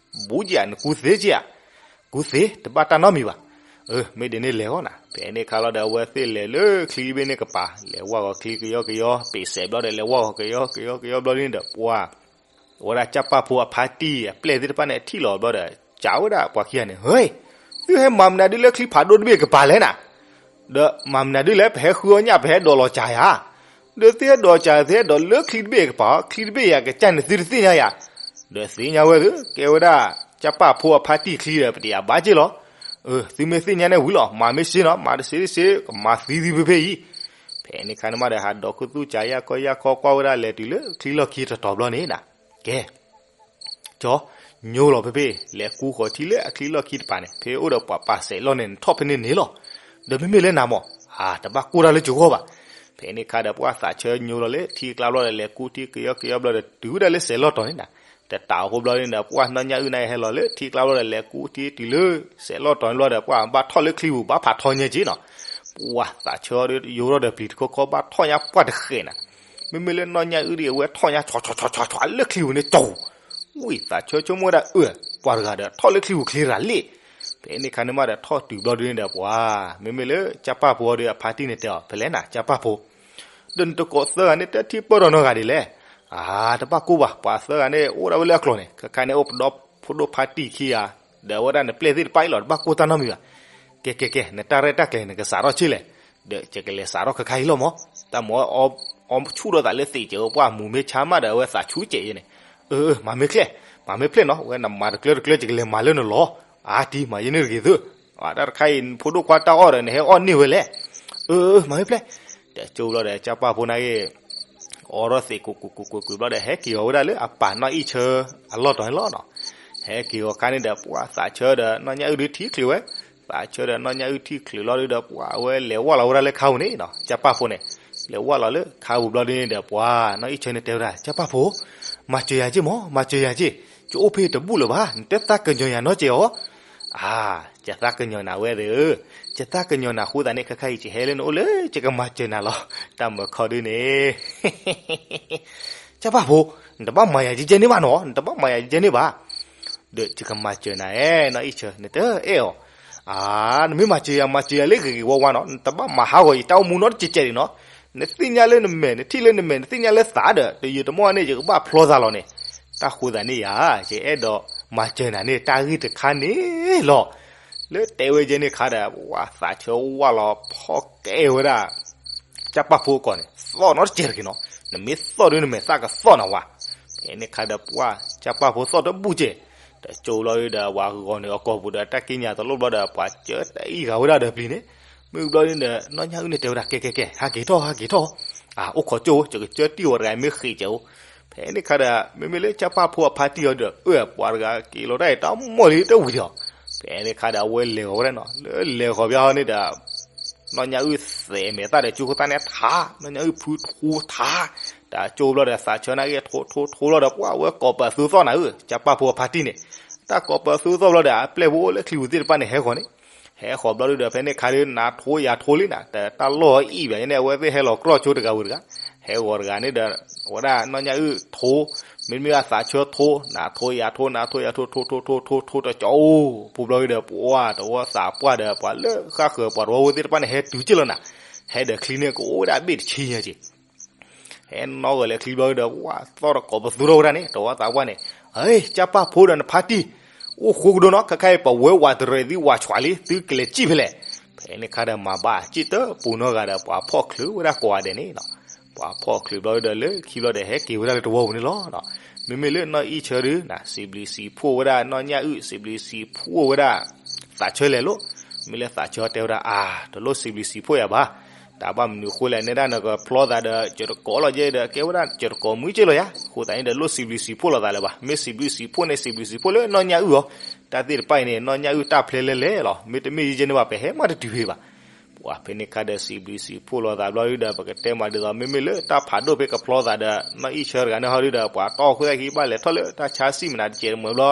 ူဘူးက့ဧါ နကူသ့က့ဧါ. ကူသ့ တဘၣ်တၢ်နီတမံၤဘၣ်. အၢ မ့ၢ်ဒ်န့ၣ်လဲၤဂီၢ်နၤ. ဖဲန့ၣ်ခါလီၤဒီး အဝဲသ့ၣ်လဲၤလၢချံဘ့ၣ်န့ၣ်ကပၤ လဲၤဝၢ်ဂီၤချံကယီကယီ ပ့ၤစဲးဘျီဒီး လဲၤဝၢ်ဂီၤကယီကယီကယီဘျီန့ၣ်ဒီး ပှၤ ဝဲဒၣ်ကၠၢ်ပၢ်ဖိအဖါတံၢ်အပျဲၢ်သ့ၣ်တဖၣ်န့ၣ် ထံၣ်လီၤဘျီဒီး စံးဝဲဒၣ်ပှၤခံဂၤန့ၣ် ဟ့ သုဟဲမၤမနုၤဒ်လၢချံဖးဒိၣ်တဘ့ၣ်ကပၤလဲၣ်နၤ. ဒီးမၤမနုၤဒ်လဲၣ် ပဟဲဃုအီၣ်ညၣ် ပဟဲဒိးလီၤကၤယၤ. ဒီးသုဟဲဒိးကၤ သုဟဲဒိးလၢချံတဘ့ၣ်ကပၤ ချံတဘ့ၣ်ယၤကစၢ်န့ၣ် သုတသ့ၣ်ညါယၤ. ဒီးသ့ၣ်ညါဝဲသု ကဲဝဲဒၣ် ကၠၢ်ပၢ်ဖိအဖါတံၢ်ချံဒီး ပတယာ်ဘၣ်က့ၢ်လီၤ. အၢ သုမ့ၢ်သ့ၣ်ညါန့ၣ်ဝံၤလီၤ မၤမ့ၢ်စ့နီၤ မၤတစ့တစ့ ကမၤသံသုဖဲဖဲအံၤ. ဖဲန့ၣ်ခါန့ၣ်မးဒီး ဟးဒိးခူသူၣ်ကၤယၢ်ခီယၢ်ခီ ကွၢ်ဝဲဒၣ်လဲၤတုၤလၢချံလီၢ်ခံတတီၤဘျီန့ၣ်နၤ. ကဲ ကၠီ, ညိလီၤဖဲဖဲ လဲၤကူဃီၤထံလၢအချံလီၢ်ခံတပၤန့ၣ် ဖဲအိၣ်ဒီးပှၤပာ်စဲးလီၢ်န့ၣ် နထီၣ်ဖဲန့ၣ်န့ၣ်လီၤ. ဒီးမ့မ့ၢ်လၢနၤမး အၢ တဘၣ်ကိၢ်တၢ်လၢကဂီၢ်ဘၣ်. ဖဲန့ၣ်ခါဒီး ပှၤသးဆၢညိလီၤလၢထံကျါဘျီဒီး လဲၤကူထံကယီကယီဘျီဒီး တုၤဝဲဒၣ်လၢစဲးလီၢ်တီၤန့ၣ်နၤ. တတးအိၣ်ဘျီန့ၣ်ဒီး ပှၤနီၢ်ညၣ်အုၣ်န့ၣ်ဟဲလီၤလၢထံကျါဘျီဒီး လဲၤကူထံတုၤလၢစဲးလီၢ်တီၤန့ၣ်ဘျီဒီး ပှၤဘၣ်ထီၣ်လၢချံပူၤ ဘၣ်ဖးထီညါက့နီၤ. ပှၤသးဆၢဒီး ယိထီၣ်ဒီးပျံၤတခီခီ ဘၣ်ထီၣ်ညါပှၢ်တဃဲးနၤ. မ့မ့ၢ်လၢနီၢ်ညၣ်အုၣ်ဒ်အဝဲထီၣ်ညါ ဆီဆီဆီဆီဆီ လၢချံပူၤန့ၣ် ကၠီ, ဝံၤသးဆၢဆိကမိၣ်ဝဲဒၣ် အၢ ပှၤတဂၤဒီး ထီၣ်လၢချံပူၤချ့ရၤလ့ၣ်. ဖဲန့ၣ်ခါန့ၣ်မးဒီး ထီၣ်တုၤဘျီဒ်န့ၣ်ဒီး ပှၤ မ့မ့ၢ်လၢကၠၢ်ပၢ်ဖိဒီးအဖါတံၢ်န့ၣ်တဲအီၤ ဖဲလဲၣ်နၤ ကၠၢ်ပၢ်ဖိ ဒီးနတကိးသၢဂၤန့ၣ် တထံၣ်ပၢၢ်ထီၣ်နီတဂၤဒ်လဲၣ်. အၢ တဘၣ်ကိၢ်ဘၣ် ပှၤသၢဂၤန့ၣ် အိၣ်ဒၣ်ဝဲလၢအကျိၤန့ၣ် ခဲခါန့ၣ် အိၣ်ပဒီဖိဒိၣ်ဖါတံၢ်ခံဂၤ ဒီးအဝဲဒၣ်နပျဲၢ်သ့ၣ်တဖၣ်အံၤလီၤ တဘၣ်ကိၢ်တၢ်နီတမံၤဘၣ်. ကဲကဲကဲ နတၢ်ရဲၣ်တၢ်ကျဲၤနကစးထီၣ်ဆ့လဲၣ်. ဒီးယကလဲၤစးထီၣ်ခဲခါအံၤလီၤမး. တၢ်မၤ အီၣ်ဆူၣ်ဒီးသးလၢသံးကဲး ပှၤမူၤမ့ၢ်ဆါမးဒီး အဝဲသးဆူၣ်ကဲးယဲန့ၣ်. အၢ မၤမ့ၢ်ဖျဲၣ် မၤမ့ၢ်ဖျဲၣ်နီၤ ဝဲနမၤတကျၢတကျၢ ယကလဲၤမၤလၢနလီၢ်. အါ တံၤ မၤယဲန့ၣ်တဂ့ၤသု. တၢ်တခါအံၤ နဖိဒိၣ်ခွါတၢ်အီၣ်ဒီး နဟဲအီၣ်န့ၢ်ဝဲလဲၣ်. အၢ မၤမ့ၢ်ဖျဲၣ်. ဒီးကၠိဘျီဒီး ကၠၢ်ပၢ်ဖိန့ၣ်ဂ့ၤ အီထီၣ်သံးကွံာ်ကွံာ်ကွံာ်ကွံာ်ကွံာ်ဘျီဒီး ဟဲက့ၤအီၤဝဲဒၣ်လၢအပၢ်နီၢ်အံၣ်ဆၢအလီၢ်တီၤန့ၣ်လီၤ. ဟဲက့ၤအီၤခါန့ၣ်ဒီး ပှၤသးဆၢဒီး နီၢ်ညၣ်အုၣ်ဒုးထံၣ်ချုးဝဲ. သးဆၢဒီး နီၢ်ညၣ်အုၣ်ထံၣ်ချုးလီၤဒုးဒီး ပှၤအဝဲလဲၤဝၢ်လီၤဝဲဒၣ်လၢခါပူၤန့ၣ်နီၤ ကၠၢ်ပၢ်ဖိန့ၣ်. လဲၤဝဲလီၤလၢခါပူၤဘျီဒ်န့ၣ်ဒီး ပှၤနီၢ်အံၣ်ဆၢန့ၣ်တဲဝဲဒၣ် ကၠၢ်ပၢ်ဖိ, မၤစၢၤယၤက့ၢ်မး, မၤစၢၤယၤက့ၢ်, ယအိၣ်ဖဲတဘူၣ်လၢၤဘၣ်, နတသးကညီၤယၤနီတစဲးဧါ. အါ, ယသးကညီၤနၤဝဲသ့ၣ်ဧၢ, ယသးကညီၤနၤဃိသတးန့ၣ် ခဲခါအံၤ ယဟဲလၢနအိၣ်လၢယကမၤစၢၤနၤလီၤ. တၢ်မၢခီဒုန့ၣ် ကၠၢ်ပၢ်ဖိ, နတဘၣ်မၤယၤကဲကဲန့ၣ်ဘၣ်နီၤ, နတဘၣ်မၤယၤကဲကဲန့ၣ်ဘၣ်. ဒီးယကမၤစၢၤနၤဧၢ, နီၢ်အံၣ်ဆၢ, နတအဲၣ်အီၤ. အါ, နမ့ၢ်မၤစၢၤယၤ မၤစၢၤယၤလၢဂ့ၤဂ့ၤဝါဝါနီၤ, နတဘၣ်မၤဟးဂီၤယတၢ်အိၣ်မူနီတစဲးစဲးန့ၣ်နီၤ. နသ့ၣ်ညါလၢနမဲာ်, နထံၣ်လၢနမဲာ်, နသ့ၣ်ညါလၢသးဒီး တယံာ်တမီၢ်န့ၣ် ယကဘၣ်ဖျီသးလီၤန့ၣ်. တၢ်ဃိသတးန့ၣ်ယၤ, ယအဲၣ်ဒိးမၤစၢၤနၤန့ၣ် တၢ်ဂ့ၢ်တခါန့ၣ်လီၤ. လၢတဲဝဲကဲန့ၣ်ခါဒီး ပှၤသးဆၢဝါလီၤဖီၣ်ကဲဝဲဒၣ် ကၠၢ်ပၢ်ဖိအကိာ်န့ၣ်, သီၣ်နီတစဲးတဂ့ၤနီၤ, နမ့ၢ်သီၣ်ဒုးနမဲာ်သၣ်ကသီၣ်နၤဝါ. ဖဲန့ၣ်ခါဒီးပှၤ ကၠၢ်ပၢ်ဖိသီၣ်တဘူၣ်ကဲ, ဒီးကၠိဘျီဒုဒီး ပှၤဂီၤန့ၢ်အကိာ်ပူၤဒီး တၢ်ကံးညာ်တလိၣ်ဘျီဒီး ပှၤစၢတအံၣ်ဂၤဝဲဒၣ်ဒီးပျံၤန့ၣ်, မ့ၢ်ဘျီဒုဒီး နီၢ်ညၣ်အုၣ်န့ၣ်တဲဝဲဒၣ် ကဲကဲကဲ, ဟးက့ၤထီၣ် ဟးက့ၤထီၣ်, အအိၣ်ခိးကၠိဧိၤ, ယကစၢတံၢ်ဝဲတဂၤမ့ၢ်ဃ့ၢ်ကဲဧိၤ. ဖဲန့ၣ်ခါဒီး မ့မ့ၢ်လၢကၠၢ်ပၢ်ဖိအဖါတံၢ်အီၤဒီး အၢ ပှၤတဂၤက့ၤလီၤတၢ်အံၤတၢ်မီၢ်လံတဝံၤဒီး, ဖဲန့ၣ်ခါဒီး အဝဲလဲၤဃီၤဝဲဒၣ်နီၤ, လၢလဲၤဃီၤဘၣ်ဟီန့ၣ်ဒီး နီၢ်ညၣ်အုၣ်သဲးမဲာ်သၣ်ဒီး ကၠိခိၣ်သၣ်န့ၣ်ထါ, နီၢ်ညၣ်အုၣ်ဖုထိထါ, တၢ်ကၠိဘျီဒီး သးဆၢန့ၣ်က့ၤထိထိထိဘျီဒီး ပှၤဝဲကိးပသူသီၣ်နၤဧၢ, ကၠၢ်ပၢ်ဖိအဖါတံၢ်န့ၣ်, တၢ်ကိးပသူသီၣ်ဘျီဒီး အပျဲၢ်ဖိအိၣ်လၢချံပူၤသ့ၣ်တဖၣ်န့ၣ် ဟဲဃီၤန့ၣ်, ဟဲဃီၤဘျီဒုဒီး ဖဲန့ၣ်ခါဒီး နၤထိယၤထိလံနၤ, တၢ်လီၢ်အံၤဘၣ်န့ၣ် အဝဲသ့ၣ်ဟဲလီၤကြီကၠိတဂၤဝံၤတဂၤ, ဟဲဂီၤတဂၤန့ၣ်ဒီး အဝဲဒၣ်နီၢ်ညၣ်အုၣ်ထိ, မ့မ့ၢ်အသးဆၢထိ, နၤထိယၤထိ, နၤထိယၤထိ, ထိထိထိထိထိထိတကၠီအိၣ်, ပူၤဘျီဒုဒီး ပှၤတဝီသးပှၢ်ဒီး ပှၤလၢဃၣ်ဃၢၤပှၤတဝီဖိသ့ၣ်တဖၣ်န့ၣ် ဟဲတုၤက့ၢ်လီၤနၤ, ဟဲဒီးချံန့ၣ် ကအိၣ်ဝဲဒၣ်ဘ့ၣ်တဆံညါက့ၤ ဟဲနီၣ်ဂၢၢ်လဲၤချံဘျီဒုဒီး ပှၤသီၣ်တကိးပသူထီၣ်ဝဲဒၣ်န့ၣ် တဝီသးပှၢ်န့ၣ်, အ့ ကၠၢ်ပၢ်ဖိဒီးနဖါတံၢ်, အိၣ်ဃိကဒီးနီၤ, ခဲခါအံၤ ပဝဲဝးတရံးသံဝးဆွးလံ, သုကလဲၤစံၣ်ဖဲလဲၣ်. ဖဲန့ၣ်ခါဒီး မၤဘၣ်စံၣ်တပူၤနီတဂၤဒီး ပှၤဖီၣ်ချုးဝဲဒၣ်ကိးဂၤဒဲးန့ၣ်, ပှၤဖီၣ်ချုးဘျီဒုဒီး လၢခံဘျီဒီး ဟဲက့ၤဝဲဒၣ်လၢတဝီပူၤန့ၣ်လီၤ. မ့မ့ၢ်လၢနီၢ်အံၣ်ဆၢဒု စံးဘျုးစံးဖှိၣ်ဝဲဒၣ်နီၢ်ညၣ်အုၣ်, စံးဘျုးစံးဖှိၣ်ဝဲဒၣ် သးဆၢလဲၤလိာ်, မ့ၢ်လၢသးဆၢတဲဝဲဒၣ် အါ တလိၣ်စံးဘျုးစံးဖှိၣ်ယၤဘၣ်, တၢ်ဘၣ်မနုၤဃိလဲၣ်န့ၣ်ဒၣ် နကဖျီသးဒီး ကၠၢတကိးလီၤက့ဒီး ကဲဝဲဒၣ်ကၠၢတကိးမုာ်က့လီၤယၤ, အဃိသတးန့ၣ်ဒီး လိၣ်စံးဘျုးစံးဖှိၣ်လိာ်သးလၢၤဘၣ်, မ့ၢ်စံးဘျုးစံးဖှိၣ်န့ၣ် စံးဘျုးစံးဖှိၣ်လၢနီၢ်ညၣ်အုၣ်အီၤ, တၢ်သ့ၣ်တဖၣ်အံၤန့ၣ် နီၢ်ညၣ်အုၣ်တၢ်ဖျဲလၢလဲၣ်လီၤ, မ့တမ့ၢ်ယဲန့ၣ်ဘၣ် ပဟဲမးတတုၤဖဲဘၣ်. ပှၤဖဲန့ၣ်ခါဒီး စံးဘျုးစံးဖှိၣ်လိာ်သးဘျီဒုဒီး ပကတဲမးဒ်သိး မ့မ့ၢ်လၢတၢ်ဖးဒိၣ်ဖဲကဖျီသးဒီး နီၢ်အံၣ်ဆၢတဂၤန့ၣ်ဟီဒုဒီး ပှၤတီၢ်ခိၣ်သၣ်ခံဘၣ်လဲၤထီၣ်လၢတၢ်ဆါစံၣ်မနုၤတစဲးတမှဲၤဘျီ,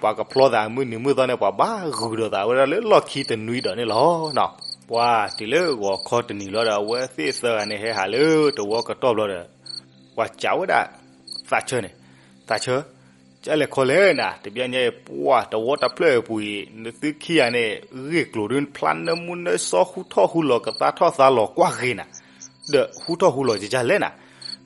ပှၤကဖျီသးမုၢ်နံၤမုၢ်သီန့ၣ် ပှၤဘၣ်ဂုာ်ဒီးသးဝဲဒၣ်လၢလီၢ်ခံတနွံဒီးန့ၣ်လီၤ. ပှၤတုၤလၢဂီၤခီတနံၤလီၤဒီး အဝဲသ့ၣ်သၢဂၤန့ၣ်ဟဲဟးလၢတဝီကတီၢ်ဘျီဒီး ပှၤစံးဝဲဒၣ် သးဆၢန့ၣ်, သးဆၢ, ကလဲၤခီလဲၣ်နၤ, တဘျီညါအံၤ ပှၤတဝီတဖျၢၣ်အပူၤအံၤ နသုခံဂၤန့ၣ် ဂ့ၢ်ကျိၤဒု ဖျါနၢမူနၢစီ ဟူထီၣ်ဟူလီၤ ကသါထီၣ်သါလီၤကွၢ်ဂ့ၤနၤ, ဒီးဟူထီၣ်ဟူလီၤကကလဲၣ်နၤ,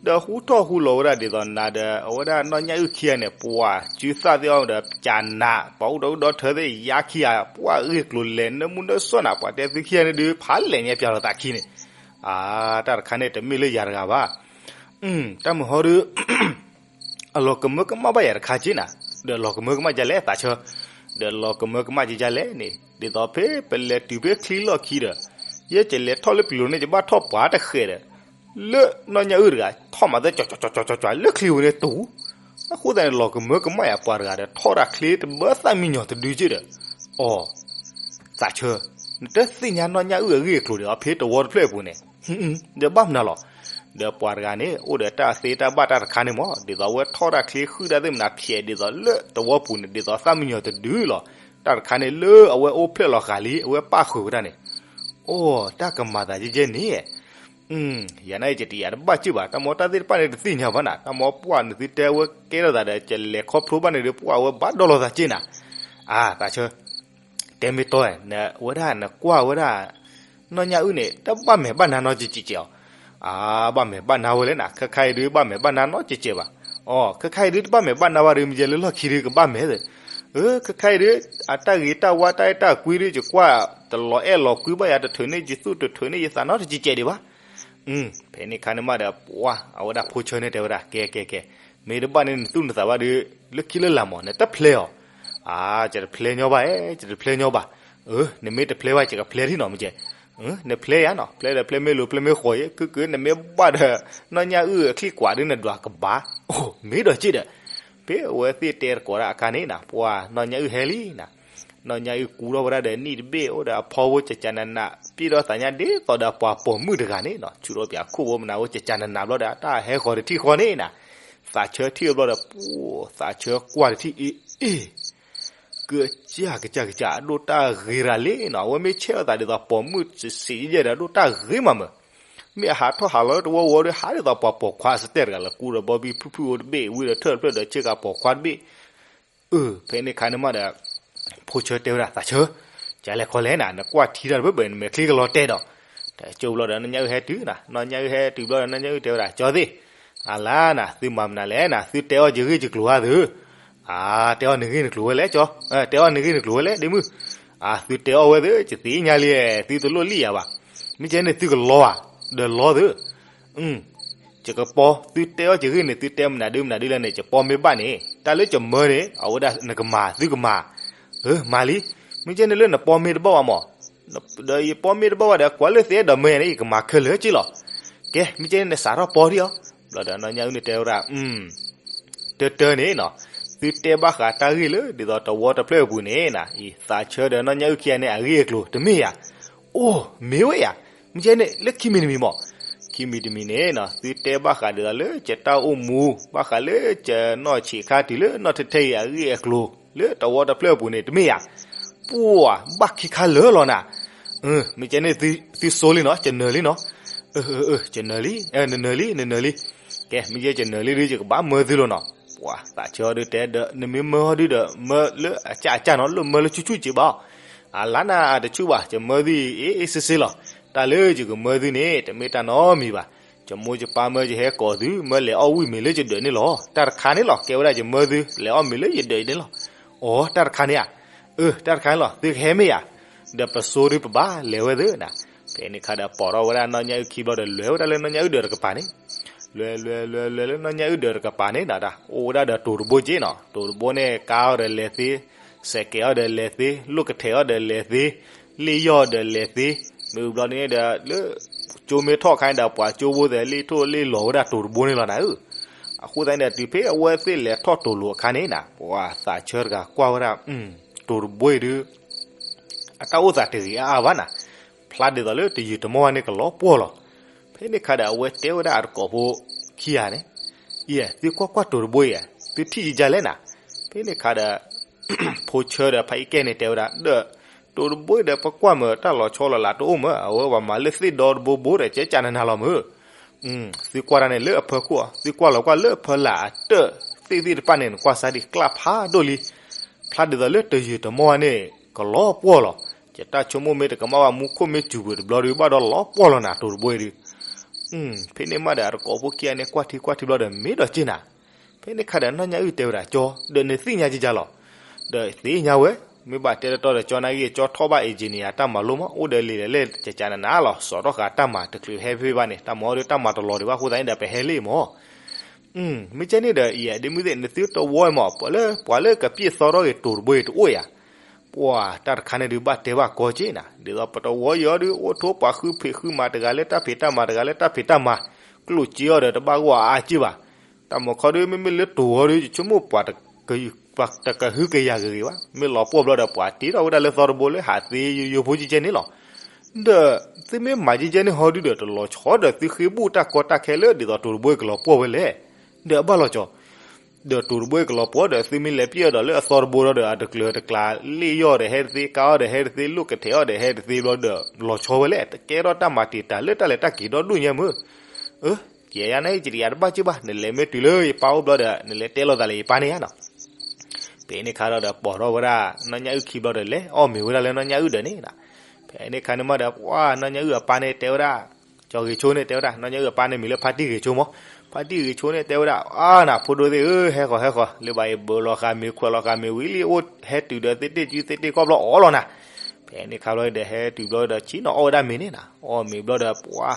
ဒီးဟူထီၣ်ဟူလီၤဝဲဒၣ်ဒ်သိးနၤဒီး အဝဲဒၣ်နီၢ်ညၣ်အုၣ်ခံဂၤန့ၣ် ပှၤစုသၣ်သ့ၣ်အီၤဒီး ကနး ပှၤအိၣ်ဒီးအိၣ်ဒီးထၢသ့ၣ်ယါခံဂၤ ပှၤဂ့ၢ်ကျိၤလဲၤနၢမူနၢစီနၤ, ပှၤတဲသုခံဂၤန့ၣ်ဒု ဖးလဲၣ်ညါပျၢ်လီၤသးခံန့ၣ်, အါ တၢ်တခါန့ၣ် တမ့ၢ်လၢယၤတဂၤဘၣ် တၢ်မုၢ်ဟီဒု အလီၤကမၢကမၣ်ဘၣ်ယၤတခါက့နၤ, ဒီးလီၤကမၢကမၣ်ကလဲၣ်သးဆၢ, ဒီးလီၤကမၢကမၣ်ကကလဲၣ်န့ၣ် ဒ်သိးဖဲပလဲၤတုၤဖဲချံလီၢ်ခံဒီး ယဲကလဲၤထီၣ်လၢပျုၤလိၤန့ၣ် ယဘၣ်ထီၣ်ပှၤတဃဲးဒီး လၢနီၢ်ညၣ်အုၣ်တဂၤ ထီၣ်မၤသဲကၠီကၠီကၠီကၠီလၢချံဝဲန့ၣ်တူၢ်, အဃိသတးန့ၣ် လီၤကမၢကမၣ်ယၤပှၤတဂၤဒီး ထီၣ်တၢ်ချ့တဘၢသၣ်မံညီၤတဒုက့ဒီး, အိ သးဆၢ, နတသ့ၣ်ညါနီၢ်ညၣ်အုၣ်အဂ့ၢ်အကျိၤဒီး အဖဲတဝီတဖျၢၣ်အပူၤန့ၣ်, ဒီးဘၣ်မနုၤလီၤ, ဒီးပှၤတဂၤန့ၣ် အိၣ်ဒီးတၢ်သ့တၢ်ဘၣ်တၢ်တခါန့ၣ်မး ဒ်သိးအဝဲထီၣ်တၢ်ချ့ဃုာ်တၢ်သ့ၣ်မနၤဖျဲးဒ်သိးလၢတဝီပူၤန့ၣ် ဒ်သိးသၣ်မံညီၤတဒုလီၤ, တၢ်တခါန့ၣ်လၢအဝဲအိၣ်ဖျဲၣ်လီၤဃာ်လံ အဝဲပၣ်ဃုာ်ဝဲဒၣ်န့ၣ်, အိ တၢ်ကမၤသးကဲကဲန့ၣ် ယၤန့ၣ် ယတယၤတဘၣ်က့ၢ်ဘၣ်, တၢ်မ့ၢ်တၢ်သ့ၣ်တဖၣ်န့ၣ် တသ့ၣ်ညါဘၣ်နၤ, တၢ်မ့ၢ်ပှၢ်နသုတဲဝဲကဲထီၣ်သးဒီး ကလဲၤခီဖျိဘၣ်န့ၣ်ဒီး ပှၢ်ဝဲဘၣ်ဒီလီၤသးက့နၤ, အါ သးဆၢ, တဲမ့ၢ်တီဝဲဒၣ်နကွၢ်ဝဲဒၣ် နီၢ်ညၣ်အုၣ်န့ၣ် တဘၣ်မဲာ်ဘၣ်နါနီတစဲးစဲးအီၤ, အါ ဘၣ်မဲာ်ဘၣ်နါဝဲလဲၣ်နၤ, ခဲခါအံၤဒုး ဘၣ်မဲာ်ဘၣ်နါနီတစဲးစဲးဘၣ်, အိ ခဲခါအံၤဒုး တဘၣ်မဲာ်ဘၣ်နါဘၣ်ဒုး မ့ၢ်ယဲလၢလီၢ်ခံဒုး ကဘၣ်မဲာ်သ့, အၢ ခဲခါအံၤဒုး အတၢ်ဂ့ၤတၢ်ဝါတၢ်အဲၣ်တၢ်ကွံဒုး ယကွၢ်တလီၤအဲၣ်လီၤကွံဘၣ်ယၤ တထုးန့ၢ်ယသူၣ်တထုးန့ၢ်ယသးနီတစဲးစဲးဒံးဘၣ် ဖဲန့ၣ်ခါန့ၣ်မးဒီး ပှၢ် အဝဲဒၣ်ဖိဆၢန့ၣ်တဲဝဲဒၣ် ကဲ ကဲ ကဲ, မ့ၢ်တဘၣ်န့ၣ်နသူၣ်နသးဘၣ်ဒီး လၢခံလၢလာ်မး နတဖျဲအီၤ, အါ ယတဖျဲညီဘၣ် ယတဖျဲညီဘၣ်, အၢ နမ့ၢ်တဖျဲဘၣ် ယကဖျဲထံၣ်နီၤ မ့ၢ်ကဲ, နဖျဲယၤနီၤ ဖျဲဒီးဖျဲမ့ၢ်လိၤဖျဲမ့ၢ်ဃီၤယဲ ခုၣ်ခုၣ် နမ့ၢ်ဘၣ်ဒီး နီၢ်ညၣ်အုၣ်အချံကွၢ်ဒုး နဒွးကဘၣ်, အိ မ့ၢ်ဒီးက့ဒီး ဖဲအဝဲသ့ၣ်တဲတကိးဒၣ်အခါန့ၣ်နၤ ပှၢ် နီၢ်ညၣ်အုၣ်ဟဲလံနၤ, နီၢ်ညၣ်အုၣ်ကူထီၣ်ဝဲဒၣ်ဒီးနံၣ်တဘ့ၣ် အိၣ်ဒီးအဖီဖိကကနနး ပ့ၣ်ဒီးသးညါဒ်သိးဒီးပှၤပိာ်မုၣ်တဂၤန့ၣ်နီၤ, ဆူးထီၣ်ပၠးခိၣ်ဘိမနၤဝဲ ကကနနးဘျီဒီး တၢ်ဟဲဃီၤတထံၣ်ဃီန့ၣ်နၤ, သးဆၢထံၣ်အဘျီဒီး ပူၤ သးဆၢကွၢ်တထံၣ် အ့ အ့ ကစၢ်ကစၢ်ကစၢ် အဒိၣ်တၢ်ဂ့ၤရၤလံနီၤ, အဝဲမ့ၢ်ဆဲးအသးဒ်သိးပိာ်မုၣ်စံးယဲၢ်ဒီး အဒိၣ်တၢ်ဂ့ၤမးမၢ်, မ့ၢ်အဟးထီၣ်ဟးလီၤလၢတဝီဝီဒီး ဟးဒ်သိးပှၤပိာ်ခွါစတဲာ်တဂၤလၢ ကူဒီးဘီဘံဖုၣ်ဖုၣ်အိၣ်တဘ့ၣ် ဝံၤဒီးထၢၣ်တဖျၢၣ်ဒီး ဆ့ကၤပိာ်ခွါတဘ့ၣ် အၢ ဖဲန့ၣ်ခါန့ၣ်မးဒီး ဖိဆၢတဲဝဲဒၣ် သးဆၢ, ကလဲၤခီလဲၣ်နၤ နကွၢ်ထံတၢ်တဘၣ်ဘၣ် နမဲာ်ချံကလီၤတဲာ်ဒီး, တကၠိဘျီဒီး နီၢ်ညၣ်အုၣ်ဟဲတုၤနၤ, နီၢ်ညၣ်အုၣ်ဟဲတုၤဘျီဒီး နီၢ်ညၣ်အုၣ်တဲဝဲဒၣ် ကၠီသ့ၣ်, အလါနၤ သုမၤမနုၤလဲၣ်နၤ သုတဲအီၣ်ယဂ့ၢ်ယကျိၤဧါသု, အ တဲအီၣ်နဂ့ၢ်နကျိၤဝဲလဲၣ်ကၠီ, တဲအီၣ်နဂ့ၢ်နကျိၤဝဲလဲၣ်ဒ့မုၣ်, အ သုတဲအီၣ်ဝဲသု ယသ့ၣ်ညါလံ, သုတလိၣ်လံၣ်ယၤဘၣ်, မ့ၢ်ကဲန့ၣ်သုကလီဧါ, ဒီးလီသု ယကပီၤ သုတဲအီၣ်ယဂ့ၢ်န့ၣ် သုတဲမနုၤဒုမနုၤဒုလဲၣ်န့ၣ် ယပီၤမ့ၢ်ဘၣ်န့ၣ် တၢ်လၢယမၢန့ၣ် အဝဲဒၣ်နကမၤ သုကမၤ, မၤလံ, မ့ၢ်ကဲန့ၣ်လၢနပီၤမ့ၢ်တဘၣ်ဘၣ်မၢ်, ဒီးယပီၤမ့ၢ်တဘၣ်ဘၣ်ဒီး ကွၢ်လၢသုအဲၣ်ဒိးမၢယၤန့ၣ် ယကမၤခဲလၢာ်က့လီၤ, ကဲ မ့ၢ်ကဲန့ၣ်နစးထီၣ်ပီၤဒံးအီၤ, ဘျီဒီးနီၢ်ညၣ်အုၣ်န့ၣ်တဲဝဲဒၣ် တၢ်တၢ်န့ၣ်နီၤ, သုတဲဘၣ်ဃးတၢ်ဂ့ၢ်လၢ ဒ်သိးတဝီတဖျၢၣ်အပူၤန့ၣ်နၤ, အံၤ သးဆၢဒီးနီၢ်ညၣ်အုၣ်ခံဂၤန့ၣ် အဂ့ၢ်အကျိၤ တမ့ၢ်ယၤ, အိၣ် မ့ၢ်ဝဲယၤ, မ့ၢ်ကဲန့ၣ် လၢခံမံၤတမံၤမၢ်, ခံမံၤတမံၤန့ၣ်နီၤ သုတဲဘၣ်ဃးဒ်သိးလၢ ယတၢ်အိၣ်မူ ဘၣ်ဃးလၢ ယနီၢ်ဆံးခါတုၤလၢနီၢ်ထဲထဲအံၤ အဂ့ၢ်အကျိၤ လၢတဝီတဖျၢၣ်အပူၤန့ၣ် တမ့ၢ်ယၤ, ပှၤ ဘၣ်ခံခါလၢာ်လီၤနၤ, မ့ၢ်ကဲန့ၣ် သုဆိလံနီၤ ယနၢၤလံနီၤ, ယနၢၤလံ, နနၢၤလံ နနၢၤလံ, ကဲ မ့ၢ်ယဲယနၢၤလံဒီး ယကဘၣ်မၢသုလီၤနီၤ, ပှၤ သးဆၢအီၤဒုးတဲဒီး နမ့ၢ်မၢအီၤဒုးဒီး မၢလၢအကၢ်အကၢ်နီၤ လၢမၢလၢဆူၣ်ဆူၣ်က့ဘၣ်, အလါနၤတဆူၣ်ဘၣ် ယမၢသုအံၤ အ့ၣ်အ့ၣ်စ့စ့လီၤ, တၢ်လၢယကမၢသုန့ၣ် တမ့ၢ်တၢ်နီတမံၤဘၣ်, ယမိၢ်ယပၢ်မၢယဟဲကိးသု မၢလဲၤအီၣ်ဝံၣ်မ့ၤလၢယဒၢးန့ၣ်လီၤ, တၢ်တခါန့ၣ်လီၤ ကဲဝဲဒၣ်ယမၢသု လဲၤအီၣ်မ့ၤလၢယဒၢးန့ၣ်လီၤ, အိ တၢ်တခါန့ၣ်ဧါ, အၢ တၢ်တခါန့ၣ်လီၤ သုကဟဲမ့ၢ်ဧါ, ဒီးပစိဒီးပဘၣ်လဲၤဝဲသ့ၣ်နၤ, ဖဲန့ၣ်ခါဒီးပိာ်ထီၣ်ဝဲဒၣ်နီၢ်ညၣ်အုၣ်ခံဘျီဒီး လဲၤဝဲဒၣ်လၢနီၢ်ညၣ်အုၣ်ဒၢးတကပၤန့ၣ်, လဲၤလဲၤလဲၤလဲၤလၢ နီၢ်ညၣ်အုၣ်ဒၢးတကပၤန့ၣ်နၤ အိၣ်ဝဲဒၣ်ဒီးတိၤတဘိက့နီၤ, တိၤတဘိန့ၣ် ကါအီၤဒီးလဲၤသ့, စဲးကဲးအီၤဒီးလဲၤသ့, လိၣ်ကထဲးအီၤဒီးလဲၤသ့, လ့ၣ်ယီၢ်ဒီးလဲၤသ့, မ့ၢ်ဘျီန့ၣ်ဒီးလၢ ကၠိမ့ၢ်ထီၣ်ခါန့ၣ်ဒီး ပှၤကၠိဖိသ့ၣ် လ့ၣ်ထိၣ်လ့ၣ်လီၤဝဲဒၣ်တိၤတဘိန့ၣ်လီၤနၤဧၢ, အဃိသတးန့ၣ်ဒီး တုၤဖဲအဝဲသ့ၣ်လဲၤထီၣ်တိၤလိၤအခါန့ၣ်နၤ ပှၤသးဆၢတဂၤကွၢ်ဝဲဒၣ် တိၤတဘိအံၤဒုး အတၢ်အိၣ်သးတဂ့ၤအါအါဘၣ်နၤ, ဖျါဒ်သိးလၢတယုၢ်တမီၢ်ဝဲန့ၣ်ကလီၤပှီၢ်လီၤ, ဖဲန့ၣ်ခါဒီးအဝဲတဲဝဲဒၣ်အတကိးဖိခံဂၤန့ၣ်, အံၤ သုကွၢ်ကွၢ်တိၤတဘိအံၤ သုထံၣ်ယကလဲၣ်နၤ, ဖဲန့ၣ်ခါဒီး ဖိဆၢဒီးဖးအံၣ်ကဲန့ၣ်တဲဝဲဒၣ် ဒီး တိၤတဘိအံၤဒီးပကွၢ်မၢ်တၢ်လီၤဆီလီၤလးတအိၣ်မၢ် အဝဲပှၤမၤလၢသ့ၣ်ဒီတဘိဘိဒီးကဲကၢ်နနၤလီၤမၢ် သုကွၢ်တၢ်န့ၣ်လၢအဖၢခိၣ် သုကွၢ်လီၤကွၢ်လၢအဖၢလာ်အတၢၢ်သ့ၣ်သ့ၣ်တဖၣ်န့ၣ် နကွၢ်စၢ်ဒံးကျၢ်ဖးဒိၣ်လံ, ဖျါဒ်သိးလၢတယုၢ်တမီၢ်ဝဲန့ၣ် ကလီၤပှီၢ်လီၤ, ယတၢ်ဆိကမိၣ်မ့ၢ်တကမၣ်ဘၣ် မူခိၣ်မ့ၢ်စူၤပၢၤတဘျီဒီး ဘၣ်ဒီးလီၤပှီၢ်လီၤနၤ တိၤတဘိအံၤဒုး, ဖဲန့ၣ်မးဒီးအတကိးဖိခံဂၤန့ၣ် ကွၢ်ထံကွၢ်ထံဘျီဒီးမ့ၢ်ဒီးက့နၤ ဖဲန့ၣ်ခါဒီးနီၢ်ညၣ်အုၣ်တဲဝဲဒၣ် ကၠီ ဒီးနသ့ၣ်ညါကကလီၤ, ဒီးသ့ၣ်ညါဝဲ, မ့ၢ်ဘၣ်တဲတတီဒီးကၠီနာ်က့ ကၠီထီၣ်ဘၣ် engineer တၢ်မၤလိမး အိၣ်ဒီးလံာ်လဲၢ်ကကနနၤလီၤ စိာ်ထီၣ်ဃာ်တၢ်မၤတချုးဟဲဖဲဘၣ်န့ၣ် တၢ်မၤအီၤဒီးတၢ်မၤတလီၤဒံးဘၣ်အဃိသတးန့ၣ်ဒီး ပဟဲလံမး မ့ၢ်ကဲန့ၣ်ဒီး အံၤ ဒ့မုၣ်သ့ၣ် နသုတဝီမး ပှၤလၢ ပှၤလၢကပျဲၢ်သီထီၣ်ဂ့ၤတိၤတဘိအံၤတအိၣ်ဧါ, ပှၤတၢ်တခါန့ၣ်ဒုးဘၣ်တဲဘၣ်ကီက့နၤ ဒ်သိးပတဝီအံၤအီၤဒုး အိၣ်ထိပှၤဃုဖံးဃုမၤတဂၤလၢတၢ်ဖံးတၢ်မၤတဂၤလၢတၢ်ဖံးတၢ်မၤ, ကျိၣ်စ့အီၤဒီးတဘၣ်ဂီၢ်အါက့ဘၣ်, တၢ်မၤခီဒုး မ့မ့ၢ်လၢတိၤအီၤဒုး ယဆိကမိၣ်ပှၤ တကဟုကယာ်ဂ့ၤဂ့ၤဘၣ်, မ့ၢ်လီၤပှီၢ်ဘျီဒီး ပှၤတ့ထီၣ်ဝဲဒၣ်လၢသီတဘိလၢဟးသ့ယိယိဖိကဲကဲန့ၣ်လီၤ, ဒီးသုမ့ၢ်မၤကဲကဲန့ၣ်ဟီဒုးဒီး တလီၤဆီဒီးသုဃ့ဘူၣ်တၢ်ကီတၢ်ခဲလၢ ဒ်သိးတိၤတဘိအံၤကလီၤပှီၢ်ဝဲလဲၣ်, ဒီးအဘၣ်လီၤကီ ဒီးတိၤတဘိအံၤကလီၤပှီၢ်ဒီး သုမ့ၢ်လဲၤပျဲၢ်အီၤဒီးလၢအသီတဘိဒီး အတကျၢၤတကျါ လ့ၣ်ယီၢ်ဒီးဟဲတသ့ ကါအီၤဒီးဟဲတသ့ လိၣ်ကထဲးအီၤဒီးဟဲတသ့ဘျီဒီး လီၤဆီဝဲလဲၣ် တကဲထီၣ်တၢ်မၤတံာ်တာ်လၢတၢ်လဲၤတၢ်က့ၤဒီဒူၣ်ညါမၢ်, ကယၤနာ်က့ ယတယၤတဘၣ်က့ဘၣ် နလဲၤမ့ၢ်တုၤလၢယပၢ်အိၣ်ဘျီဒီး နလဲၤတဲလိာ်သးလၢယပၢ်န့ၣ်ဧါနီၤ ဖဲန့ၣ်ခါဒီး ပိာ်ထီၣ်ဝဲဒၣ် နီၢ်ညၣ်အုၣ်ခံဘျီဒီး လဲၤအီၣ်မ့ၤဝဲဒၣ်လၢနီၢ်ညၣ်အုၣ်ဒၢးန့ၣ်, ဖဲန့ၣ်ခါန့ၣ်မးဒီး ပှၤ နီၢ်ညၣ်အုၣ်အပၢ်န့ၣ်တဲဝဲဒၣ်, ကၠီဂ့ၤဆိန့ၣ်တဲဝဲဒၣ် နီၢ်ညၣ်အုၣ်အပၢ်န့ၣ်မံၤလၢဖါတံၢ်ဂ့ၤဆိမး, ဖါတံၢ်ဂ့ၤဆိန့ၣ်တဲဝဲဒၣ် အါနၤဖိဒိၣ်သ့ၣ်ဧၢ ဟဲဃီၤဟဲဃီၤ လၢဘၣ်အံၤဘၢလီၤဃာ်မ့ၤခွဲးလီၤဃာ်မ့ၤဝံၤလံ အိၣ်ဟဲတုၤဒီးသ့ၣ်တ့ၢ်စုသ့ၣ်တ့ၢ်ကီၢ်ဘျီအီၣ်လီၤနၤ, ဖဲန့ၣ်ခါဘျီဒီးဟဲတုၤဘျီဒီး ဆ့ၣ်နီၤအီၣ်ဝဲဒၣ်မ့ၤန့ၣ်နၤ အီၣ်မ့ၤဘျီဒီးပှၤ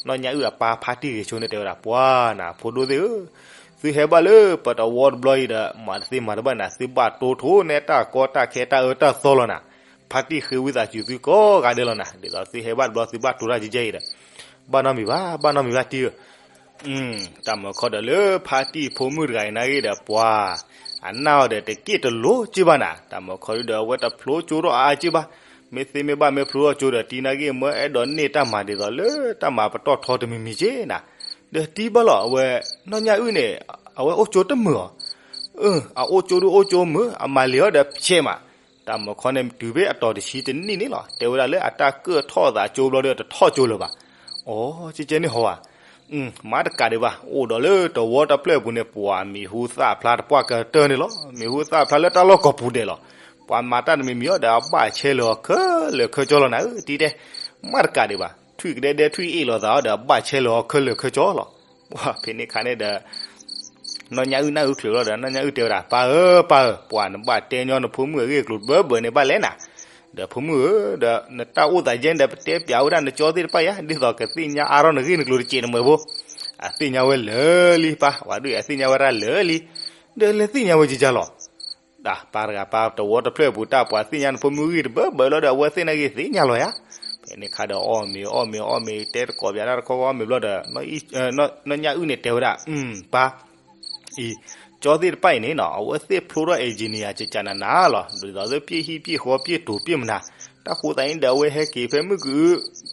နီၢ်ညၣ်အုၣ်အပၢ်ဖါတံၢ်ဂ့ၤဆိန့ၣ်တဲဝဲဒၣ် ပှၤနၤဖိဒိၣ်သ့ၣ်ဧၢ, သုဟဲဘၣ်လၢပတဝီတဘျီအံၤဒီး မၤတသ့မၤတဘၣ်နၤ သုဘၣ်တိၢ်ထိၣ်န့ၢ်တၢ်ကီတၢ်ခဲတၢ်အၢတၢ်သီလီၤနၤ, ဖါတံၢ်ဃ့ဝံသးစူၤသုကိးဂၤဒဲးလီၤနၤ ဒ်သိးသုဟဲဘၣ်တဘျီ သုဘၣ်တိၢ်တၢ်ကဲကဲအံၤဒီး, ဘၣ်နီတမံၤဘၣ် ဘၣ်နီတမံၤဘၣ်တံၢ်ဧၢ တၢ်မၤခီဒီးလၢဖါတံၢ်ဖိမုၣ်တဂၤအံၤနာ်ဂ့ၤဒီး ပှၤ အနၢ်အီၤဒီးတက့ၢ်တလိၤက့ဘၣ်နၤ, တၢ်မုၢ်ခီဒုဒီးအဝဲတဖျိကၠိထီၣ်အါအါက့ဘၣ်, မ့ၢ်သ့မ့ၢ်ဘၣ်မ့ၢ်ဖျိထီၣ်ကၠိဒီး တံၤနာ်က့ၢ်မၢအဲၣ်ဒိးန့ၢ်တၢ်မၤဒ်သိးလၢတၢ်မၤပတီၢ်ထီတမံၤမံၤက့နၤ, ဒီးတံၤဘၣ်လီၤ အဝဲ နီၢ်ညၣ်အုၣ်န့ၣ် အဝဲအိၣ်ကၠိတမုာ်အီၤ အအိၣ်ကၠိဒုအိၣ်ကၠိမုာ် အမၤလံၤအီၤဒီးဖျဲးမး, တၢ်မုၢ်ခီန့ၣ်တုၤဖဲအတီၤတဆံတနံၣ်န့ၣ်လီၤ, တဲဝဲဒၣ်လၢအတၢ်ကၢၣ်ထီၣ်သးကၠိဘျီဒီးတထီၣ်ကၠိလၢၤဘၣ်, အိ ကဲကဲန့ၣ်ဟီဧါ, မၤတကးဒံးဘၣ် အိၣ်ဒီးလၢတဝီတဖျၢၣ်အပူၤန့ၣ် ပှၤမံၤဟူသၣ်ဖျါတပှၢ်ကတၢၢ်န့ၣ်လီၤ, မံၤဟူသၣ်ဖျါလၢတၢ်လီၢ်ကီၢ်ပူၤဒဲးလီၤ, ပှၤမၤတၢ်တမံၤမံၤအီၤဒီးအဘၣ်ဆဲလၢၤအီၤခဲလၢာ်ခဲဆ့လီၤနၤဧၢ, တံၤတဲ မၤတကးဒံးဘၣ် ထွံၣ်ကဒဲဒဲထွံၣ်အ့ၣ်လိာ်သးအီၤဒီး အဘၣ်ဆဲလၢၤအီၤခဲလၢာ်ခဲဆ့လီၤ, ပှၤဖဲန့ၣ်ခါန့ၣ်ဒီး နီၢ်ညၣ်အုၣ်နၢ်အုၣ်ချုးလီၤဒီး နီၢ်ညၣ်အုၣ်တဲဝဲဒၣ် ပၢ်ဧၢ ပၢ်ဧၢ ပှၤနဘၣ်တဲညီနဖိမုၣ်အဂ့ၢ်အကျိၤတဘၢဘၢန့ၣ်ဘၣ်လဲၣ်နၤ, ဒီးဖိမုၣ်ဧၢ ဒီးနတၢ်အိၣ်သးယဲၢ်ဒီး ပတဲပျးဝဲဒၣ်နကၠီသ့ၣ်တဖၣ်ယါ ဒ်သိးကသ့ၣ်ညါအါထီၣ်နဂ့ၢ်နကျိၤတစဲးတမှဲၤဖိ, အသ့ၣ်ညါဝဲလၢာ်လံ ပၢ် ပှၤဒုးအသ့ၣ်ညါဝဲဒၣ်လၢာ်လံ, ဒီးလဲၤသ့ၣ်ညါဝဲကကၢ်လီၤ တၢ်ပၢ်တဂၤပၢ်တဝီတဖျၢၣ်အပူၤ တၢ်ပှၤသ့ၣ်ညါနဖိမုၣ်ဂ့ၢ်တဘၢဘၢလီၤဒီး အဝဲသ့ၣ်နာ်က့ၢ်သ့ၣ်ညါလီၤယါ, ဖဲန့ၣ်ခါဒီးအီၣ်မ့ၤအီၣ်မ့ၤအီၣ်မ့ၤ တဲတကိးပၠးတၢ်တခီခီအီၣ်မ့ၤဘျီဒီး နီၢ်ညၣ်အုၣ်န့ၣ်တဲဝဲဒၣ် ပၢ် အံၤ ကၠီသ့ၣ်တဖၣ်အံၤန့ၣ်နီၤ အဝဲသ့ၣ်ဖျိထီၣ် engineer ကကနၤနၤလီၤ, ဒ်သိးလၢပျ့ၢ်ဟံၣ်ပျ့ၢ်ဃီပျ့ၢ်တိၤပျ့ၢ်မနၤ, တၢ်ဃိသးန့ၣ်ဒီး အဝဲဟဲက့ၤဖဲမုၢ်ကအု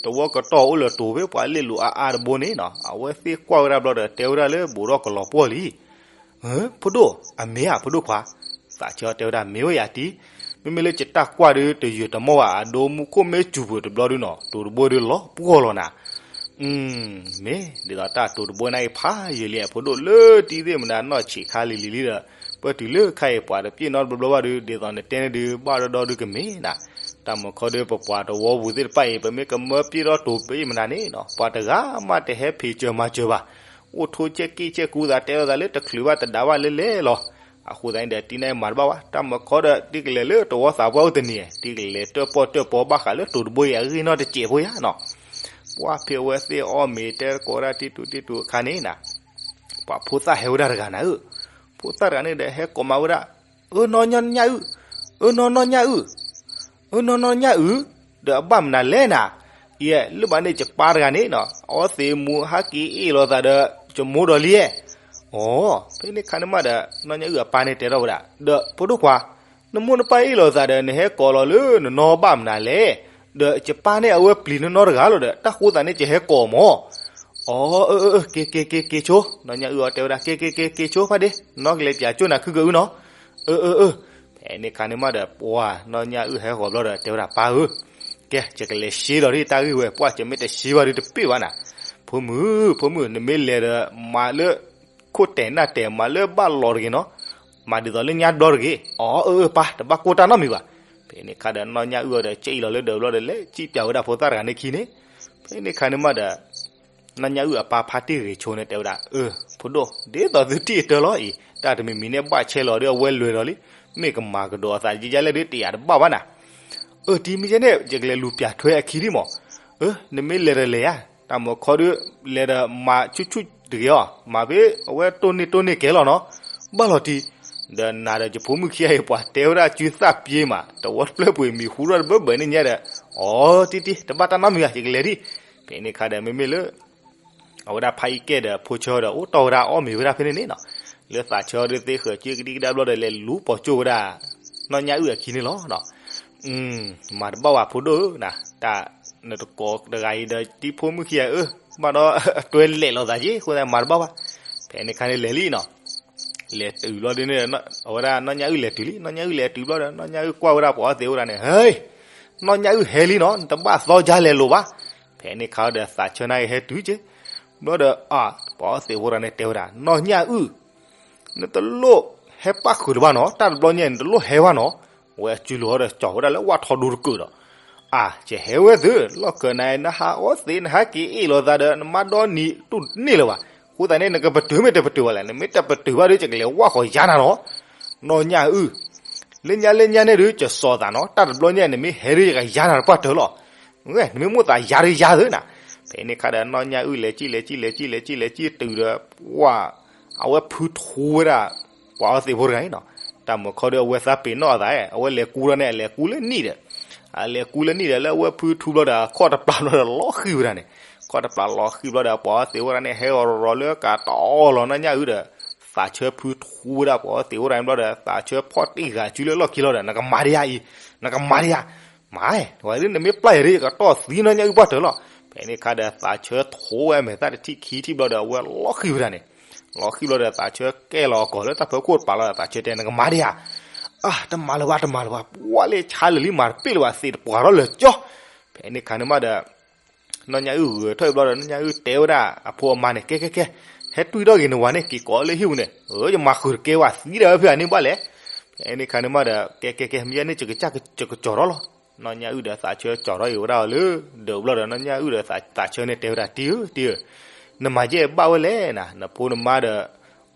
တဝီကတီၢ်အိၣ်လၢတိၤဖဲပှၤလ့ၣ်လိာ်အါအါတဘိန့ၣ်နီၤ အဝဲသ့ၣ်ကွၢ်ဝဲဒၣ်ဘျီဒီး တဲဝဲဒၣ်လၢဘူးဒီးကလီၤပှီၢ်လံ ဖိဒိၣ် အမ့ၢ်ဧါ ဖိဒိၣ်ခွါ, သးဆၢတဲဝဲဒၣ် မ့ၢ်ဝဲယၤတံၤ, မ့မ့ၢ်လၢယတၢ်ကွၢ်ဒုးတယုာ်တမီၢ်ဘၣ် အဒိမူခိၣ်မ့ၢ်စူၤပူၤတဘျီဒုနီၤ တိၤတဘိဒုလီၤပှီၢ်လီၤနၤ, မ့ၢ်ဒ်သိးတၢ်တိၤတဘိန့ၣ်အံၤဖးယံာ်လံ အဖိဒိၣ်လၢတံၤသ့ၣ်မနုၤနီၢ်ဆံးခါလံၤလံၤလံဒီး ပၢၢ်တုၤလၢခါအံၤပှၤတပျ့ၢ်နီတဘျီဘျီဘၣ်ဒုး ဒ်သိးနတဲန့ၣ်ဒုး ဘၣ်ဒီဒီဒုးကမ့ၢ်နၤ, တၢ်မုၢ်ခီဒုးပပှၤတဝီပူၤသ့ၣ်တဖၣ်အံၤ ပမ့ၢ်ကမၢပျ့ၢ်ထီၣ်တိၤပျ့ၢ်မနၤန့ၣ်နီၤ ပှၤတဂၤမးတဟဲဖံးစၢၤမၤစၢၤဘၣ် အိၣ်ထိးကဲက့ၢ်ကဲကူသးတဲလိာ်သးလၢတချုးဘၣ်တဒါဘၣ်လဲၣ်လဲၣ်လီၤ. အဃိသတးန့ၣ်ဒီး တံၤန့ၣ်မၤတဘၣ်ဘၣ် တၢ်မုၢ်ခီဒီး တံၤကလဲၤလၢတဝီသးပှၢ်အိၣ်တနံၤ တံၤကလဲၤတၢၣ်ပီၣ်တၢၣ်ပီဘၣ်ဃးလၢတိၤတဘိအံၤအဂ့ၢ်နီတစဲးဖိယါနီၤ. ပှၢ်ဖဲအဝဲသ့ၣ်အီၣ်မ့ၤတဲသကိးဝဲဒၣ်တံၤတူၤတံၤတူၤအခါန့ၣ်နၤ ပှၤဖိသၣ်ဟဲဝဲဒၣ်တဂၤနၤဧၢ, ဖိသၣ်တဂၤန့ၣ်ဒီးဟဲကိးမၤဝဲဒၣ် အၢနီၢ်ညၣ်အုၣ်, အၢနီၢ်နီၢ်ညၣ်အုၣ်, အၢနီၢ်နီၢ်ညၣ်အုၣ်, ဒီးအဘၣ်မနုၤလဲၣ်နၤ, ယဲ လၢဘၣ်န့ၣ်ယပၢ်တဂၤန့ၣ်နီၤ အီသံးမူဟးက့ၤအ့ၣ်လိာ်သးဒီး ယမိၢ်ဒီးလံဧါ. အိ ဖဲန့ၣ်ခါန့ၣ်မးဒီး နီၢ်ညၣ်အုၣ်အပၢ်န့ၣ်တဲထီၣ်ဝဲဒၣ် ဒီးဖိဒိၣ်ခွါ နမိၢ်နပၢ်အ့ၣ်လိာ်သးဒီး နဟဲကိးလီၤလၢနနီၢ်ဘၣ်မနုၤလဲၣ်, ဒီးယပၢ်န့ၣ်အဝဲပျံၤနနီၢ်တဂၤလီၤဒီး တၢ်ဃိသးန့ၣ်ယဟဲကိးမး. အိ အၢ အၢ အၢ က့ၤ က့ၤ က့ၤ က့ၤဆိ, နီၢ်ညၣ်အုၣ်အီၤတဲဝဲဒၣ် က့ၤ က့ၤ က့ၤ က့ၤဆိဖါဒ့, နီၢ်ကလဲၤပၠးကၠိၣ်နၤခုကအုနီၤ. အၢ အၢ အၢ, ဖဲန့ၣ်ခါန့ၣ်မးဒီး ပှၤ နီၢ်ညၣ်အုၣ်ဟဲဃီၤဘျီဒီး တဲဝဲဒၣ်ပၢ်ဧၢ, ကဲ ယကလဲၤရှဲဒီးတၢ်ဂ့ၢ်ဝဲ ပှၢ်ယမ့ၢ်တရှဲဘၣ်ဒီးတပ့ၢ်ဘၣ်နၤ. ဖိမုၣ် ဖိမုၣ် နမ့ၢ်လဲၤဒီး မၤလၢ ခိၣ်တဲာ်နၢ်တဲာ် မၤလၢဘၣ်လီၤတဂ့ၤနီၤ, မၤဒ်သိးလၢညါဘျီတဂ့ၤ. အိ အၢ အၢ ပၢ် တဘၣ်ကိၢ်တၢ်နီတမံၤဘၣ်. ဖဲန့ၣ်ခါဒီး နီၢ်ညၣ်အုၣ်အီၤဒီး ကၠဲအံၤလီၤလၢဒၢးဘျီဒီး လဲၤကံၣ်ပၠးဝဲဒၣ်ဖိသၣ်တဂၤန့ၣ်ခံန့ၣ်, ဖဲန့ၣ်ခါန့ၣ်မးဒီး နီၢ်ညၣ်အုၣ်အပၢ်ဖါတံၢ်ဂ့ၤဆိန့ၣ် တဲဝဲဒၣ် အၢ ဖိဒိၣ် ဒ်သိးသုထံၣ်အတၢ်လီၤအံၤ တၢ်တမံၤမံၤန့ၣ် ဘၣ်ဆဲလီၤဒီးအဝဲလွဲၤဒီးလံ, မ့ၢ်ကမၤကဒီးအသးယဲယဲလဲၣ်ဒီး တယာ်တဘၣ်ဘၣ်နၤ. အၢ တံၤမ့ၢ်ယဲန့ၣ် ယကလဲၤလူၤပၠးထွဲအခံဒံးမး. အၢ နမ့ၢ်လဲၤဒီးလဲၤယါ, တၢ်မုၢ်ခီဒီး လဲၤဒီးမၤဆူၣ်ဆူၣ်တဂ့ၤအီၤ, မၤဖဲအဝဲတိၢ်န့ၢ်တိၢ်န့ၢ်ကဲလီၤနီၤ, ဘၣ်လီၤတံၢ် ဒီးနၤဒီးယဖိမုၣ်ခံဂၤအံၤ ပှၤတဲဝဲဒၣ်စုသၣ်ပျ့ၤမး တဝီတဖျၢၣ်ပူၤမံၤဟူထီၣ်တဘၢဘၢန့ၣ်ညါဒီး, အိ တံၤတံၤ တဘၣ်တၢ်နီတမံၤဘၣ် ယကလဲၤဒံး. ဖဲန့ၣ်ခါဒီးမ့မ့ၢ်လၢ အဝဲဒၣ်ဖါအံၤကဲဒီးဖိဆၢဒီး အိၣ်တီၢ်ဝဲဒၣ်အီၣ်မ့ၤဝဲဒၣ်ဖဲန့ၣ်န့ၣ်နီၤ, လၢသးဆၢဒီးသ့ဃၢၤက့ၤကဒံကဒါဘျီဒီး လဲၤလူၤပိာ်ကၠိၣ်ဝဲဒၣ် နီၢ်ညၣ်အုၣ်အခံန့ၣ်လီၤ. မၤတဘၣ်ဝဲဖိဒိၣ်ဧၢနၤ, တၢ်နတကိးတဂၤအံၤဒီးတံၤဖိမုၣ်ခံဂၤအၢ, ဘၣ်ဒီးအတွဲလဲၤလိာ်သးက့ အဃိသတးမၤတဘၣ်ဘၣ်. ဖဲန့ၣ်ခါန့ၣ်လဲၤလံနီၤ, လဲၤတုၤဘျီဒ်န့ၣ် အဝဲဒၣ်နီၢ်ညၣ်အုၣ်လဲၤတုၤလံ, နီၢ်ညၣ်အုၣ်လဲၤတုၤဘျီဒီး နီၢ်ညၣ်အုၣ်ကွၢ်ဝဲဒၣ်ပှၤအီၣ်သ့ၣ်အိၣ်ဒၣ်န့ၣ် ဟဲ, နီၢ်ညၣ်အုၣ်ဟဲလံနီၤ, နတဘၣ်သီကါလဲၤလိာ်ဘၣ်. ဖဲန့ၣ်ခါဒီးသးဆၢန့ၣ်က့ၤဟဲတုၤက့ၤ, ဘျီဒီး အၢ ပှၤအီၣ်သ့ၣ်အိၣ်ဒၣ်န့ၣ်တဲဝဲဒၣ် နီၢ်ညၣ်အုၣ် နတလိၣ်ဟဲပၣ်ဃုာ်လၢၤဘၣ်နီၤ, တၢ်တဘျီညါအံၤ နတလိၣ်ဟဲဘၣ်နီၤ. ဝဲအစုလိာ်ဒီး ကၠီၤဝဲဒၣ်လၢဝၣ်ထီဒိတကုာ်ဒီး, အၢ ယဟဲဝဲသ့ၣ် လီၢ်ခၢၣ်နၤ နဟးအီၣ်သ့ၣ် နဟးက့ၤအ့ၣ်လိာ်သးဒီး နမါဒီနံၤတူၢ်တန့ၢ်လၢၤဘၣ်. အဃိသတးန့ၣ် နကပတုာ်မ့ၢ်တပတုာ်ဘၣ်လဲၣ်, နမ့ၢ်တပတုာ်ဘၣ်ဒီး ယကလဲၤဝၣ်ဃီၤယါနၤနီၤ. နီၢ်ညၣ်အုၣ် လၢညါလၢညါန့ၣ်ဒီး ယစီၤသးနီၤ, တၢ်တဘျီညါအံၤ နမ့ၢ်ဟဲဒီး ယကယါနၤတပှၢ်တၢၢ်လီၤ. နမ့ၢ်မိၣ်သးယါဒီးယါသ့ၣ်နၤ. ဖဲန့ၣ်ခါဒီး နီၢ်ညၣ်အုၣ်လဲၤကံၣ်လဲၤကံၣ် လဲၤကံၣ်လဲၤကံၣ် လဲၤကံၣ်လဲၤကံၣ်တုၤဒီး ပှၤ အဝဲဖုထူဝဲဒၣ် ပှၤအီၣ်သ့ၣ်ဖိတဂၤန့ၣ်နီၤ. တၢ်မုၢ်ခီဒီး အဝဲသးပ့ၤနီၣ်အသး, အဝဲလဲၤကူဒီးန့ၣ် အလဲၤကူလၢနံၣ်ဒီး, အလဲၤကူလၢနံၣ်ဒီး လၢအဝဲဖုထူဘျီဒီး ခီၣ်တပျၢ်ဘျီဒီး လီၤဃံၤဝဲဒၣ်န့ၣ်, ခီၣ်တပျၢ်လီၤဃံၤဘျီဒီး ပှၤအီၣ်သ့ၣ်ဖိတဂၤန့ၣ် ဟဲအီၤရီၤလၢကတီၤလီၤ နီၢ်ညၣ်အုၣ်ဒီး သးဆၢဖုထူဝဲဒၣ်ပှၤအီသံးအိၣ်ရၤန့ၣ်ဘျီဒီး သးဆၢဖီၣ်တ့ၢ်ဂၤစုလၢလီၢ်ခံလီၤဒီး နကမၤဒံးဧါအံၤ, နကမၤဒံးဧါ, မၤ, ဝဲဒၣ်နမ့ၢ်ပျၢ်ယၤဒ် ယကတီၢ်သံနီၢ်ညၣ်အုၣ်ပှၢ်တၢၢ်လီၤ. ဖဲန့ၣ်ခါဒီးသးဆၢထိးဝဲအမဲာ်သၣ်တထံၣ်ခံထံၣ်ဘျီဒီး အဝဲလီၤဃံၤဝဲဒၣ်န့ၣ်, လီၤဃံၤဘျီဒီးသးဆၢကဲလီၤအကိာ်လၢတၢ်ဖၢခိၣ်တပၤလီၤဒီး သးဆၢတဲ နကမၤဒံးဧါ, အါ တမၤလၢၤဘၣ် တမၤလၢၤဘၣ် ပှၢ်လၢဆါလၢာ်လံ မၤတပ့ၢ်လၢၤဘၣ် သံးတပှၢ်ထီၣ်လၢာ်ကၠီ. ဖဲန့ၣ်ခါန့ၣ်မးဒီး နီၢ်ညၣ်အုၣ်ဂဲၤထီၣ်အံၤဘျီဒီး နီၢ်ညၣ်အုၣ်တဲဝဲဒၣ်အဖိအမါန့ၣ် ကဲ ကဲ ကဲ, ဟဲတွံၢ်ထီၣ်ဂ့ၤနဝၤန့ၣ် က့ၤကိးလၢဟံၣ်ပူၤန့ၣ်, အၢ ယမၤဃုာ်တကဲဝဲသံဒီးဖဲအန့ၣ်ဘၣ်လဲၣ်. ဖဲန့ၣ်ခါန့ၣ်မးဒီး ကဲ ကဲ ကဲ မ့ၢ်ယဲန့ၣ် ယကစၢ်ကကၠီၤထီၣ်လီၤ. နီၢ်ညၣ်အုၣ်ဒီးသးဆၢကၠီၤထီၣ်အံၤဝဲဒၣ်အီၤလၢ ဒၢးဘျီဒီး နီၢ်ညၣ်အုၣ်ဒီးသးဆၢန့ၣ်တဲဝဲဒၣ် တံၢ်ဧၢ တံၢ်ဧၢ, နမၤယဲၢ်ဘၣ်ဝဲလဲၣ်နၤ, နဖိနမါဒီး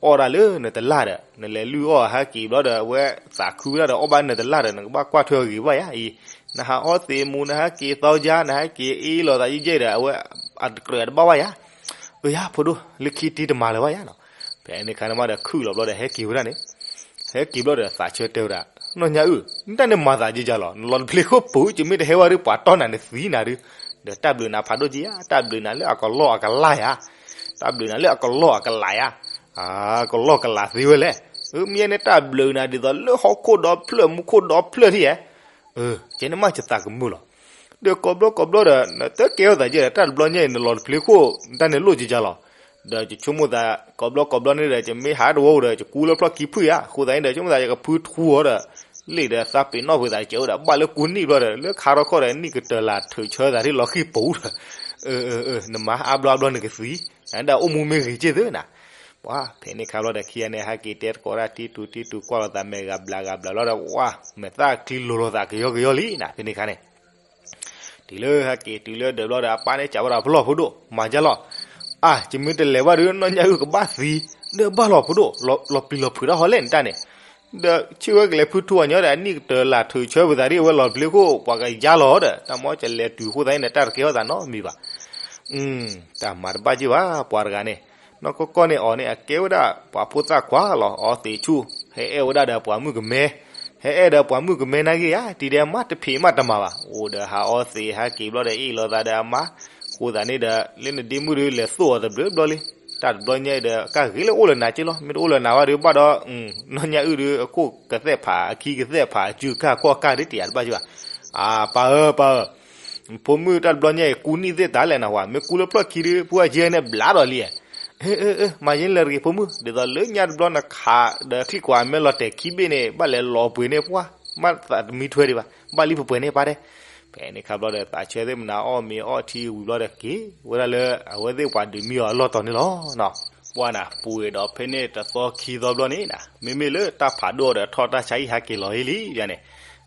အီၣ်ဒၣ်လၢနတလၢ်ဒီး နလဲၤလုၢ်အီၣ်ဟဲက့ၤဘျီဒီး အဝဲသးခုဝဲဒၣ်ဒီး အီၣ်ဘၣ်နတလၢ်ဒီး နကဘၣ်ကွၢ်ထွဲအဂ့ၤဘၣ်ယၤအံၤ, နဟးအီသံးမူ နဟဲက့ၤသီကါ နဟဲက့ၤအ့ၣ်လိာ်သးယဲၢ်ယဲၢ်ဒီး အဝဲအတကြၢးတဘၣ်ဘၣ်ယၤ, အၢ ယၤဖိဒိၣ် လၢခံတံၢ်တမၤလၢၤဘၣ်ယၤနီၤ. ဖဲန့ၣ်ခါန့ၣ်မးဒီးခုၣ်လီၤဘျီဒီး ဟဲက့ၤဝဲဒၣ်န့ၣ်, ဟဲက့ၤဘျီဒီးသးဆၢတဲဝဲဒၣ်, နီၢ်ညၣ်အုၣ် နတၢ်န့ၣ်မၤသးယဲၢ်ယၤလီၤ, နလီၤတပျ့ၤခိၣ်ပူၤ ယမ့ၢ်တဟဲဝဲဒီး ပှၤတီၢ်နၤန့ၣ်သံနၤဒုး, ဒီးတၢ်ဘျုးနၤဖးဒိၣ်က့ယၤ, တၢ်ဘျုးနၤလၢအကလီၢ်အကလးယၤ, တၢ်ဘျုးနၤလၢအကလီၢ်အကလးယၤ, အကလီၢ်ကလးသ့ဝဲလဲၣ်, အၢ မ့ၢ်ယဲန့ၣ်တၢ်ဘျုးနၤဒ်သိးလၢဟီၣ်ခိၣ်ဒီဖျၢၣ် မူခိၣ်ဒီဖျၢၣ်ထံၣ်ဧါ, အၢ ကဲန့ၣ်မးယသးကမုာ်လီၤ. ဒီးကိးဘျီကိးဘျီဒီး နတကဲထီၣ်သးယဲၢ်ဒီး တၢ်တဘျီညါအံၤ နလီၤတပျ့ၤခိၣ် နတၢ်န့ၣ်လိၣ်က့ယၤလီၤ. ဒီးယဆိကမိၣ်သး ကိးဘျီကိးဘျီန့ၣ်ဒီး ယမ့ၢ်ဟးတဝီဧိၤဒီး ယကူလၢဖျီၣ်ခံဖုၣ်ဧါ, အဃိသတးန့ၣ်ဒီး ဆိကမိၣ်သးယကဖုထူအီၤဒီး လ့ၣ်ဒီးသးပ့ၤနီၣ်ပှဲၤသး ကဲဝဲဒၣ်ဘၣ်လၢကူနံၣ်ဘျီဒီး လၢခါထီၣ်ခီၣ်ဒီး နံၣ်ကတၢၢ်လၢထုးဆၢသးထံၣ်လီၤဃံၤပူၤဒီး အၢ အၢ အၢ နမၤအါဘျီအါဘျီနကသံ, နဒၣ်အိၣ်မူမ့ၢ်ဂ့ၤက့ၢ်သ့နၤ. ပှၤ ဖဲန့ၣ်ခါဘျီဒီး ခံဂၤန့ၣ် ဟဲက့ၤတဲတကိးတၢ် တံၢ်တူတံၢ်တူ ကွၢ်လိာ်သးမဲာ်ဂၤဘျးဂၤဘျးဘျီဒီး ဝါ မဲာ်သၣ်ချံလိၤလိာ်သးကယီကယီလံနၤ ဖဲန့ၣ်ခါန့ၣ် တုၤလၢဟဲက့ၤတုၤလၢဒၢးဘျီဒီး အပၢ်န့ၣ်စံးဝဲဒၣ် ဖျီၣ်ဖိဒိၣ် မၤဒ်လဲၣ်, အါ ယမ့ၢ်တလဲၤဘၣ်ဒီး နီၢ်ညၣ်အုၣ်ကဘၣ်သံ, ဒီးဘၣ်လီၤဖိဒိၣ်, လီၤပျံၤလီၤဖုးတၢ်ဟီလဲၣ်နတၢ်န့ၣ်, ဒီးဆ့ၣ်ဝဲကလဲၤဖုထူအညီဒီး အနံၣ်ကတၢၢ်လၢထုးဆၢပှဲၤသးဒ်အဝဲလီၤတပျ့ၤခိၣ် ပှၤကယါလီၤဒီး တၢ်မ့ၢ်ကလဲၤတုၤအဃိသတးန့ၣ် တၢ်တကဲထီၣ်သးနီတမံၤဘၣ်. တၢ်မၤတဘၣ်က့ၢ်ဘၣ် ပှၤတဂၤန့ၣ်, နီၢ်ကီၢ်ကီၢ်န့ၣ်အီၤန့ၣ် အကဲဝဲဒၣ်ပှၤဖိသၣ်ခွါလီၤ အီသံးဆူၣ်, ဟဲအဲၣ်ဝဲဒၣ်ဒီးပှၤမုၣ်ကမဲ, ဟဲအဲၣ်ဒီးပှၤမုၣ်ကမဲနာ်က့ဧါ, တံၤဒဲးမးတဖံးမးတမၤဘၣ်, အိၣ်ဒီးဟးအီသံး ဟဲက့ၤဘျီဒီးအ့ၣ်လိာ်သးဒီးအမါ, အဃိသတးန့ၣ်ဒီး လၢနဒ့မုၣ်ဒီးလဲၤသိၣ်အီၤတဘျုးဘျီလံ, တၢ်တဘျီညါအံၤဒီး ကၢ်ဂ့ၤလၢအိၣ်လၢနၤက့လီၤ, မ့ၢ်တအိၣ်လၢနၤဘၣ်ဒီးဘၣ်ဒီး, နီၢ်ညၣ်အုၣ်ဒီး အခိၣ်ကသဲၣ်ဖး အခံကသဲၣ်ဖး အစုကၢ်ခီၣ်ကၢ်ဒ်တံၤအတဘၣ်က့ၢ်ဘၣ်, အါ ပၢ်ဧၢ ပၢ်ဧၢ ဖိမုၣ်တၢ်တဘျီညါအံၤ ကူနံၣ်သ့ၣ်တၢ်လဲၣ်နဟါ, မ့ၢ်ကူလၢဖျီၣ်ခံဒီး ဖုအကဲန့ၣ်ဘျါဒီးလံ, အၢ အၢ အၢ မၤယဲလၢတဂ့ၤ ဖိမုၣ်, ဒ်သိးလၢညါတဘျီနခးဒီးချံကွၢ်မ့ၢ်လီၤတဲာ်ခံဘ့ၣ်န့ၣ် ဘၣ်လဲၤလီၤပှ့ၤန့ၣ် ပှၢ် မ့ၢ်သးတမံထွဲဒံးဘၣ်, ဘၣ်လံပှဲၤပှဲၤန့ၣ်ပၢ်တဲ. ဖဲန့ၣ်ခါဘျီဒီး သးဆၢသ့ၣ်မနၤအီၣ်မ့ၤအီထံဝံၤဘျီဒီးက့ၤဝဲဒၣ်လၢ အဝဲသ့ၣ်ပှၤဒုးမံအီၤအလီၢ်တီၤန့ၣ်လီၤ. ပှၢ်နၤ ပူၤဝဲဒီးဖဲန့ၣ်တသီခံသီဘျီန့ၣ်နၤ, မ့မ့ၢ်လၢတၢ်ဖးဒိၣ်ဒီးထီၣ်တၢ်ဆါဟံၣ်ဟးက့ၤလီၤအံၤလံယၤန့ၣ်,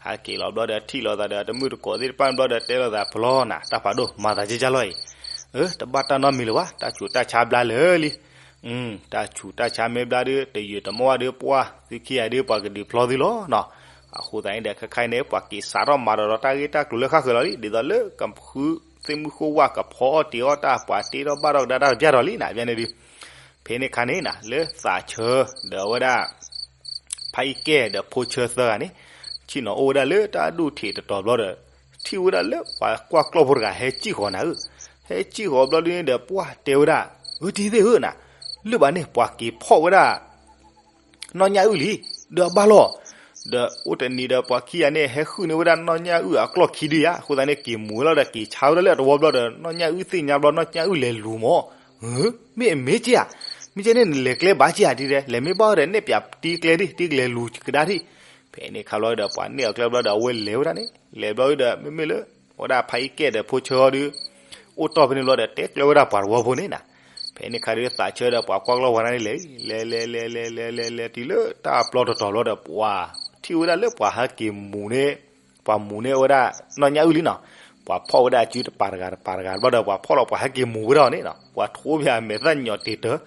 ဟးက့ၤလီၤဘျီဒီးထံၣ်လိာ်သးဒီးတမုၣ်တကိးသ့ၣ်တဖၣ်ဘျီဒီးတဲလိာ်သးဖျီနၤ တၢ်ဖးဒိၣ် မၤသးကဲကၢ်လီၤအံၤ, အၢ တဘၣ်တၢ်နီတမံၤလၢၤဘၣ် တၢ်ဆူးတၢ်ဆါဘျါလၢာ်လံ တၢ်ဆူးတၢ်ဆါမ့ၢ်ဘျါဒီး တယုာ်တမီၢ်ဘၣ်ဒီး ပှၢ်သုခံဂၤဒီး ပှၤကဒုးဖျီသုလီၤနီၤ. အဃိသတးန့ၣ်ဒီး ခဲခါအံၤန့ၣ် ပှၤက့ၤစးထီၣ်မၤဒီးဒီး တၢ်ဂ့ၢ်တၢ်ကျိၤလၢဃၣ်ဃၢၤလီၤလံ. ဒ်သိးလၢကဖုသ့ၣ်မုၣ်ဃိဝၣ် ကဖီအီၣ်တ့ၤအီၣ်တၢ် ပှၤတ့ထီၣ်ဘၣ်ထီၣ်ကဒါတၢ်တပျၢ်ဒီးလံနၤ ပျဲန့ၣ်ဒုး. ဖဲန့ၣ်ခါန့ၣ်နၤ လၢသးဆၢဒီးဝဲဒၣ် ဖါအံၣ်ကဲၣ်ဒီးဖိဆၢသၢဂၤန့ၣ် ဆ့ၣ်နီၤအိၣ်ဝဲဒၣ်လၢတၢ်ဒူၣ်ထံးတတီၤဘျီဒီး ထံၣ်ဝဲဒၣ်လၢပှၤကွၢ်ကျီၢ်ဖိတဂၤ ဟဲစံၣ်ဃီၤနၤဧၢ, ဟဲစံၣ်ဃီၤဘျီဒုန့ၣ်ဒီး ပှၢ်တဲဝဲဒၣ် ဧၢ တံၤသ့ၣ်ဧၢနၤ, လၢဘၣ်န့ၣ် ပှၤက့ၤဖီၣ်ဝဲဒၣ် နီၢ်ညၣ်အုၣ်လံ, ဒီးအဘၣ်လီၤ. ဒီးအိၣ်တနံၤဒီးပှၤခံဂၤန့ၣ် ဟဲဟုၣ်န့ၢ်ဝဲဒၣ်နီၢ်ညၣ်အုၣ်အကျီၢ်ခံဒုယၤ, အဃိသတးန့ၣ် က့ၤမူၤဝဲလီၤဒီး က့ၤဆါဝဲဒၣ်လၢအတဝီဘျီဒီး နီၢ်ညၣ်အုၣ်သ့ၣ်ညါဘျီ နီၢ်ညၣ်အုၣ်လဲၤလူၤမၢ်. မ့ၢ်အမ့ၢ်က့ဧါ, မ့ၢ်ကဲန့ၣ် နလဲၤကျဲဘၣ်က့ဧါ တံၤသ့ၣ်, လဲၤမ့ၢ်ဘၣ်ဒီး နဲၣ်ပၠးတံၤကျဲဒၣ် တံၤကလဲၤလူၤကဒါထံၣ်. ဖဲန့ၣ်ခါဘျီဒီး ပှၤနဲၣ်အီၤကျဲဘျီဒီး အဝဲလဲၤဝဲဒၣ်န့ၣ်, လဲၤဘျီဒီး မ့မ့ၢ်လၢ ဝဲဒၣ်ဖါအံၣ်ကဲၣ်ဒီးဖိဆၢအီၤဒီး အိၣ်တီၢ်ဖဲန့ၣ်ဘျီဒီး တဲကျၢၤဝဲဒၣ်ပှၤတဝီဖိန့ၣ်နၤ. ဖဲန့ၣ်ခါဒီး သးဆၢဒီးပှၤကွၢ်ကျီၢ်ဝဲဒၣ်န့ၣ်လဲၤ, လဲၤလဲၤလဲၤလဲၤလဲၤလဲၤလဲၤတုၤလၢတၢ်ပျီတတီၤဘျီဒီး ပှၤထံၣ်ဝဲဒၣ်လၢပှၤဟဲက့ၤမူၤန့ၣ်, ပှၤမူၤန့ၢ်ဝဲဒၣ် နီၢ်ညၣ်အုၣ်လံနီၤ. ပှၤဖီၣ်ဝဲဒၣ်အစုတပၤတဂၤတပၤတဂၤဘျီဒီး ပှၤဖီၣ်လီၤပှၤဟဲက့ၤမူၤဝဲဒၣ်အီၤန့ၣ်နီၤ. ပှၤထိးဖဲအမဲာ်သၣ်ညီးတ့ၢ်တၢ်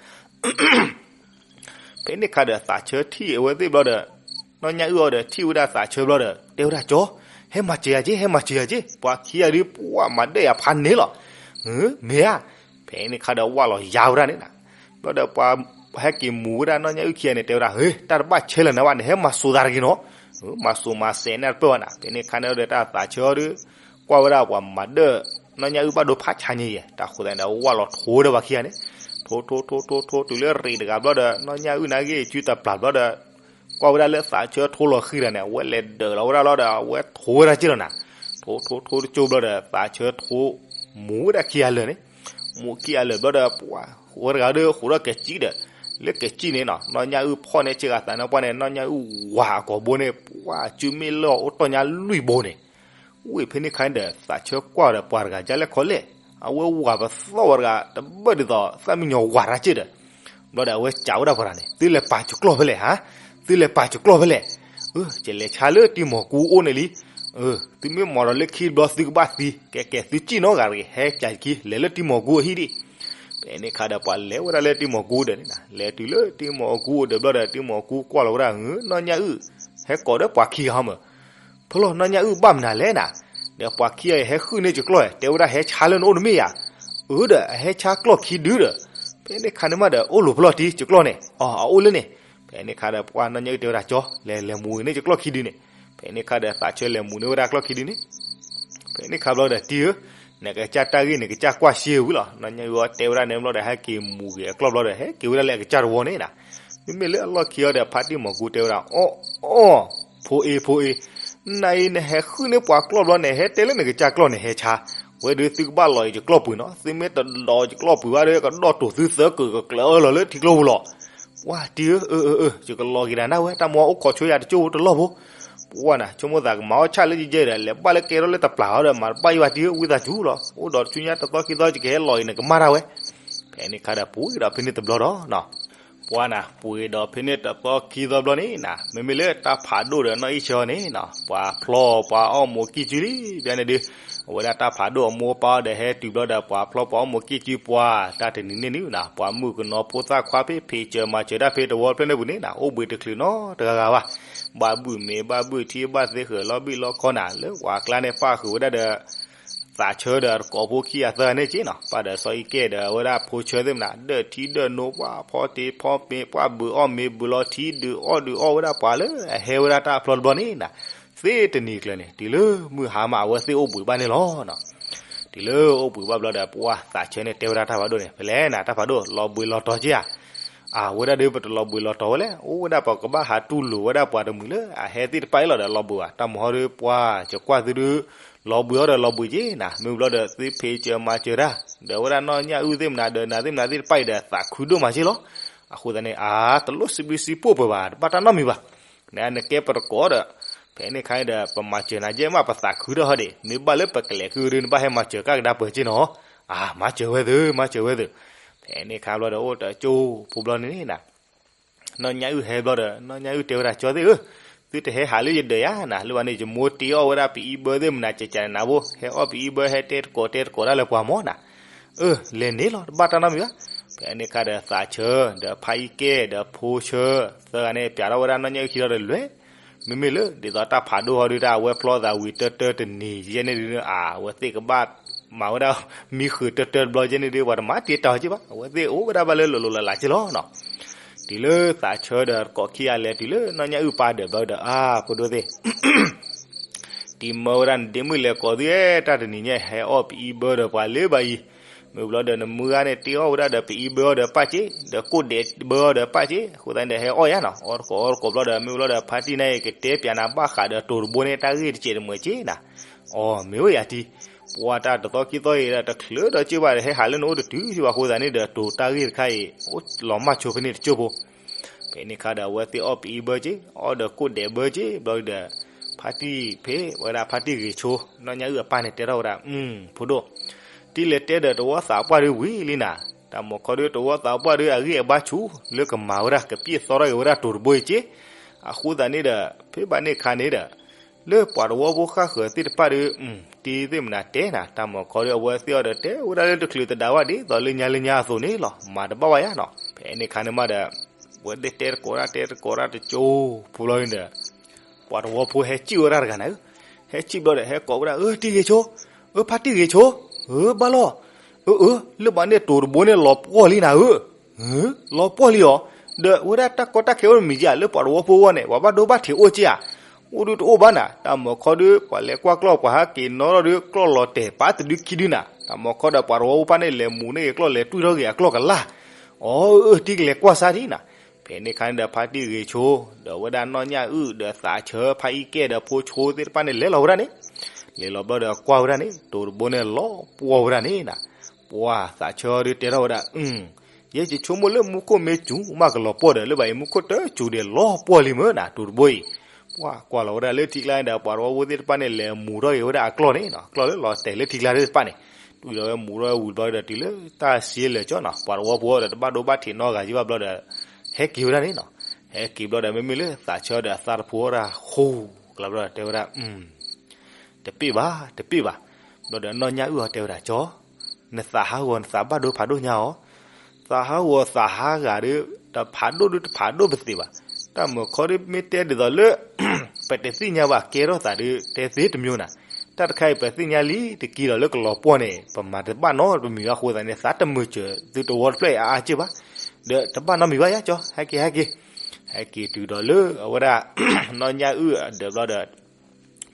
ဖဲန့ၣ်ခါဒီးသးဆၢထံၣ်အဝဲသ့ၣ်ဘျီဒီး နီၢ်ညၣ်အုၣ်အီၤဒီးထံၣ်ဝဲဒၣ်သးဆၢဘျီဒီး တဲဝဲဒၣ် ကၠီ, ဟဲမၤစၢၤယၤက့, ဟဲမၤစၢၤယၤက့, ပှၤခံဂၤဒုးပှၢ်မၤဒၢၣ်ယၤဖးန့ၣ်လီၤ. မ့ၢ်ဧါ. ဖဲန့ၣ်ခါဒီးဝၢ်လီၤယါဝဲဒၣ်န့ၣ်နၤ. ဘျီဒီးပှၤဟဲက့ၤမူၤဝဲဒၣ်နီၢ်ညၣ်အုၣ်ခံဂၤန့ၣ် တဲဝဲဒၣ် ဟ့ တၢ်တဘၣ်ဆဲးလၢၤနၤဘၣ်, နဟဲမၤစိၤသးတဂ့ၤနီၤ. မၤစိၤမၤစဲးန့ၣ်တပၢၢ်ဘၣ်နၤ. ဖဲန့ၣ်ခါန့ၣ်ဒီးတၢ်သးဆၢအီၤဒီး ကွၢ်ဝဲဒၣ်ပှၤမၤဒၢၣ် နီၢ်ညၣ်အုၣ်ဘၣ်ဒိဖးဆါညါယဲၢ်, တၢ်ဃိသတးန့ၣ်ဒီး ဝၢ်လီၤထိးဝဲဒၣ်ပှၤခံဂၤန့ၣ်, ထိး ထိထိထိထိထိ တုၤလၢရ့းတဂၤဘျီဒီး နီၢ်ညၣ်အုၣ်န့ၣ်ဂ့ၢ် စုတပျၢ်ဘျီဒီး ကွၢ်ဝဲဒၣ်လၢသးဆၢထိလီၤဃံၤတၢ်န့ၣ် အဝဲလဲၤဒၢးလီၤဝဲဒၣ်လီၤဒီး အဝဲထိဝဲဒၣ်က့ၢ်လီၤနၤ. ထိထိထိတကၠိဘျီဒီး သးဆၢထိ မူၤဝဲဒၣ်ခံဂၤလၢာ်န့ၣ်, မူၤခံဂၤလၢာ်ဘျီဒီး ပှၤ ဝဲတဂၤဒီး ဃိးထီၣ်ကစံၣ်ဒီး လၢကစံၣ်န့ၣ်နီၤ နီၢ်ညၣ်အုၣ်ဖီၣ်န့ၢ်ဆ့ကၤသးနါပှၢ်န့ၣ် နီၢ်ညၣ်အုၣ်ဝၤအကိာ်ဘိန့ၣ် ပှၤစုမ့ၣ်လၢအအိၣ်တီၢ်ညါလွံၢ်ဘိန့ၣ် ဝံၤဖဲန့ၣ်ခါန့ၣ်ဒီး သးဆၢကွၢ်ဒီးပှၤတဂၤဒ်လဲၣ်ခီလဲၣ်, အဝဲဝၤပသီၣ်ဝဲတဂၤ တဘၣ်ဒ်သိး သၣ်မံညီၤဝၤတၢ်က့ၢ်ဒီး, ဘျီဒီးအဝဲစံးဝဲဒၣ်ပှၤတဂၤန့ၣ် သုလဲၤပာ်စူးကျီၢ်ဖဲလဲၣ်ဧါ, သုလဲၤပာ်စူးကျီၢ်ဖဲလဲၣ်, အၢ ယလဲၤဆါလၢတံၤမီၤကူအအိၣ်န့ၣ်လံ, အၢ သုမ့ၢ်မၤဒီးလၢခံတဘျီသုကဘၣ်သံ, ကဲကဲသုစံၣ်နီတဂၤတဂ့ၤ ဟဲပၠးခံ လဲၤလၢတံၤမီၤကူအဟံၣ်ဒံး. ဖဲန့ၣ်ခါဒီးပှၤလဲၤဝဲဒၣ်လၢတံၤမီၤကူဒီးန့ၣ်နၤ, လဲၤတုၤလၢတံၤမီၤကူဒီးဘျီဒီး တံၤမီၤကူကွၢ်လီၤဝဲဒၣ် နီၢ်ညၣ်အုၣ် ဟဲကိးဒီးပှၤခံဂၤဟီမၢ် ဖဲလီၤနီၢ်ညၣ်အုၣ်ဘၣ်မနုၤလဲၣ်နၤ, ဒီးပှၤခံဂၤအံၤဟဲဃုန့ၢ်က့ၤကျီၢ် တဲဝဲဒၣ်ဟဲဆါလၢနအိၣ်တမ့ၢ်ဧါ, အၢဒီးအဟဲဆါကျီၢ်ခံဒုဒီး, ဖဲန့ၣ်ခါန့ၣ်မးဒီး အိၣ်လိာ်ဖဲလီၤတံၢ်က့ၤကျီၢ်န့ၣ် အီၤ အအိၣ်လၢန့ၣ်, ဖဲန့ၣ်ခါဒီးပှၤနီၢ်ညၣ်အုၣ်တဲဝဲဒၣ်ကၠီ လဲၤလဲၤမူၤန့ၢ်က့ၤကျီၢ်ခံဒုန့ၣ်, ဖဲန့ၣ်ခါဒီးသးဆၢလဲၤမူၤန့ၢ်ဝဲဒၣ်ကျီၢ်ခံဒုန့ၣ် ဖဲန့ၣ်ခါဘျီဒီးတံၢ်ဧၢ, နကစၢ်တၢ်ဂ့ၢ်န့ၣ် ကစၢ်ကွၢ်ရှဲဝံၤလီၤ. နီၢ်ညၣ်အုၣ်အီၤတဲဝဲဒၣ်န့ၣ်ဘျီဒီး ဟဲက့ၤမူၤက့ၤအကျီၢ်ဘျီဒီး ဟဲက့ၤဝဲဒၣ်လၢအကစၢ်တဝီန့ၣ်နၤ. မ့မ့ၢ်လၢအလီၢ်ခံအီၤဒီး ဖါတံၢ်မီၤကူတဲဝဲဒၣ် အီၣ်အီၣ်, ဖိအ့ ဖိအ့, နၤအံၤနဟဲဃုန့ၢ်ပှၤကျီၢ်ဘျီန့ၣ် ဟဲတဲလၢနကစၢ်ကျီၢ်န့ၣ်ဟဲဆါ, ဝဲဒုးသုကဘၣ်လီၤအံၤယကျီၢ်ပူၤနီၤ, သုမ့ၢ်တလီၤယကျီၢ်ပူၤဘၣ်ဒီး ကဒီၣ်တိာ်သုသၢကုာ်ကကျၢၤအၢၣ်လီၤလၢထံကျိပူၤလီၤ. ပှၤတံၢ်ဧၢ, အၢ အၢ အၢ ယကလီၤက့ၤဒၣ်နၤဝဲ တၢ်မၤအိၣ်ခိးဆိယၤတကၠိဖိတလီၢ်ဖိ ပှၤနၤ ဆိကမိၣ်သးကမၤအီၣ်ဆၣ်လၢယယဲဒီး လဲၤဘၣ်လၢကဲထီၣ်လၢတပျၢ်အီၤဒီး မၤတဘၣ်ယံၤဘၣ်တံၢ်ဧၢ ဝံသးစူၤလီၤ. အိၣ်ဒီးဆူညါတသီခံသီ ယကဟဲလီၤအံၤ နကမၢ်တၢ်ဝဲ. ဖဲန့ၣ်ခါဒီးပှ့ၤဒီးဖဲန့ၣ်တဘျီဒီးနီၤ, ပှၤနၤ ပှ့ၤဒီးဖဲန့ၣ်တသီခံသီဘျီန့ၣ်နၤ, မ့မ့ၢ်လၢတၢ်ဖးဒိၣ်ဒီးနီၢ်အံၣ်ဆၢအီၤန့ၣ်နီၤ, ပှၤဖျီပှၤအီၣ်မူးကံၢ်စုလံ ဘၣ်န့ၣ်ဒုး, အဝဲဒၣ်တၢ်ဖးဒိၣ်အမိၢ်အပၢ်အီၤဒီးဟဲတုၤဘျီဒီး ပှၤဖျီပှၤအီၣ်မူးကံၢ်စုပှၤ တၢ်တနံၤန့ၣ်နုၤနၤ, ပှၤမုၣ်ကနီၤဖိသၣ်ခွါဖဲ ဖံးစၢၤမၤစၢၤတၢ်ဖဲတဝီဖျၢၣ်န့ၣ်ပူၤန့ၣ်နၤ, အိၣ်ဘှံးတချုးနီတဂၤဂၤဘၣ်. ဘၣ်ဘုၣ်မ့ၤဘၣ်ဘုၣ်ထံ ဘၣ်သ့ဃၢၤလီၤဘံၣ်လီၤခီနၤ, လၢပှၤကျါန့ၣ်ပၣ်ဃုာ်ဝဲဒၣ်ဒီး သးဆၢဒီးတကိးဖိခံဂၤသၢဂၤန့ၣ်က့နီၤ, ပၣ်ဒီးစီၤအံၤကဲဒီးအဝဲဒၣ်ဖိဆၢသ့ၣ်မနၤ, ဒၢၣ်ထံဒၢၣ်နိ ပှၤဖီတ့ၢ်ဖီမ့ၤ ပှၤဘုးအီၣ်မ့ၤဘုးလီၤထံ ဒုးအီၣ်ဒုးအီၣ်ဝဲဒၣ်ပှၤလၢအဟဲဝဲဒၣ်တၢ်အဖျီတဘျီန့ၣ်နၤ, သ့တနံၤကျၢၤန့ၣ် တုၤလၢမုၢ်ဟါမး အဝဲသ့ၣ်အိၣ်ဘှံးဘၣ်န့ၣ်လီၤနီၤ. တုၤလၢအိၣ်ဘှံးဘၣ်ဘျီဒီး ပှၤသးဆၢန့ၣ်တဲဝဲဒၣ်တၢ်ဖးဒိၣ်န့ၣ် ဖဲလဲၣ်နၤ တၢ်ဖးဒိၣ် လီၤဘှံးလီၤတီၤက့ဧါ. အဝဲဒၣ်ဒုး ပတလီၤဘှံးလီၤတီၤဝဲလဲၣ်, အိၣ်ဝဲဒၣ်ပကဘၣ်ဟးတူၢ်လိာ်ဝဲဒၣ်ပှၤတမှံၤလၢအဟဲသ့ၣ်တဖၣ်အံၤလီၤဒီးလီၤဘှံးဘၣ်. တၢ်မုၢ်ဟီဒုး ပှၤကကွၢ်သုဒုး လီၤဘှံးအီၤဒီးလီၤဘှံးက့နၤ, မ့ၢ်ဘျီဒီးသုဖံးစၢၤမၤစၢၤတၢ် ဒီးဝဲဒၣ်နီၢ်ညၣ်အုၣ်သ့ၣ်မနၤ ဒီးနၤသ့ၣ်မနၤသ့ၣ်တဖၣ်အံၤဒီး သးခုဒိၣ်မးက့လီၤ. အဃိသတးန့ၣ် အါ တလိၣ်စံးဘျုးစံးဖှိၣ်ပှၤဘၣ် တဘၣ်တၢ်နီတမံၤဘၣ်. နနကဲပတကိးဒီး ဖဲန့ၣ်ခါအံၤဒီး ပမၤစၢၤနၤကဲမး ပသးခုထီၣ်ဟီဒံး, မ့ၢ်ဘၣ်လၢပကလဲၤခုဒုး နဘၣ်ဟဲမၤစၢၤကဒါကဒါပှဲၤက့နီၤ. အါ မၤစၢၤဝဲသု မၤစၢၤဝဲသု. ဖဲန့ၣ်ခါဘျီဒီး အိၣ်တကၠိဖိဘျီန့ၣ်နၤ နီၢ်ညၣ်အုၣ်ဟဲဘျီဒီး နီၢ်ညၣ်အုၣ်တဲဝဲဒၣ် ကၠီသ့ၣ်ဧၢ, သုတဟဲဟးလၢယဒၢးယၤနၤ, လၢဘၣ်န့ၣ် ယမိၢ်တ့အီၣ်ဝဲဒၣ်ပအံဘၢသ့ၣ်မနၤ ကကနးဖိ ဟဲအီၣ်ပအံဘၢ ဟဲတဲတကိးတဲတကိးတၢ်လၢပှၤမၢ်နၤ. အၢ လဲၤန့ၣ်လီၤ တဘၣ်တၢ်နီတမံၤဘၣ်. ဖဲန့ၣ်ခါဒီးသးဆၢ ဒီးဖါအံကဲ ဒီးဖိဆၢ သၢဂၤန့ၣ် ပၠးထီၣ်ဝဲဒၣ်နီၢ်ညၣ်အုၣ်ခံဒီးတလွဲၢ် မ့မ့ၢ်လၢ ဒ်သိးတၢ်ဖးဒိၣ်ဟီဒုး တၢ်အဝဲဖျီသးဝံၤတၢတၢတနံၤယဲန့ၣ်ဒုး အဝဲသ့ၣ်ကဘၣ်မၤဝဲဒၣ် မံဃုာ်တၢတၢတဘျီယဲန့ၣ်ဒုး ပှၤတမၤတ့တၢ်က့ဘၣ်. အဝဲသ့ၣ်အိၣ်ဝဲဒၣ်ဘၣ်လၢလိၤလိၤလးလးက့လီၤနီၤ. တုၤလၢသးဆၢဒီးကိးခံဂၤလဲၤတုၤလၢနီၢ်ညၣ်အုၣ်ပၢ်ဒၢးဘျီဒီး အါ ဖိဒိၣ်သ့ၣ် တံၤမၢဝဲဒၣ်နဒ့မုၣ်လဲၤကိးသု တၢ်တနံၤညါ ဟဲအီၣ်ပအံဘၢဒီးပှၤလၢဘၣ်အံၤ, မ့ၢ်ဘျီဒီးနမုၢ်ဂၤန့ၣ် တ့အီၣ်ဝဲဒၣ်ဒီးပအံဘၢအီၤဒီးပၣ်က့, ဒီးကိၣ်ဒဲးဘၢအီၤဒီးပၣ်က့, အဃိသတးန့ၣ်ဒီးဟဲအီၣ်ယါနီၤ, အီၣ်တကိးအီၣ်တကိးဘျီဒီး မ့ၢ်ဘျီဒီးဖါတံၢ်န့ၣ် ကတဲပၠးနၤဘၣ်ဃးဒီးတိၤတဘိန့ၣ် တၢ်ဂ့ၢ်တစဲးတမှဲးက့နၤ, အိ မ့ၢ်ဝဲယၤတံၤ ပှၤတၢ်တသီခံသီအံၤဒီးတချုးဒီးက့ဘၣ်ဒီး ဟဲဟးလၢနအိၣ်တတုၤက့ဘၣ်အဃိသတးန့ၣ်ဒီး တိၤတၢ်ဂ့ၢ်တခါအံၤ အိၣ်လီၤမၢ်ဆိဖဲန့ၣ်တကၠိဖိ ဖဲန့ၣ်ခါဒီး အဝဲသ့ၣ်အီၣ်ပအံဘၢက့, အီၣ်ဒီးကိၣ်ဒဲးဘၢက့ ဘျီဒီး ဖါတံၢ်ဖဲ ဝဲဒၣ်ဖါတံၢ်ဂ့ၤဆိ, နီၢ်ညၣ်အုၣ်အပၢ်န့ၣ်တဲထီၣ်ဝဲဒၣ်, ဖိဒိၣ်, တံၤလဲၤတဲဒီးတဝီသးပှၢ်ဒုးဝံၤလံနၤ, တၢ်မၤခီဒုးတဝီသးပှၢ်ဒုးအဂံၢ်အဘါဆူၣ် လၢကမၤဝဲဒၣ် ကပျဲၢ်သီထီၣ်က့ၤဝဲဒၣ်တိၤတဘိအံၤက့, အဃိသတးန့ၣ်ဒီး ဖဲဘၣ်န့ၣ်ခါန့ၣ်ဒီး လၢပှၤတဝီဖိဃၣ်ဃၢၤသ့ၣ်တဖၣ်ဒီး တံၤသ့ၣ်မနၤတဲနၤ, တၢ်မၤခီဒုးအဝဲသ့ၣ်အီၤဒီးတဲဝဲဒၣ်လၢတချုးတဒါဝဲဒ်သိးလၢညါလၢညါအသိးန့ၣ်လီၤ, မၤတဘၣ်ဝဲယါနီၤ. ဖဲန့ၣ်ခါန့ၣ်မးဒီး ဝဲသ့ၣ်တဲတကိးတၢ်တဲတကိးတၢ်တကၠိဖိလီၤန့ၣ်ဒီး ပှၤတဝီဖိဟဲစံၣ်ဝဲဒၣ်တဂၤနၤဧၢ, ဟဲစံၣ်ဘျီဒီး ဟဲကိးဝဲဒၣ် အၢ တံၤဂ့ၤဆိ, အၢ ဖါတံၢ်ဂ့ၤဆိ, အၢ ဘၣ်လီၤ, အၢ အၢ လၢဘၣ်န့ၣ်တိၤတဘိန့ၣ်လီၤပှီၢ်လံနၤဧၢ, လီၤပှီၢ်လံအီၤ, ဒီးဝဲဒၣ်တၢ်ကီတၢ်ခဲအိၣ်တမံၤဧါ လၢပှၤတဝီဖိအဂီၢ်န့ၣ် ပှၤဘၣ်ဒိဘၣ်ထံးအိၣ်က့ဧါ, အိၣ်ဒုးတအိၣ်ဘၣ်နၤ, တၢ်မၤခီဒုး ပှၤလဲၤကွၢ်ကျီၢ် ပှၤဟးက့ၤနီထီၣ်ဒုး ကျီၢ်လီၤတဲာ်ပာ်တဒုခံဒုနၤ, တၢ်မၤခီဒီးပှၤတဝီဖိဖၣ်န့ၣ် လဲၤမူၤန့ၢ်က့ၤကျီၢ် လဲၤတွံၢ်ထီၣ်က့ၤအကျီၢ်ကလၢ် အီၤအၢ တံၤကလဲၤကွၢ်စၢ်ဒံးနၤ. ဖဲန့ၣ်အခါန့ၣ်ဒီး ဖါတံၢ်ဂ့ၤဆိ ဒီးဝဲဒၣ်နီၢ်ညၣ်အုၣ် ဒီးသးဆၢ ဖါအံၣ်ကဲၣ် ဒီးဖိဆိသ့ၣ်တဖၣ်န့ၣ် လဲၤလီၤဝဲဒၣ်န့ၣ်, လဲၤလီၤဘျီဒီးကွၢ်ဝဲဒၣ်န့ၣ် တိၤတဘိန့ၣ်လီၤပှီၢ်ဝဲဒၣ်န့ၣ်နၤ. ပှၤသးဆၢဒုးတဲထီၣ်ဝဲဒၣ်, ယဲယဆိကမိၣ်လၢမူခိၣ်မ့ၢ်စူၤ မ့ၢ်ကလီၤပှီၢ်ဒီး လၢဘၣ်အံၤမူခိၣ်တစူၤဒီး လီၤပှီၢ်လံမ့ၢ်နၤ တိၤတဘိအံၤ. ပှၤကွၢ်လီၤဝဲဒၣ်လၢထံကျါန့ၣ်ဒီး ပှၤသဝီဖိသ့ၣ်တဖၣ်န့ၣ် လဲၤမူထီၣ်က့ၤဝဲဒၣ်အကျီၢ်န့ၣ်, ကျီၢ်လၢလီၤတဲာ်လၢထံကျါသ့ၣ်တဖၣ်န့ၣ်, တုၤဒီးဝဲမူထီၣ်ဝံၤဘျီဒီး တုၤလၢတၢ်စ့လၢာ်ကၠီနၤ, ပှၤသဝီဖိဒီး တဘၣ်ဒိဘၣ်ထံးနီတဂၤက့ဘၣ်ဘျီဒီး ဟဲက့ၤဝဲဒၣ်န့ၣ်နၤ. ဟဲက့ၤဘျီဒီး မ့မ့ၢ်လၢသးဆၢဒီးအသးတဖိအီၣ်ဒၣ်ဃိ ကလီၤဘျီဒီးတဲဝဲဒၣ် တပ့ၢ်ဘၣ် တပ့ၢ်ဘၣ်. ဘျီဒီးနီၢ်ညၣ်အုၣ်အီၤတဲဝဲဒၣ် ကၠီ, နသးဟးဂီၤ နသးဘၣ်ဒိဖးဒိၣ်ညါအီၤ, သးဟးဂီၤသးဟးဂၤဒီး တဖးဒိၣ်ဒုတဖးဒိၣ်ပသ့ဘၣ်. တၢ်မုာ်ခီဒုမ့ၢ်တဲဒ်သိးလၢ ပတသ့ၣ်ညါဘၣ် ကဲထီၣ်သးဒု တဲသ့တမံၤနၤ. တၢ်တခါအံၤ ပသ့ၣ်ညါလံ တက့ၤဒီးလၢကလီၤပှီၢ်န့ၣ် ပမၤတဘၣ်နီတမံၤအဃိသတးန့ၣ် သးတမုာ်စၢၤသုတဝီတဖျၢၣ်အါအါက့ၢ်ဘၣ်. ဒီးတဘၣ်နီတမံၤဘၣ်ယါ ကၠီ, ဟဲက့ၤ ဟဲက့ၤ. ဟဲက့ၤတုၤဒီးလၢအဝဲဒၣ် နီၢ်ညၣ်အုၣ်အဒၢးဘျီဒီး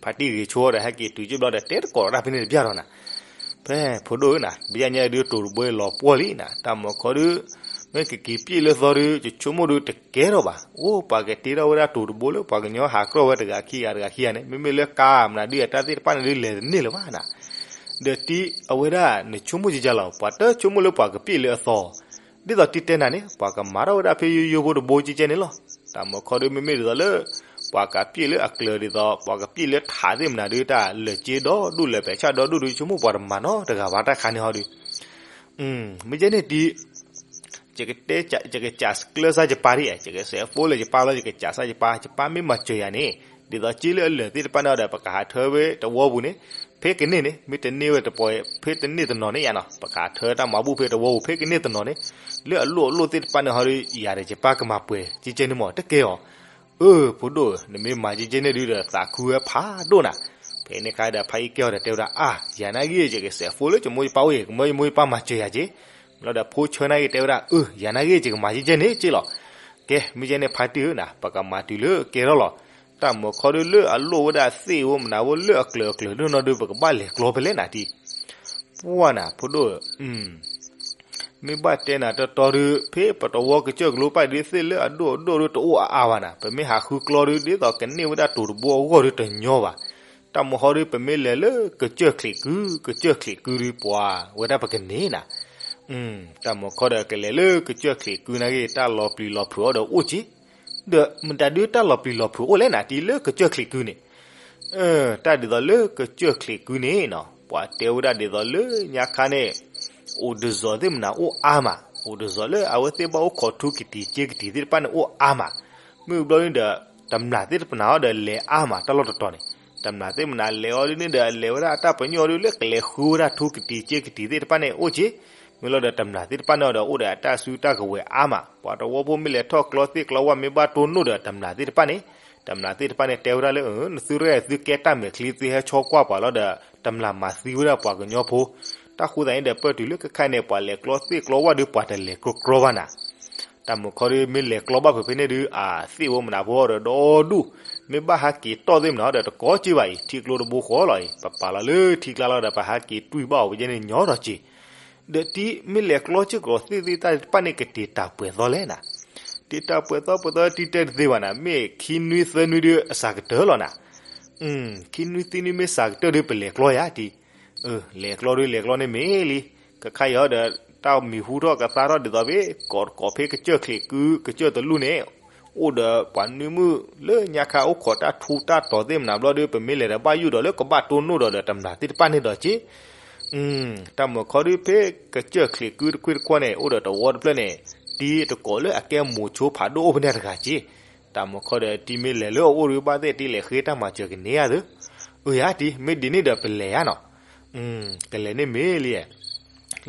ဖါတံၢ်ဂ့ၤဆိဒီး ဟဲက့ၤတုၤက့ၤဘျီဒီး တဲတကိးတၢ်ဖဲန့ၣ်တဘျီဒီးနၤ. ဖဲဖိဒိၣ်ဧၢနၤ, ဘၣ်ယါညါဒု တိၤတဘိလီၤပှီၢ်လံနၤ, တၢ်မုာ်ခီဒု မ့ၢ်ကက့ၤပျ့ၢ်လၢသီဒု ယဆိကမိၣ်ဒုတကဲထီၣ်ဘၣ်. အိၣ်ပှၤကတ့ထီၣ်ဝဲဒၣ်တိၤတဘိလၢပှၤကညီဟးကြီၢ်ဝဲတဂၤခံဂၤတဂၤခံဂၤန့ၣ်, မ့မ့ၢ်လၢကါမနုၤဒု အတၢ်သ့ၣ်တဖၣ်န့ၣ်ဒု လဲၤတန့ၢ်လၢၤဘၣ်နၤ. ဒီးတံၤအဝဲဒၣ် နဆိကမိၣ်ကကလီၤ, ပှၤတဆိကမိၣ်လၢပှၤကပျ့ၢ်လၢအသီ ဒ်သိးတံၤတဲနၤန့ၣ် ပှၤကမၤထီၣ်ဝဲဒၣ်ဖဲယိယိဖိတဘိကဲကဲန့ၣ်လီၤ. တၢ်မုာ်ခီဒု မ့မ့ၢ်ဒ်သိးလၢ ပှၤကပျ့ၢ်လၢအကျၢၤဒ်သိး ပှၤကပျ့ၢ်လၢထးသ့ၣ်မနုၤဒု တၢ်လၢာ်က့ဒီဒူၣ် လၢာ်ပဲာ်ဆၣ်ဒီဒူၣ်ဒု ဆိကမိၣ်ပှၤတမၤနီတဂၤဘၣ်တၢ်ခါန့ၣ်ဟီဒု မ့ၢ်ကဲန့ၣ်တံၤ ယကတဲ ယကစးကျၢစၢ်ယပၢ်ဒ်အံၤ, ယကစဲးဖိလၢယပၢ်လီၤ ယကစးစၢ်ယပၢ်, ယပၢ်မ့ၢ်မၤစၢၤယၤန့ၣ်, ဒ်သိးက့လၢအလၢာ်သ့ၣ်တဖၣ်န့ၣ်ဒီး ပကဟးထၢဝဲတဝီပူၤန့ၣ်, ဖဲကန့ၢ်န့ၣ် မ့ၢ်တန့ၢ်ဝဲတပီၤ ဖဲတန့ၢ်တနီၤန့ၣ်ယါနီၤ, ပကဟးထၢတၢ်မၤဘူၣ်ဖဲတဝီပူၤ ဖဲကန့ၢ်တနီၤန့ၣ်, လၢအလိၣ်အလိၣ်သ့ၣ်တဖၣ်န့ၣ်ဟီဒီး ယၤဒီးယပၢ်ကမၤပှဲၤကဲကဲန့ၣ်မ့ၢ် တကဲအီၤ. အၢ ဖိဒိၣ်ဧၢ, နမ့ၢ်မၤကဲကဲန့ၣ်ဒုဒီး သးခုဝဲဖးဒိၣ်နၤ. ဖဲန့ၣ်အခါဒီး ဖါအံၣ်ကဲအီၤဒီးတဲဝဲဒၣ် အါ ယၤနာ်ဂ့ၤ ယကစဲးဖိလၢယမိၢ်ယပၢ်အိၣ်အံၤ ကမၢယမိၢ်ယပၢ်မၤစၢၤယၤက့ၤ. ဘျီဒီးဖိဆၢနာ်ဂ့ၤတဲဝဲဒၣ် အၢ ယၤနာ်ဂ့ၤ ယကမၤကဲကဲန့ၣ်က့ၤလီၤ. ကဲ မ့ၢ်ကဲန့ၣ် ဖါတံၢ်ဧၢနၤ ပကမၤတုၤလၢကဲထီၣ်လီၤ. တၢ်မုာ်ခီဒုလၢအလိၣ်ဝဲဒၣ်သ့ၣ်ဧိၤမနုၤဧိၤလၢအကျၢၤအကျၢၤဒုနီၤဒု ပကဘၣ်လဲၤကျီဖဲလဲၣ်နၤတံၤ ပှၢ်နၤ ဖိဒိၣ်ဧၢ, မ့ၢ်ဘၣ်တဲနၤတီတီဒု ဖဲပတဝီကစၢၢ်ကလိပၣ်ဒု သ့ၣ်လၢအဒိၣ်အဒိၣ်ဒုတအိၣ်အါအါဘၣ်နၤ, ပမ့ၢ်ဟးဃုကျီဒု ဒ်သိးကန့ၢ်ဝဲဒၣ်တိၤတဘိအဂီၢ်ဒုတညီဘၣ်. တၢ်မုာ်ခီဒု ပမ့ၢ်လဲၤလၢကစၢၢ်ချံးကု ကစၢၢ်ချံးကုဒု ပှၤဝဲဒၣ်ပကန့ၢ်နၤ တၢ်မုာ်ခီဒီးကလဲၤလၢကစၢၢ်ချံးကုနာ်ဂ့ၤ တၢ်လီၤပျံၤလီၤဖုးအီၤဒီးအိၣ်က့ၤ, ဒီးမတၤဒုတၢ်လီၤပျံၤလီၤဖုးအိၣ်လဲၣ်နၤ တံၤလၢကစၢၢ်ချံးကုန့ၣ်, တၢ်ဒ်သိးလၢကစၢၢ်ချံးကုန့ၣ်နီၤ ပှၤတဲဝဲဒၣ်ဒ်သိးလၢညါခါန့ၣ် အိၣ်တစီၤသ့ၣ်မနၤအိၣ်အါမး, အိၣ်တစီၤလၢအဝဲသ့ၣ်ဘၣ်အိၣ်ခိးထူကတံၤစ့ကတံၤသ့ၣ်တဖၣ်န့ၣ်အိၣ်အါမး, မ့ၢ်ဘျီဒုဒီး တမျၢ်သ့ၣ်တဖၣ်န့ၣ်အီၤဒီးလဲၤအါမးတၢ်လီၢ်တတီၤန့ၣ်, တမျၢ်သ့ၣ်တဖၣ်န့ၣ်လဲၤအီၤဒုန့ၣ်ဒီး လဲၤဝဲဒၣ်အတၢ်ပညိၣ်ဒုလၢကလဲၤဃုဝဲဒၣ်ထူကတံၤစ့ကတံၤသ့ၣ်တဖၣ်န့ၣ်အိၣ်က့ၤ, မ့ၢ်လီၤဒီးတမျၢ်သ့ၣ်တဖၣ်န့ၣ်အီၤဒီးအိၣ်ဒီးအတၢ်စုတၢ်ကဝဲၤအါမး, ပှၤတဝီဖိမ့ၢ်လဲၤထီၣ်ကျီသ့ၣ်ကျီဝၣ်မ့ၢ်ဘၣ်တိၢ်နီၣ်ဒီးတမျၢ်သ့ၣ်တဖၣ်န့ၣ်, တမျၢ်သ့ၣ်တဖၣ်န့ၣ်တဲဝဲဒၣ်လၢ နသုရဲၣ်သုကဲတၢ်မဲာ်ချံသုဟဲဆီကွၢ်ပှၤလီၤဒီး တမျၢ်မၤသံဝဲဒၣ်ပှၤကညီဖိ, တၢ်ဃိသတးန့ၣ်ဒီးပၢၢ်တုၤလၢခဲခါန့ၣ် ပှၤလဲၤကျီသ့ၣ်ကျီဝၣ်ဒုပှၤတလဲၤကျီကျီဘၣ်နၤ တၢ်မုာ်ခီဒုမ့ၢ်လဲၤကျီဘၣ်ဖဲဖဲန့ၣ်ဒု အသ့ၣ်ဧိၤမနုၤဖိဒီးဒီဒူၣ်, မ့ၢ်ဘၣ်ဟးက့ၤတီၢ်သ့ၣ်မနုၤဒီးတကိးက့ၤဘၣ်အံၤ ထံကျိတဘိဃီလီၤအံၤ, ပပာ်လီၤလၢထံကျါလီၤဒီးပဟးက့ၤတွံၢ်ဘၣ်အီၤဝဲယဲန့ၣ်ညီထီၣ်က့ၤ, ဒီးတံၤမ့ၢ်လဲၤကျီစ့ၢ်ကီးသ့ၣ်သ့ၣ်တၢ်တဖၣ်န့ၣ်ကတ့ၤတၢ်ပှဲၤသီလဲၣ်နၤ, တ့ၤတၢ်ပှဲၤသီပှဲၤသီတံၤတဲတသ့ဘၣ်နၤ မ့ၢ်ခံနွံသၢနွံဒုအစှၤကတၢၢ်လီၤနၤ ခံနွံသၢနွံမ့ၢ်စှၤကတၢၢ်ဒုပလဲၤကျီယါတံၤ, လဲၤကျီဒုလဲၤကျီန့ၣ်မ့ၢ်လံ, ကခါအံၤဒီး တၢ်မံၤဟူထီၣ်ကသါထီၣ်ဒ်သိးဖဲ ကိးတကိးဖဲကစၢၢ်ချံးကု ကစၢၢ်တလူၢ်န့ၣ်, အိၣ်ဒီးပှၤနွံမုၣ်လၢညါခါအိၣ်ခိးတၢ်ထူတၢ်တီၤသ့ၣ်မနုၤဘျီဒီး ပမ့ၢ်လဲၤဒီးဘၣ်ယိၣ်ဒီးလၢကဘၣ်တိၢ်နီၣ်ဒီးဒီးတမျၢ်သ့ၣ်တဖၣ်န့ၣ်ဒီးက့ တၢ်မုာ်ခီဒုဖဲကစၢၢ်ချံးကုတခွ့တခွီန့ၣ် အိၣ်ဒီးတဝီတဖျၢၣ်န့ၣ်, တံၤတကိးလၢအကဲမိၤဆိဖးဒိၣ်အိၣ်ဖဲန့ၣ်တဂၤက့, တၢ်မုာ်ခီဒီးတံၤမ့ၢ်လဲၤလၢအအိၣ်ဒုဘၣ်သ့ၣ်တံၤလဲၤဃ့တၢ်မၤစၢၤကန့ၢ်ဧါသၢ, အၢယါတံၤ မ့ၢ်ဒ်န့ၣ်ဒီးပလဲၤယါနီၤ, ကလဲၤန့ၣ်မ့ၢ်လံ,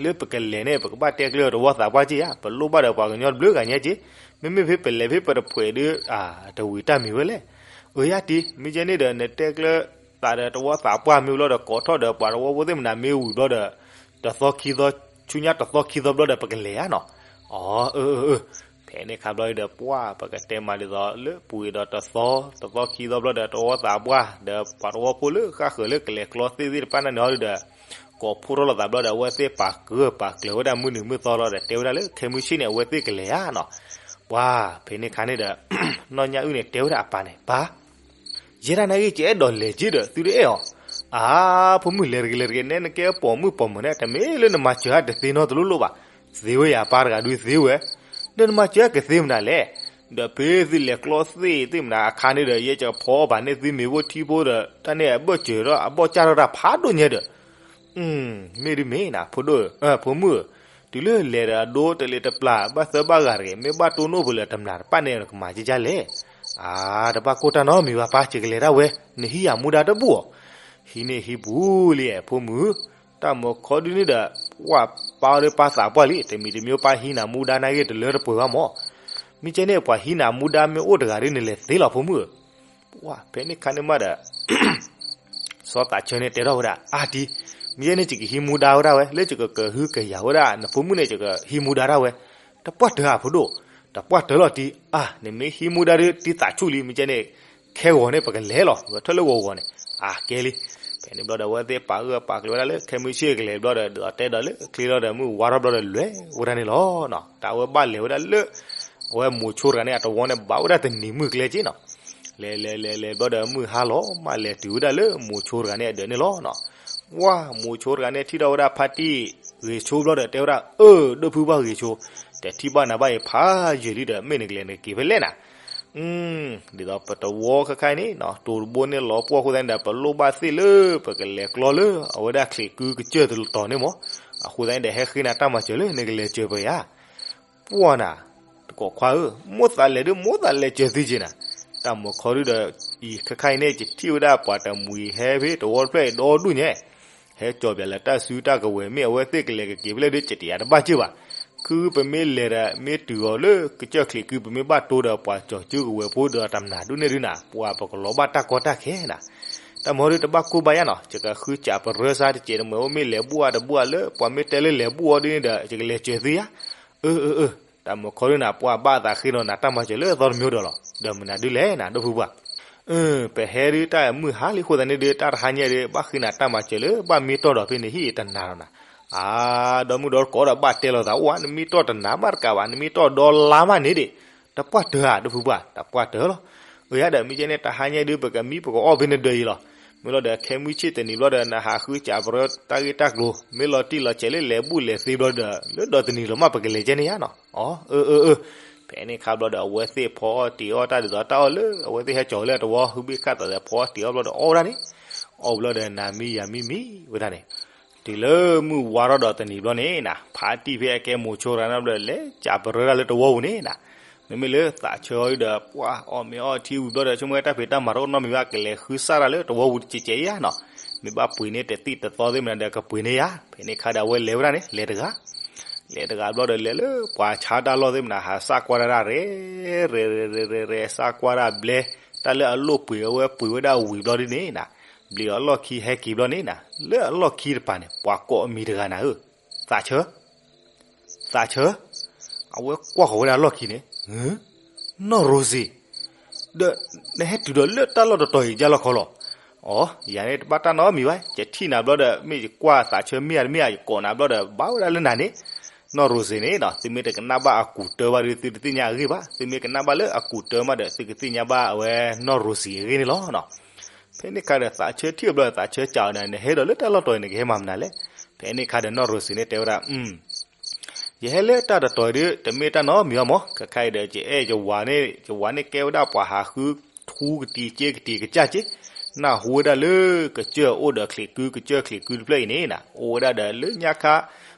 လၢပကလဲၤန့ၣ် ပကဘၣ်တဲကျၢၤတဝီသးပှၢ်က့ယါ, ပလိၣ်ဘၣ်ဒီးပှၤကညီတဘျုးဂၤညါက့, မ့မ့ၢ်ဖဲပလဲၤဖဲပတဖှဲးဒု တဝံၤတၢ်မံၤဝဲလဲၣ်, အၢယါတံၤ မ့ၢ်ကဲန့ၣ်ဒီး နတဲကျၢၤသးဒီးတဝီသးပှၢ်မ့ၢ်ဘျီဒီး ကိးထီၣ်ဒီးပှၤတဝီဖိသ့ၣ်မနုၤမ့ၢ်ဝံၤဘျီဒီး တသီခံသီ, ဆူညါတသီခံသီဘျီဒီး ပကလဲၤဧါနီၤ, အီၤ အၢ အၢ အၢ, ဖဲန့ၣ်ခါဘျီဒီး ပှၢ်ပကတဲမးဒ်သိးလၢပှဲၤဒီးတသီ, တသီခံသီဘျီဒီး တဝီသးပှၢ် ဒီးပှၤတဝီဖိလၢဃၣ်ဃၢၤလၢကလဲၤကျီသ့ၣ်သ့ၣ်တဖၣ်န့ၣ်ဟီဒီး ကိးဖှိၣ်ထီၣ်လိာ်သးဘျီဒီး အဝဲသ့ၣ်ပာ်ကၢၢ်ပာ်ကျၢၤဝဲဒၣ်မုၢ်နံၤမုၢ်သီလီၤဒီး တဲဝဲဒၣ်လၢခဲမုၢ်ဆ့ၣ်န့ၣ် အဝဲသ့ၣ်ကလဲၤဧါနီၤ. ပှၤဖဲန့ၣ်ခါန့ၣ်ဒီး နီၢ်ညၣ်အုၣ်န့ၣ် တဲဝဲဒၣ်အပၢ်န့ၣ် ပၢ် ယဲဒၣ်နာ်က့ ယအဲၣ်ဒိးလဲၤက့ၤဒီး သုတအဲၣ်အီၤ. အါ ဖိမုၣ် လဲၤတဂ့ၤ လဲၤတဂ့ၤ နဲနကဲပိာ်မုၣ်ပိာ်မုၣ်န့ၣ် တမ့ၢ်လၢနမၤစၢၤအတသ့နီတလိၣ်လိၣ်ဘၣ်. သ့ဝဲယၤ ပၢ်တဂၤဒုးသ့ဝဲ, ဒီးနမၤစၢၤအကသ့မနုၤလဲၣ်. ဒီးဖဲသုလဲၤကျီသ့ၣ်သ့ၣ်မနုၤအခါန့ၣ်ဒီး ယဲကဖီအီၣ်ဘၣ်န့ၢ်သုမ့ၤဖိထံဖိဒီး တၢ်န့ၣ်အဘၢၣ်စၢၤဒီးအဘီၣ်ကၢ်ထီၣ်တၢ်ဖးဒိၣ်ညါဒီး မ့ၢ်ဒ်မ့ၢ်နၤ ဖိဒိၣ်ဧၢ, ဖိမုၣ်ဧၢ, တုၤလၢလဲၤဒီးအဒိတလ့ၤတပျၢ် ဘၣ်သၢဘၣ်ဂၤတဂ့ၤ, မ့ၢ်ဘၣ်တိၢ်နီၣ်ပှၤလၢတမျၢ်တပၣ်န့ၣ် နကမၤကကၢ်လဲၣ်. အါ တဘၣ်ကိၢ်တၢ်နီတမံၤဘၣ် ပၢ် ယကလဲၤဒၣ်ဝဲ, နဟံးယၤမူဒါတဘူၣ်အီၤ. ဟံးန့ၢ်ဟံးပူၤလံ ဖိမုၣ်, တၢ်မုာ်ခီဒုန့ၣ်ဒီး ပှၢ်ပၢ်ဒီးပၢ်သးပှၢ်လံ, တမံၤတမံၤ ပၢ်ဟံးနၤမူဒါနာ်က့ တလၢတပှဲၤဘၣ်မၢ်. မ့ၢ်ကဲန့ၣ် ပှၤဟံးနၤမူဒါမ့ၢ်အိၣ်တဂၤဒီး နလဲၤသ့လီၤ ဖိမုၣ်ဧၢ. ပှၢ် ဖဲန့ၣ်ခါန့ၣ်မးဒီး စီၤသးဆၢန့ၣ်တဲထီၣ်ဝဲဒၣ် အါတံၤ, မ့ၢ်ယဲန့ၣ် ယကဟံးမူဒါဝဲဒၣ်ဝဲ လၢယကကဟုကယာ်ဝဲဒၣ် နဖိမုၣ်န့ၣ် ယကဟံးမူဒါဒၣ်ဝဲ, တပှၢ်တၢၢ်ဧါ ဖိဒိၣ်, တပှၢ်တၢၢ်လီၤတံၤ, အါ နမ့ၢ်ဟံးမူဒါဒီး တံၤသးဆူၣ်လံ မ့ၢ်ကဲန့ၣ်, ခဲဂီၤန့ၣ် ပကလဲၤလီၤ ဂဲၤထၢၣ်လၢဂီၤဂီၤန့ၣ်, အါ ကဲလံ. ဖဲန့ၣ်ဘျီဒီး အဝဲသ့ၣ်ပာ်ဂၢၢ်ပာ်ကျၢၤဝဲဒၣ်လၢ ခဲမုၢ်ဆ့ၣ်ကလဲၤဘျီဒီး ဒုးအီၤတဲဒီးလၢချ့လီၤဒီး မုၢ်ဝါထီၣ်ဘျီဒီး လဲၤဝဲဒၣ်န့ၣ်လီၤ. တၢ်အဝဲဘၣ်လဲၤဝဲဒၣ်လၢ အဝဲမိၤဆိတဂၤန့ၣ် အတဝီန့ၣ် ဘၣ်ဝဲဒၣ်တနံၤမုၢ်ကျဲက့နီၤ. လဲၤလဲၤလဲၤလဲၤဘျီဒီး မုၢ်ဟါလီၤမး လဲၤတုၤဝဲဒၣ်လၢမိၤဆိတဂၤန့ၣ်အဒၢးန့ၣ်လီၤ. ဝါမိၤဆိတဂၤန့ၣ် ထံၣ်ထီၣ်ဝဲဒၣ်ဖါတံၢ်ဂ့ၤဆိဘျီဒီး တဲဝဲဒၣ် အၢ ဒိၣ်ဖုဘၣ်ဂ့ၤဆိ, တထံၣ်ဘၣ်နၤဘၣ်အံၤဖးယံာ်လံဒီး မ့ၢ်နကလဲၤနကက့ၤဖဲလဲၣ်နၤ. ဒ်သိးပတဝီခဲခါအံၤန့ၣ် တိၤတဘိန့ၣ်လီၤပှီၢ်အဃိသတးန့ၣ်ဒီး ပလိၣ်ဘၣ်သ့ၣ်လၢ ပကလဲၤကျီလၢ အဝဲဒၣ်ချံးကုကစၢၢ်တလတီၤန့ၣ်မၢ်. အဃိသတးန့ၣ်ဒီး ဟဲဃ့နၤတၢ်မၤစၢၤလၢ နကလဲၤစၢၤပှဲၤဧါ. ပှၢ်နၤ, တကိးခွါဧၢ, မိၣ်သးလဲၤဒုး မိၣ်သးလဲၤစၢၤသုက့နၤ. တၢ်မုၢ်ခီဒုဒီး အံၤခဲခါအံၤန့ၣ် ယထံၣ်ဝဲဒၣ်ပှၤတမှံၤဟဲဖဲတဝီတဖျၢၣ်အံၤဒီဒူၣ်ညါ ဟဲကၠီၤပၠးလၢတၢ်စုတၢ်ကဝဲၤ မ့ၢ်အဝဲသ့ၣ်ကလဲၤကက့ၤဖဲလဲၣ်ဒုး ယတယၤတဘၣ်စ့ၢ်ဘၣ်. ခုပမ့ၢ်လဲၤဒီး မ့ၢ်တုၤအီၤလၢကစၢၢ်ချံးကု ပမ့ၢ်ဘၣ်တိၢ်ဒီးပှၤကၠီၤစုကဝဲၤဖိဒီးတမျၢ်ဒုန့ၣ်ဒုနၤ ပှၤပကလီၤဘၣ်တၢ်ကီတၢ်ခဲနၤ. တၢ်မုၢ်ခီဒုတဘၣ်ကိၢ်ဘၣ်ယါနီၤ, ယကဃုစးပရၢစါတစဲးတမှဲၤအိၣ် မ့ၢ်လဲၤဘူၣ်အါတဘူၣ်အါလၢ ပှၤမ့ၢ်တဲလၢလဲၤဘူၣ်အီၤဒုန့ၣ်ဒီး ယကလဲၤစၢၤသုယါ. အၢ အၢ အၢ, တၢ်မုၢ်ခီဒုနၤ ပှၤဘၣ်သးဃ့နီၤနၤတၢ်မၤစၢၤလၢအသီတမံၤဒီးလီၤ. ဒီးမနုၤဒုလဲၣ်နၤ ဒိၣ်ဖုပှၢ်. ပဟဲဒုတၢ်မုၢ်ဟါလံအဃိသတးန့ၣ်ဒု တၢ်တဟါညါဒု ဘၣ်ဃ့နၤတၢ်မၤစၢၤလၢ ဘၣ်မ့ၢ်တီၢ်ဒီးဖဲနဟံၣ်တနၤလီၤနၤ. အါ ဒီမုၢ်ဒီတကိးဒီးဘၣ်တဲလိာ်သးအိၣ်ဧါ, နမ့ၢ်တီၢ်တနၤမးတကးဘၣ်, နမ့ၢ်တီၢ်ဒီလါမးန့ၣ်ဒံး တပှၢ်တၢၢ်ဧါ ဒိၣ်ဖုပှၢ်, တပှၢ်တၢၢ်လီၤ. အၢ ယါဒီး မ့ၢ်ကဲန့ၣ် တဟါညါဒု ပကမံပကအီၣ်ဖဲနဒၢးအံၤလီၤ. မ့ၢ်လီၤဒီး ခဲမုၢ်ဆ့ၣ်တနံၤဘျီဒီး နဟးဃုစးပရၢတၢ်ဂ့ၢ်တၢ်ကျိၤ, မ့ၢ်လီၤတံၢ်လီၤဆဲးလၢလဲၤဘူၣ်လဲၤသ့ဘျီဒီး လၢဒီးတနံၤလီၤမး ပကလဲၤကဲန့ၣ်ယါနီၤ. အီ အၢ အၢ အၢ, ဖဲန့ၣ်ခါဘျီဒီး အဝဲသ့ၣ်ဖီအီၣ်တ့ၤအီၣ်တၢ်ဒ်သိးတၢ်အီၣ်လၢ အဝဲသ့ၣ်ဟဲကၠီၤလၢအတဝီ ဟုဘ့ၣ်ခၣ်သးဒီး ဖီအီၣ်တ့ၤအီၣ်ဘျီဒီး အီၣ်ဝဲဒၣ်န့ၣ်, အီၣ်ဘျီဒီး နၤမံယၤမံမံဝဲဒၣ်န့ၣ် တုၤလၢမုၢ်ဝါထီၣ်ဒီးတနံၤဘျီန့ၣ်နၤ, ဖါတံၢ်ဖဲအကဲမိၤဆိတဂၤန့ၣ်ဘျီ လဲၤစးပရၢတၢ်လၢတဝီပူၤန့ၣ်နၤ, မ့မ့ၢ်လၢသးဆၢအီၤဒီး ပှၤအီၣ်မ့ၤအီထံဝံၤဘျီဒီး ဆိကမိၣ်ဝဲတၢ်ဖံးတၢ်မၤတအိၣ်နီတမံၤဘၣ် ကလဲၤဃုစၢ်တၢ်လၢတဝီပူၤတစဲးကဲယါနီၤ, မ့ၢ်ဘၣ်ပှ့ၤန့ၢ်တသံၣ်တသီသ့ၣ်မနုၤဒီး ကပှ့ၤန့ၢ်ယါ, ဖဲန့ၣ်ခါဒီး အဝဲလဲၤဝဲဒၣ်န့ၣ် လဲၤတဂၤ လဲၤတဂၤဘျီဒီး လဲၤလၢပှၤဆါတၢ်လီၢ်သ့ၣ်မနုၤ ဟးစၢ်ကွၢ်တၢ်ဒၣ် ရဲၣ်ရဲၣ်ရဲၣ်ရဲၣ်ရဲၣ် စၢ်ကွၢ်တၢ်ဘျဲ, တၢ်လၢအလိၣ်ပှ့ၤအဝဲပှ့ၤဝဲဒၣ်ဝံၤဘျီဒ်န့ၣ်နၤ, ဘျံးအလီၢ်ခံဟဲက့ၤဘျီန့ၣ်နၤ, လၢအလီၢ်ခံတပၤန့ၣ် ပှၤကိးအမံၤတဂၤနၤဧၢ, သးဆၢ သးဆၢ, အဝဲကွၢ်ဃီၤဝဲဒၣ်အလီၢ်ခံန့ၣ်, နီၢ်ရိစ့, ဒီးနဟဲတုၤဒီးလၢတၢ်လီၢ်တတီၤအံၤ ယါလီၢ်ခီလီၤ. အီ ယၤန့ၣ်တဘၣ်တၢ်နီတမံၤဘၣ်, ယထံၣ်နၤဘျီဒီး မ့ၢ်ယကွၢ်သးဆၢမ့ၢ်ဧါတမ့ၢ်ဧါ ယကိးနၤဘျီဒီး ဘၣ်ဝဲဒၣ်လၢနၤန့ၣ်, နီၢ်ရိစ့န့ၣ်ဒီး သုမ့ၢ်တကနၣ်ဘၣ်အကူးတၢဘၣ်ဒီး သုတသ့ၣ်ညါအဂ့ၢ်ဘၣ်, သုမ့ၢ်ကနၣ်ဘၣ်လၢအကူးတၢမးဒီး သုကသ့ၣ်ညါဘၣ်အဝဲနီၢ်ရိစ့အဂ့ၢ်န့ၣ်လီၤ. ဖဲန့ၣ်ခါဒီးသးဆၢထံၣ်အဘျီဒီး သးဆၢစံးအီၤဒီး နဟဲဒီးလၢတၢ်လီၢ်တတီၤအံၤ နကဟဲမၤမနုၤလဲၣ်. ဖဲန့ၣ်ခါဒီးနီၢ်ရိစ့န့ၣ်တဲဝဲဒၣ် ယဟဲလၢတၢ်တတီၤအံၤဒီး တမ့ၢ်တၢ်နီတမံၤဘၣ်မၢ်, ခဲခါအံၤဒီး ယအဲၣ်ယဝၤန့ၣ် ယဝၤန့ၣ်ကဲဝဲဒၣ်ပှၤဟးဃုထူကတံၤစ့ကတံၤကစၢ်က့, နၢ်ဟူဝဲဒၣ်လၢကစၢၢ်အိၣ်ဒီးချံးကု ကစၢၢ်ချံးကုတဖျၢၣ်အံၤန့ၣ်နၤ အိၣ်ဝဲဒၣ်ဒီးလၢညါခါ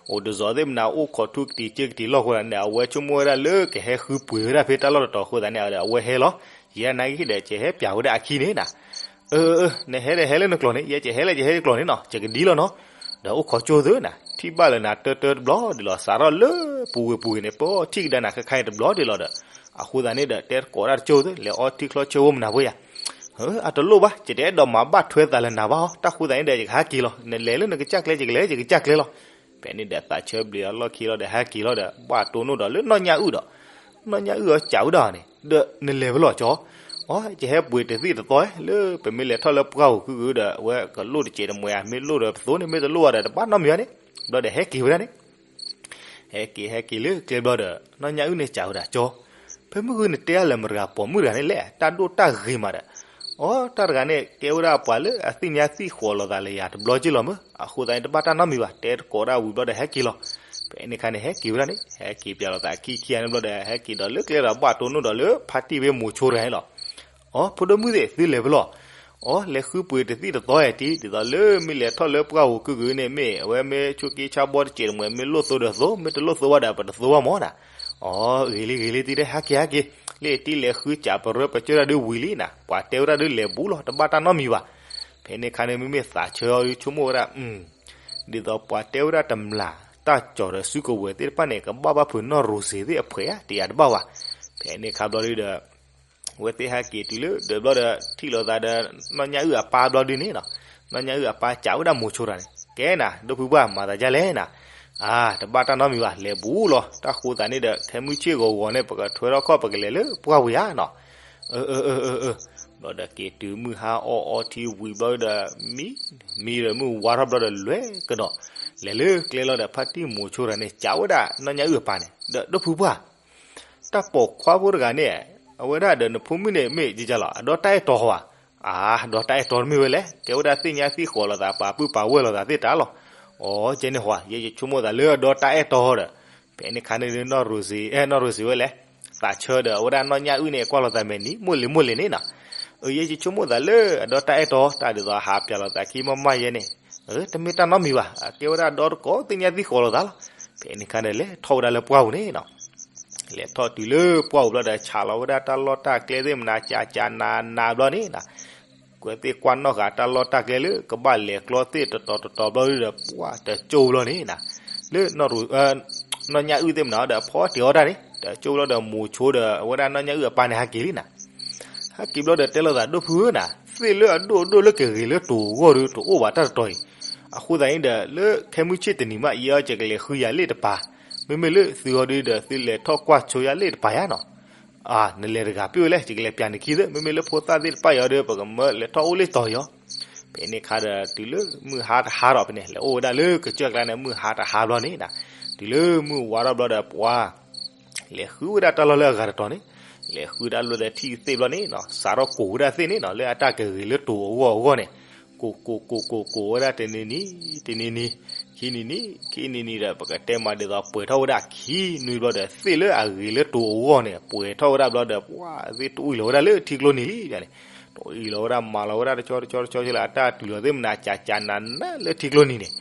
အိၣ်တစီၤသ့ၣ်မနုၤ အိၣ်ခိးထူကတံၤစ့ကတံၤလီၢ်ဃိသတးန့ၣ် အဝဲဆိကမိၣ်ဝဲဒၣ်လၢကဟဲဃုပှ့ၤဝဲဒၣ်ဖဲတၢ်လီၢ်တတီၤအဃိသတးန့ၣ် အဝဲဟဲလီၤ. ယဲနာ်က့ဒီး ယဟဲပျးဝဲဒၣ်အခံန့ၣ်နၤ အၢ အၢ နဟဲဒီးဟဲလၢနကျိာ်န့ၣ် ယဲယဟဲလၢယဟဲယကျိာ်န့ၣ်နီၤ ယကဒ်လီၤနီၤ, ဒီးအိၣ်ခိးကၠိသၢနၤ ထံၣ်ဘၣ်လၢနၤတၢတၢတဘျီဒံးလီၤ စးထီၣ်လၢပူၤဝ့ၤပူၤဂ့ၤန့ၣ် ပထံၣ်ကဒါနၤခဲခါအံၤတဘျီဒံးလီၤဒီး အဃိသတးန့ၣ်ဒီး တဲသကိးတၢ်တကၠိသၢ လဲၤအီထံချီဆၢဝဲမနၤဖိယၤ, အတလိၣ်ဘၣ် ယတအဲၣ်ဒိးမၤဘၣ်ထွဲသးလၢနၤဘၣ်ဟီ တၢ်ဃိသတးန့ၣ်ဒီး ယကဟဲက့ၤလီၤ နလဲၤလၢနကစၢ်ကျဲ ယကလဲၤ ယကစၢ်ကျဲလီၤ. ဖဲန့ၣ်ဒီးသးဆၢဘျံးအလီၢ်ခံလီၤဒီးဟဲက့ၤလီၤဒီး ဘၣ်တိၢ်နီၣ်ဒီးလၢနီၢ်ညၣ်အုၣ်ဒီး နီၢ်ညၣ်အုၣ်အီၤစံးဝဲဒၣ်န့ၣ် ဒီးနလဲၤဝဲလီၤကၠီ, အိ ယဟဲပှ့ၤတသံၣ်တသီ လၢပမ့ၢ်လဲၤထီၣ်လၢပှၢ်ပူၤခုဂုၤဒီး အဝဲကလိၣ်တစဲးတမှဲၤဧါ မ့ၢ်လိၣ်ဒီးပသိးန့ၣ် မ့ၢ်တလိၣ်ဧါဒီး တဘၣ်နီတမံၤဘၣ်န့ၣ်, ဘျီဒီးဟဲက့ၤဝဲဒၣ်န့ၣ် ဟဲက့ၤဟဲက့ၤလၢကျဲဘျီဒီး နီၢ်ညၣ်အုၣ်န့ၣ်စံးဝဲဒၣ် ကၠီ, ဖဲမုၢ်ဂုၢ်နတဲအါလဲၣ် မတၤတဂၤပိာ်မုၣ်တဂၤန့ၣ်လဲၣ် တၢ်ဒိၣ်တၢ်ဂ့ၤမးဒီး, အိ တၢ်တဂၤန့ၣ် ကဲဝဲဒၣ်ပှၤလၢအသ့ၣ်ညါသ့ၣ်ဃီၤလိာ်သးလၢယၤတဘျီက့လီၤမ့ၢ်, အဃိသတးန့ၣ် တဘၣ်တၢ်နီတမံၤဘၣ် တဲတကိးဒၣ်ဝံၤဘျီဒီးဟဲက့ၤလီၤ. ဖဲန့ၣ်အခါန့ၣ် ဟဲက့ၤဝဲဒၣ်န့ၣ် ဟဲက့ၤပၠးလိာ်သးခံခံဂၤန့ၣ်ဘျီဒီး ဟဲက့ၤဒီးလၢကျဲဒီးဘၣ်တိၢ်နီၣ်ဒီးလၢဖါတံၢ်ဖဲမိၤဆိတဂၤန့ၣ်လီၤ. အိ ဖိဒိၣ်မုၣ်သ့ၣ် သုလဲၤဖဲလဲၣ်, အိ လဲၤဃုပှ့ၤတသံၣ်တသီဧါတံၢ် ဒ်သိးလၢမ့ၢ်လဲၤထီၣ်လၢပှၢ်ပူၤခုဂုၤန့ၣ် မ့ၢ်အဝဲမ့ၢ်ဆိးက့ဆါဘီတစဲးတမှဲၤ မ့ၢ်လိၣ်သိဒီးပတသိဘၣ်မးနၤ. အိ ဂ့ၤလံဂ့ၤလံတံၢ်တဲ ဟဲက့ၤဟဲက့ၤ, လၢတံၢ်လဲၤဃုစးပရၢပကၢၢ်တၢ်ဒုးဝံၤလံနၤ, ပှၤတဲဝဲဒၣ်ဒုးလဲၤဘူးလီၤ တဘၣ်တၢ်နီတမံၤဘၣ်. ဖဲန့ၣ်အခါန့ၣ် မ့မ့ၢ်သးဆၢအီၤဒုးဆိကမိၣ်ဝဲဒၣ် ဒ်သိးပှၤတဲဝဲဒၣ်တမျၢ် တၢ်ကၠီၤဒီးစုကဝဲၤသ့ၣ်တဖၣ်န့ၣ် ကဘၣ်ဘၣ်ဖုးနီၢ်ရိၤစ့ၤသ့ၣ်အဖှဲးဧါ တယၤတဘၣ်ဘၣ်. ဖဲန့ၣ်အခါဘျီဒုးဒီး အဝဲသ့ၣ်ဟဲက့ၤတုၤလၢဒီးဘျီဒီး ထံၣ်လိာ်သးဒီး နီၢ်ညၣ်အုၣ်အပၢ်ဘျီဒုးန့ၣ်နီၤ, နီၢ်ညၣ်အုၣ်အပၢ်စံးဝဲဒၣ်မိၤဆိတဂၤန့ၣ် ကဲနၤ ဒိၣ်ဖုပှၢ် မၤသးဒ်လဲၣ်နၤ, အါ တဘၣ်တၢ်နီတမံၤဘၣ် လဲၤဘူးလီၤ တၢ်ဃိသးန့ၣ်ဒီး ခဲမုၢ်ဆ့ၣ်ဂီၤဂီၤန့ၣ် ပကထွဲထီၣ်ခီၣ် ပကလဲၤလၢပှၢ်ပူၤဧါနီၤ. အၢ အၢ အၢ အၢ အၢ ဘျီဒီးက့ၤတုၤမုၢ်ဟါအီၣ်အီထံဝံၤဘျီဒီး မံ မံဒီးမုၢ်ဝါထီၣ်ဘျီဒီး လဲၤကဒီး လဲၤလၢကျဲလီၤဒီး ဖါတံၢ်မိၤဆိတဂၤန့ၣ် စံးဝဲဒၣ်နီၢ်ညၣ်အုၣ်အပၢ်န့ၣ် ဒီးဒိၣ်ဖုပှၢ် တၢ်ပိာ်ခွါဖိတဂၤန့ၣ် အဝဲဒၣ်ဒီးနဖိမုၣ်န့ၣ် မ့ၢ်ကကလီၤ အဒီတၢ်အဲၣ်တီဧါ. အါ ဒီတၢ်အဲၣ်တီတမ့ၢ်ဝဲလဲၣ်, ကဲဝဲဒၣ်သ့ၣ်ညါသ့ၣ်ဃီၤလိာ်သး ပာ်ပုၢ်ပာ်ဝဲၢ်လိာ်သးသ့ၣ်တၢ်လီၤ. အိ ကဲန့ၣ်ဟီ ယဲယဆိကမိၣ်သးလၢအဒီတၢ်အဲၣ်တီဒီး ဖဲန့ၣ်အခါန့ၣ် နီၢ်ရိၤစ့ၤ အဲ နီၢ်ရိၤစ့ၤဝဲလဲၣ်, သးဆၢဒီး အဝဲဒၣ်နီၢ်ညၣ်အုၣ်န့ၣ် ကွၢ်လိာ်သးမဲာ်နံၤ မိၢ်လ့ၤမိၢ်လ့ၤန့ၣ်နီၤ. အၢ ယဲယဆိကမိၣ်သးလၢအဒီတၢ်အဲၣ်တီ တၢ်ဒ်သိးဟးပၠးလိာ်သးခံ မ့ၢ်မးယဲန့ၣ် အၢ တမ့ၢ်တၢ်နီတမံၤဘၣ်, အကဲဝဲဒၣ်ဒီတကိး သ့ၣ်ညါသ့ၣ်ဃီၤလိာ်သးလီၤ. ဖဲန့ၣ်အခါန့ၣ် လဲၤထီၣ်ဝဲဒၣ်လၢပှၢ်ပူၤန့ၣ်နီၤ လဲၤထီၣ်တုၤလၢပှၢ်ပူၤဘျီဒီး ဆးလီၤဝဲဒၣ်တၢ်လီၢ်တၢ်ကျဲသ့ၣ် မနၤကးကးနးနးဘျီန့ၣ်နီၤ, ကွဲးသ့ၣ်ကွၢ်နီၣ်ဃာ်တၢ်လီၢ်တၢ်ကျဲလၢ ကဘၣ်လဲၤကျီသ့ၣ်တတီၤတတီၤဘျီဒီး ပှၢ်တကၠိဘျီန့ၣ်နီၤ, လၢ နီၢ်ညၣ်အုၣ်သ့ၣ်မနၤဒီး ဖီတ့ၢ်အီၣ်တၢ်န့ၣ် တကၠိဘျီဒီး မိၤဆိဒီး အဝဲဒၣ်နီၢ်ညၣ်အုၣ်အပၢ်န့ၣ် ဟဲက့ၤလံနီၤ. ဟဲက့ၤဘျီဒီး တဲလိာ်သးဒိၣ်ဖုဧၢနီၤ, သ့ၣ်လၢအဒိၣ်ဒိၣ်လၢကဂ့ၤလၢတိၤအဂီၢ်ဒီး တအိၣ်ဘၣ်တၢ်တတီၤအံၤ, အဃိသတးန့ၣ်ဒီး လၢခဲမုၢ်ဆ့ၣ်တနံၤမး ယဲအီၤ ယကလဲၤဃုယၤလ့ၣ်တပၤ, မ့မ့ၢ်လၢသုအီၤဒုးဒီး သုလဲၤထီၣ်ကွၢ်ဆိယၤလ့ၣ်တပၤယါနီၤ. အါ နလဲၤတဂၤပ့ၢ်ဝဲလဲၣ်, ယကလဲၤပၠးနခံသ့ၣ်, မ့မ့ၢ်လၢဖိသၣ်သ့ၣ်တဖၣ်အံၤအီၤဒီး ပကမၢလဲၤထီၣ်အိၣ်လ့ၣ်တီၤအံၤအီၤ. ဖဲန့ၣ်အခါဒီး တုၤလၢမုၢ်ဟါတဟါဒီး ဖဲန့ၣ် လဲၤအိၣ်ဝဲဒၣ်လၢကစၢၢ်ကျါန့ၣ် မုၢ်ဟါတဟါဘျီန့ၣ်နီၤ, တုၤလၢမုၢ်ဝါထီၣ်ဘျီဒီး ပှၤ လဲၤဃုဝဲဒၣ်တၢ်လီၢ်လၢအဂၤတတီၤန့ၣ်, လဲၤဃုဒၣ်ဘျီဒီးထံၣ်သ့ၣ်ဘျီန့ၣ်နီၤ, စးထီၣ်ကိးဝဲဒၣ်သ့ၣ်န့ၣ်နီၤ, လၢအတၢ်ကဂ့ၤလၢတိၤအဂီၢ်အဂီၢ်န့ၣ်, ကိးကိးကိးကိး ကိးဝဲဒၣ်တနံၤနံၤ တနံၤနံၤ, ခံနံၤနံၤ ခံနံၤနံၤဒီး ပကတဲမးဒ်သိး ပှဲၤထီၣ်ဝဲဒၣ်ခံနွံဘျီဒီး သ့ၣ်လၢအဂ့ၤလၢတိၤအဂီၢ်န့ၣ် ပှဲၤထီၣ်ဝဲဒၣ်ဘျီဒီး ပှၤသ့ၣ်တအုၣ်လီၤဝဲဒၣ်လၢထံကျိနံၤလံန့ၣ်, တအုၣ်လီၤဝဲဒၣ်မၤလီၤဝဲဒၣ်တကၠီတကၠီတကၠီလၢအတၢ်တုၤလီၤသ့ၣ်မနၤ ကးကးနးနးလၢထံကျိနံၤန့ၣ်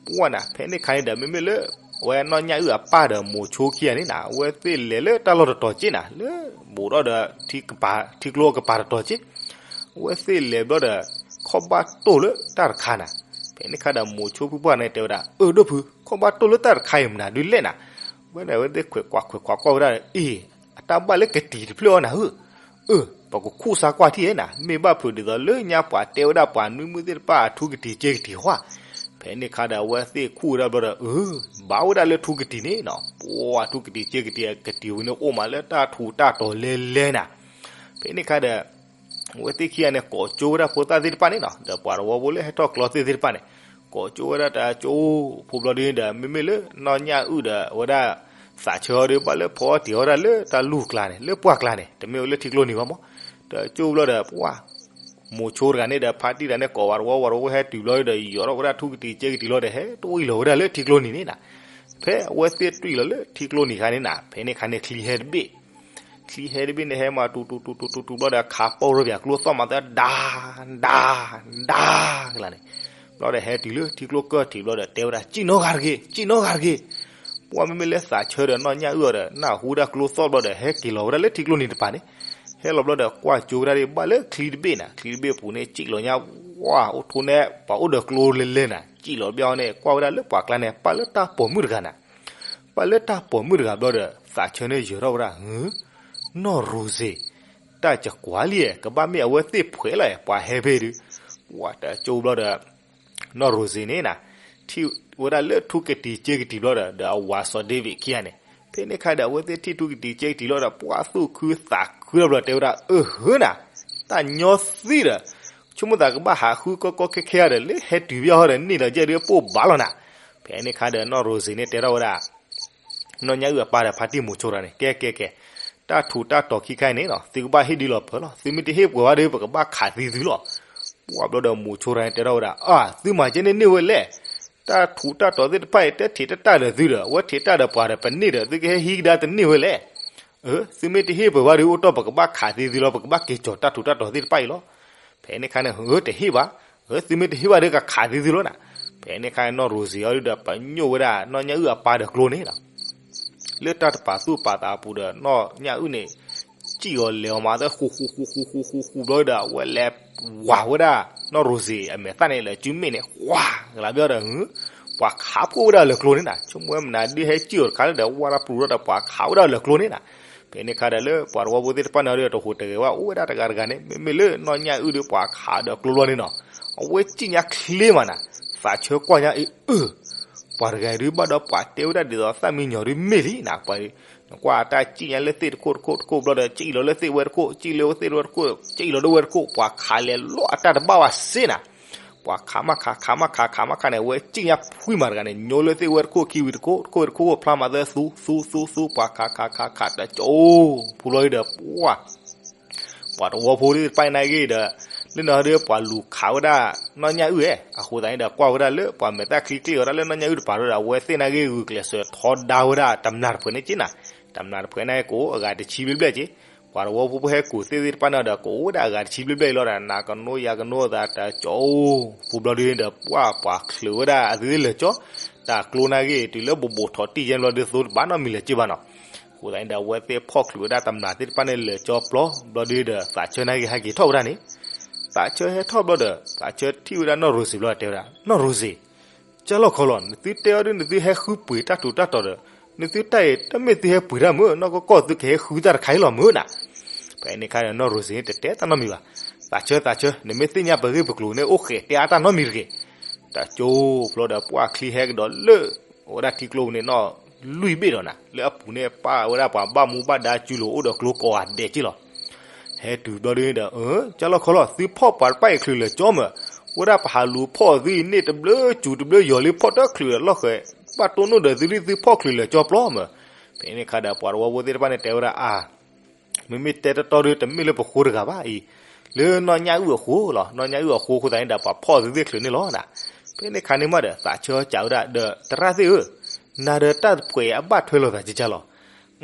ပှၢ်နၤ ဖဲန့ၣ်ခါန့ၣ်ဒီး မ့မ့ၢ်လၢ အဝဲနီၢ်ညၣ်အုၣ်အပၢ်ဒီးမိၤဆိခံဂၤန့ၣ်နီၤ, အဝဲသ့ၣ်လဲၤလၢတၢ်လီၢ်တတီၤက့ၢ်နၤ, လၢဘူးထီၣ်ဒီး ထံကျိအကပၤတတီၤက့ၢ်, အဝဲသ့ၣ်လဲၤဘျီဒီး ခီၣ်ဘၣ်တိၢ်လၢတၢ်တခါနၤ, ဖဲန့ၣ်ခါဒီးမိၤဆိဖုပှၢ်န့ၣ်တဲဝဲဒၣ် အၢ ဒိၣ်ဖု ခီၣ်ဘၣ်တိၢ်လၢတၢ်တခါအံၤမနုၤဒုးလဲၣ်နၤ, ဝဲန့ၣ်အဝဲသ့ၣ်ခွဲးကွၢ်ခွဲးကွၢ်ကွၢ်ဝဲဒၣ် အ့ၣ် အတၢ်ဘၣ်လၢကတံၤတဖျၢၣ်အီၤနၤဧၢ, အၢ ပကခူၣ်စါကွၢ်ထံၣ်နၤ, မ့ၢ်ဘၣ်ဖုးဒ်သိးလၢညါပှၤတဲဝဲဒၣ်ပှၤနွံမုၣ်သ့ၣ်တဖၣ်အထူကတံၤကၠ့ကတံၤဃီ, ဖဲန့ၣ်ခါဒီးအဝဲသ့ၣ်ခူၣ်ဝဲဒၣ်ဘျီဒီး အၢ ဘၣ်ဝဲဒၣ်လၢထူကတံၤန့ၣ်နီၤ, ပှၤထူကတံၤကၠ့ကတံၤ ကတံၤဝံၤန့ၣ်အိၣ်မးလၢတၢ်ထူးတၢ်တီၤလဲၤလဲၤနၤ, ဖဲန့ၣ်ခါဒီး အဝဲသ့ၣ်ခံဂၤန့ၣ် ကိးကၠိဝဲဒၣ်ဖိသၣ်သ့ၣ်တဖၣ်န့ၣ်နီၤ, ဒီးပှၤတဝီဖိလၢဟဲထီၣ်ကျီသ့ၣ်သ့ၣ်တဖၣ်န့ၣ် ကိးကၠိဝဲဒၣ်တၢ်ကၠိဖိဘျီဒုဒီး မ့မ့ၢ်လၢနီၢ်ညၣ်အုၣ်ဒီးအဝဲဒၣ် သးဆၢအီၤဒီး ဘၣ်လၢဖီအီၣ်တ့ၢ်အီၣ်ဒၣ်လၢတၢ်လူၢ်ကျါန့ၣ် လၢပှၢ်ကျါန့ၣ် တမ့ၢ်ဝဲလၢထံကျိနံၤဘၣ်မး, တၢ်ကၠိဘျီဒီး ပှၤ မိၤဆိတဂၤန့ၣ်ဒီး ဖါတံၢ်တဂၤန့ၣ် ကိးဝဲတဝီ ဝဲတဝီဟဲတုၤဘျီဒီး ယီၤထီၣ်ဝဲဒၣ်ထူကတံၤကၠ့ကတံၤလီၤဒီး ဟဲတအုၣ်လီၤဝဲဒၣ်လၢထံကျိနံၤန့ၣ်နီၤ, ဖဲအဝဲသ့ၣ်တအုၣ်လီၤလၢထံကျိနံၤခါန့ၣ်နီၤ ဖဲန့ၣ်ခါန့ၣ် ချံဟဲတဘ့ၣ် ချံဟဲတဘ့ၣ်န့ၣ် ဟဲမၤတူတူတူတူတူဘျီဒီး ခးပိၢ်ရၢပၠးကျိသီၣ်မးသၢ ဒါ ဒါ ဒါကလါန့ၣ်, ဘျီဒီးဟဲတုၤလၢထံကျိကၢၢ်ထံးဘျီဒီး တဲဝဲဒၣ် စံၣ်နီၣ်ဂၤတဂ့ၤ စံၣ်နီၣ်ဂၤတဂ့ၤ, ပှၤမ့မ့ၢ်လၢသးဆၢဒီးနီၢ်ညၣ်အုၣ်အီၤဒီး နၢ်ဟူဒၣ်ကျိသီၣ်ဘျီဒီး ဟဲက့ၤလီၤဝဲဒၣ်လၢထံကျိနံၤတပၤန့ၣ်, ဟဲလီၤဘျီဒီး ကွၢ်ကၠိဝဲဒၣ်ဒ်ဘၣ်လၢချံတဘ့ၣ်နၤ ချံတဘ့ၣ်ပူၤန့ၣ် စံၣ်လီၤညါ ဝါ အိၣ်ထိးန့ၣ် ပှၤအိၣ်ဒီးကျိလဲၤလဲၤနၤ စံၣ်လီၤဘၣ်အီၤန့ၣ် ကွၢ်ဝဲဒၣ်လၢပှၤကျါန့ၣ် ပာ်လၢတၢ်ပိာ်မုၣ်တဂၤနၤ ပာ်လၢတၢ်ပိာ်မုၣ်တဂၤဘျီဒီး သးဆၢန့ၣ်ယၢၤထီၣ်ဝဲဒၣ် နီၢ်ရိၤစ့ၤ တၢ်ကကွၢ်လံ ကဘၣ်မ့ၢ်အဝဲသ့ၣ်ဖှဲးလီၤ ပှၤဟဲဖဲဒုး, ပှၤတကၠိဘျီဒီး နီၢ်ရိၤစ့ၤန့ၣ်နၤ ထံၣ်ဝဲဒၣ်လၢထူကတံၤကၠ့ကတံၤဘျီဒီး ဒီးအဝၤစီၤဒ့ဝံးခံဂၤန့ၣ်, ဖဲန့ၣ်ခါဒီး အဝဲသ့ၣ်ထံၣ်ထူကတံၤကၠ့ကတံၤလီၤဒီး ပှၤသူၣ်ခုသးခုလီၤဘျီ တဲဝဲဒၣ် အၢ ဟၢနၤ တၢ်ညီသံဒီး ဆိကမိၣ်သးကဘၣ်ဟးဃုကီကီခဲခဲဒီး လၢဟဲတုၤဘၣ်ဟီဒီး န့ၢ်ဒီးယဲၢ်ဒုးပိၢ်ဘၣ်လီၤနၤ. ဖဲန့ၣ်ခါဒီး နီၢ်ရိၤစ့ၤန့ၣ်တဲထီၣ်ဝဲဒၣ် နီၢ်ညၣ်အုၣ်အပၢ်ဒီးဖါတံၢ်မိၤဆိတဂၤန့ၣ် ကဲကဲကဲ, တၢ်ထူးတၢ်တီၤခံခါအံၤန့ၣ်နီၤ သုကဘၣ်ဟ့ၣ်ဒုးလီၤပှီၢ်လီၤ. သုမ့ၢ်တဟ့ၣ်ပှဲၤဝဲဒီး ပကဘၣ်ခးသံသုလီၤ. ပှၢ်ဘျီဒီးမိၤဆိတဂၤန့ၣ်တဲထီၣ်ဝဲဒၣ် အၢ သုမၤကဲန့ၣ် န့ၢ်ဝဲလဲၣ်. တၢ်ထူးတၢ်တီၤသ့ၣ်တဖၣ်အံၤ တထံးတတၢ်ဒီးသုဒီး အဝဲထံးတၢ်ဒီးပှၤဒီး ပန့ၢ်ဒီး သုကဟဲဟံးကဒါတန့ၢ်ဝဲလဲၣ်. အၢ သုမ့ၢ်တဟ့ၣ်ပှဲၤဝဲဒီး အိၣ်တီၢ်ပကဘၣ်ခးသံသုလီၤ. ပကဘၣ်က့ၤကၠီၤတၢ်ထူးတၢ်တီၤသ့ၣ်တဖၣ်အံၤလီၤ. ဖဲန့ၣ်ခါန့ၣ် အၢ တဟ့ၣ်ဘၣ်. အၢ သုမ့ၢ်တဟ့ၣ်ဘၣ်ဒီး ကခးသံသုလီၤနၤ. ဖဲန့ၣ်ခါန့ၣ် နီၢ်ရိၤစ့ၤအီၤဒုဒီး ပညိၣ်ဝဲဒၣ် နီၢ်ညၣ်အုၣ်အပၢ်ဒီးကျိန့ၣ်လီၤ. လၢတၢ်တပာ်သူၣ်ပာ်သးအပူၤဒီး နီၢ်ညၣ်အုၣ်န့ၣ် စံၣ်အီၤလဲၤအီၤမးသၢ ဃူဃူဃူဃူဃူဃူဘျီဒီး အဝဲလဲၤဝၤဝဲဒၣ် နီၢ်ရိၤစ့ၤအမဲာ်သၣ်န့ၣ် လၢစုမ့ၣ်န့ၣ် ဝၤကလးဘျီဒီး ပှၤခးဖှိၣ်ဝဲဒၣ်လၢကျိန့ၣ်နၤ. ဆိကမိၣ်ဝဲမနုၤဒုးဟဲစံၣ်အီၤတခါလၢဒီး ဝါရပူၤထီၣ်ဒီး ပှၤခးဝဲဒၣ်လၢကျိန့ၣ်နၤ. ဖဲန့ၣ်ခါဒီး လၢပှၤတဝီဖိသ့ၣ်တဖၣ်န့ၣ်ဒီး တဟူးတဂဲၤဝဲအိၣ်ဝဲဒၣ်တဂၤတဂၤန့ၣ် မ့မ့ၢ်လၢနီၢ်ညၣ်အုၣ်ဒီး ပှၤခးဒီးကျိဘျီန့ၣ်နီၤ အဝဲစံၣ်ညါချ့မးနၤ. သးဆၢကွၢ်ညါအံၤ အၢ ပှၤတဂၤအံၤဒုးဘၣ်ဒီး ပှၤတဲဝဲဒၣ်ဒ်သိးသၣ်မံညီၤဒုးမ့ၢ်လံနၤ. ပှၤ နကွၢ်အတၢ်စံၣ်ညါလၢသ့ၣ်တခိၣ်တခိၣ်တခိၣ်ဘျီဒီး စံၣ်လီၤလၢသ့ၣ်ဝဲတခိၣ် စံၣ်လီၤဝဲသ့ၣ်ဝဲတခိၣ် စံၣ်လီၤဒိဝဲတခိၣ် ပှၤခးလဲၤလီၤအတၢ်တဘၣ်ဝဲစ့နၤ. ပှၤခးမးခး ခးမးခး ခးမးခးန့ၣ် အဝဲစံၣ်ညါဖှံမးတဂၤန့ၣ် ညိလၢသ့ၣ်ဝဲတခိၣ်ခံဝံၤတခိၣ် တခိၣ်ဝံၤတခိၣ် ဖျါမးသၢ သူ သူ သူ သူ ပှၤခးခးခးခးခးတကၠိ ဖူဘျီဒီး ပှၤ ပှၤတဝီဖိသ့ၣ်တဖၣ်နာ်က့ဒီး လၢနီၢ်ဒီးပှၤလူၤခးဝဲဒၣ် နီၢ်ညၣ်အုၣ်ဧဲ အဃိသတးန့ၣ်ဒီး ကွၢ်ဝဲဒၣ်လၢပှၤမဲာ်သၣ်ချံကျ့အီၤဒၣ်လၢနီၢ်ညၣ်အုၣ်တပၤဒီး အဝဲသ့ၣ်နာ်က့ဂုာ်ကျဲးစၢးထီဒါဝဲဒၣ်တမျၢ်တဖုန့ၣ်က့နၤ. တမျၢ်တဖုနာ်က့ ကအိၣ်အဂၤတဆံဘျဲၣ်ဘျဲၣ်က့ ပှၤတဝီဖိဟဲကူးသ့ၣ်သ့ၣ်တဖၣ်န့ၣ်ဒီး ကအိၣ်ဝဲဒၣ်အဂၤတဆံဘျဲၣ်ဘျဲၣ်အံၤလီၤဒီး နၤကနိယၤကနိသးတကၠိ ဖူဘျီဒုဒီး ပှၤပှၤချုးဝဲဒၣ်အသုလၢာ်ကၠီ တၢ်ကျိနာ်က့ တုၤလၢဘိးဘိးထီၣ်တံၢ်ယဲၢ်ဘျီဒုသိတဘၣ်နီတမံၤလၢာ်ကၠီဘၣ်နီၤ. အဃိသတးန့ၣ်ဒီး အဝဲသ့ၣ်ဖီၣ်ချုးဝဲဒၣ်တမျၢ်သ့ၣ်တဖၣ်န့ၣ်လၢာ်ကၠီပျီ ဘျီဒုဒီး သးဆၢနာ်က့ဟဲက့ၤထီၣ်ဝဲဒၣ်န့ၣ် သးဆၢဟဲထီၣ်ဘျီဒီး သးဆၢထံၣ်ဝဲဒၣ်နီၢ်ရိၤစ့ၤဘျီတဲဝဲဒၣ် နီၢ်ရိၤစ့ၤ ကၢ်လီၢ်ခီလီၤ နသုတဲအီၤဒုး နသုဟဲဃုပှ့ၤတၢ်ထူးတၢ်တီၤဒီး နသုတၢ်အံၤ တမ့ၢ်သုဟဲပှ့ၤတၢ်မုၢ် နီၢ်ကီၢ်ကီၢ်သုကဟဲဃုတၢ်တခါအံၤလီၤမုၢ်နၤ. ဖဲန့ၣ်ခါဒီး နီၢ်ရိၤစ့ၤန့ၣ် တတဲတၢ်နီတမံၤဘၣ်. သးဆၢ သးဆၢ နမ့ၢ်သ့ၣ်ညါပဂ့ၢ်ပကျိၤန့ၣ် အိၣ်ဃဲးတဲအါတၢ်နီတမံၤတဂ့ၤ. တကၠိဖျိဒီး ပှၢ်ချံဟဲကဒီးလၢ အဝဲဒၣ်ထံကျိပူၤန့ၣ်နီၢ် လွံၢ်ဘ့ၣ်ဒီးနၤ လၢအပူၤန့ၣ် ပာ်ဝဲဒၣ်ပှၤဘၣ်မူဘၣ်ဒါစုလိၤအိၣ်ဒီးကျိကိးဂၤဒဲးက့လီၤ. ဟဲတုၤဘျီဒုဒီး ကၢ်လီၢ်ခီလီၤ သုဖီၣ်ပှၤတဖၣ်အံၤချုးလၢာ်ကၠီမး, ဝဲဒၣ်ပဟးလူၤဖီၣ်သုအံၤန့ၣ် တဘျုးစူၤတဘျုးယီၤလံ ဖီၣ်တချုးဒီးလီၢ်ဃဲၤ ဘၣ်တိၢ်နီၣ်ဒီးသုလံ သုဖီၣ်ချုးလၢာ်ကၠီပျီမး. ဖဲန့ၣ်အခါဒီး ပှၤတဝီဖိသ့ၣ်တဖၣ်န့ၣ်တဲဝဲဒၣ်အါ မ့မ့ၢ်တဲတတီဒု တမ့ၢ်လၢပဃိတဂၤဘၣ်အံၤ, လၢနီၢ်ညၣ်အုၣ်အဃိလီၤ. နီၢ်ညၣ်အုၣ်အဃိအဃိသတးန့ၣ်ဒီး ပှၤဖီၣ်သုသ့ၣ်ချုးန့ၣ်လီၤနၤ. ဖဲန့ၣ်ခါန့ၣ်မးဒီး သးဆၢစံးဝဲဒၣ်ဒီး သရၣ်သ့ၣ်ဧၢ, နၤဒီးတၢ်တဖှဲးအံၤအဘၣ်ထွဲလိာ်သးကကၢ်လီၤ.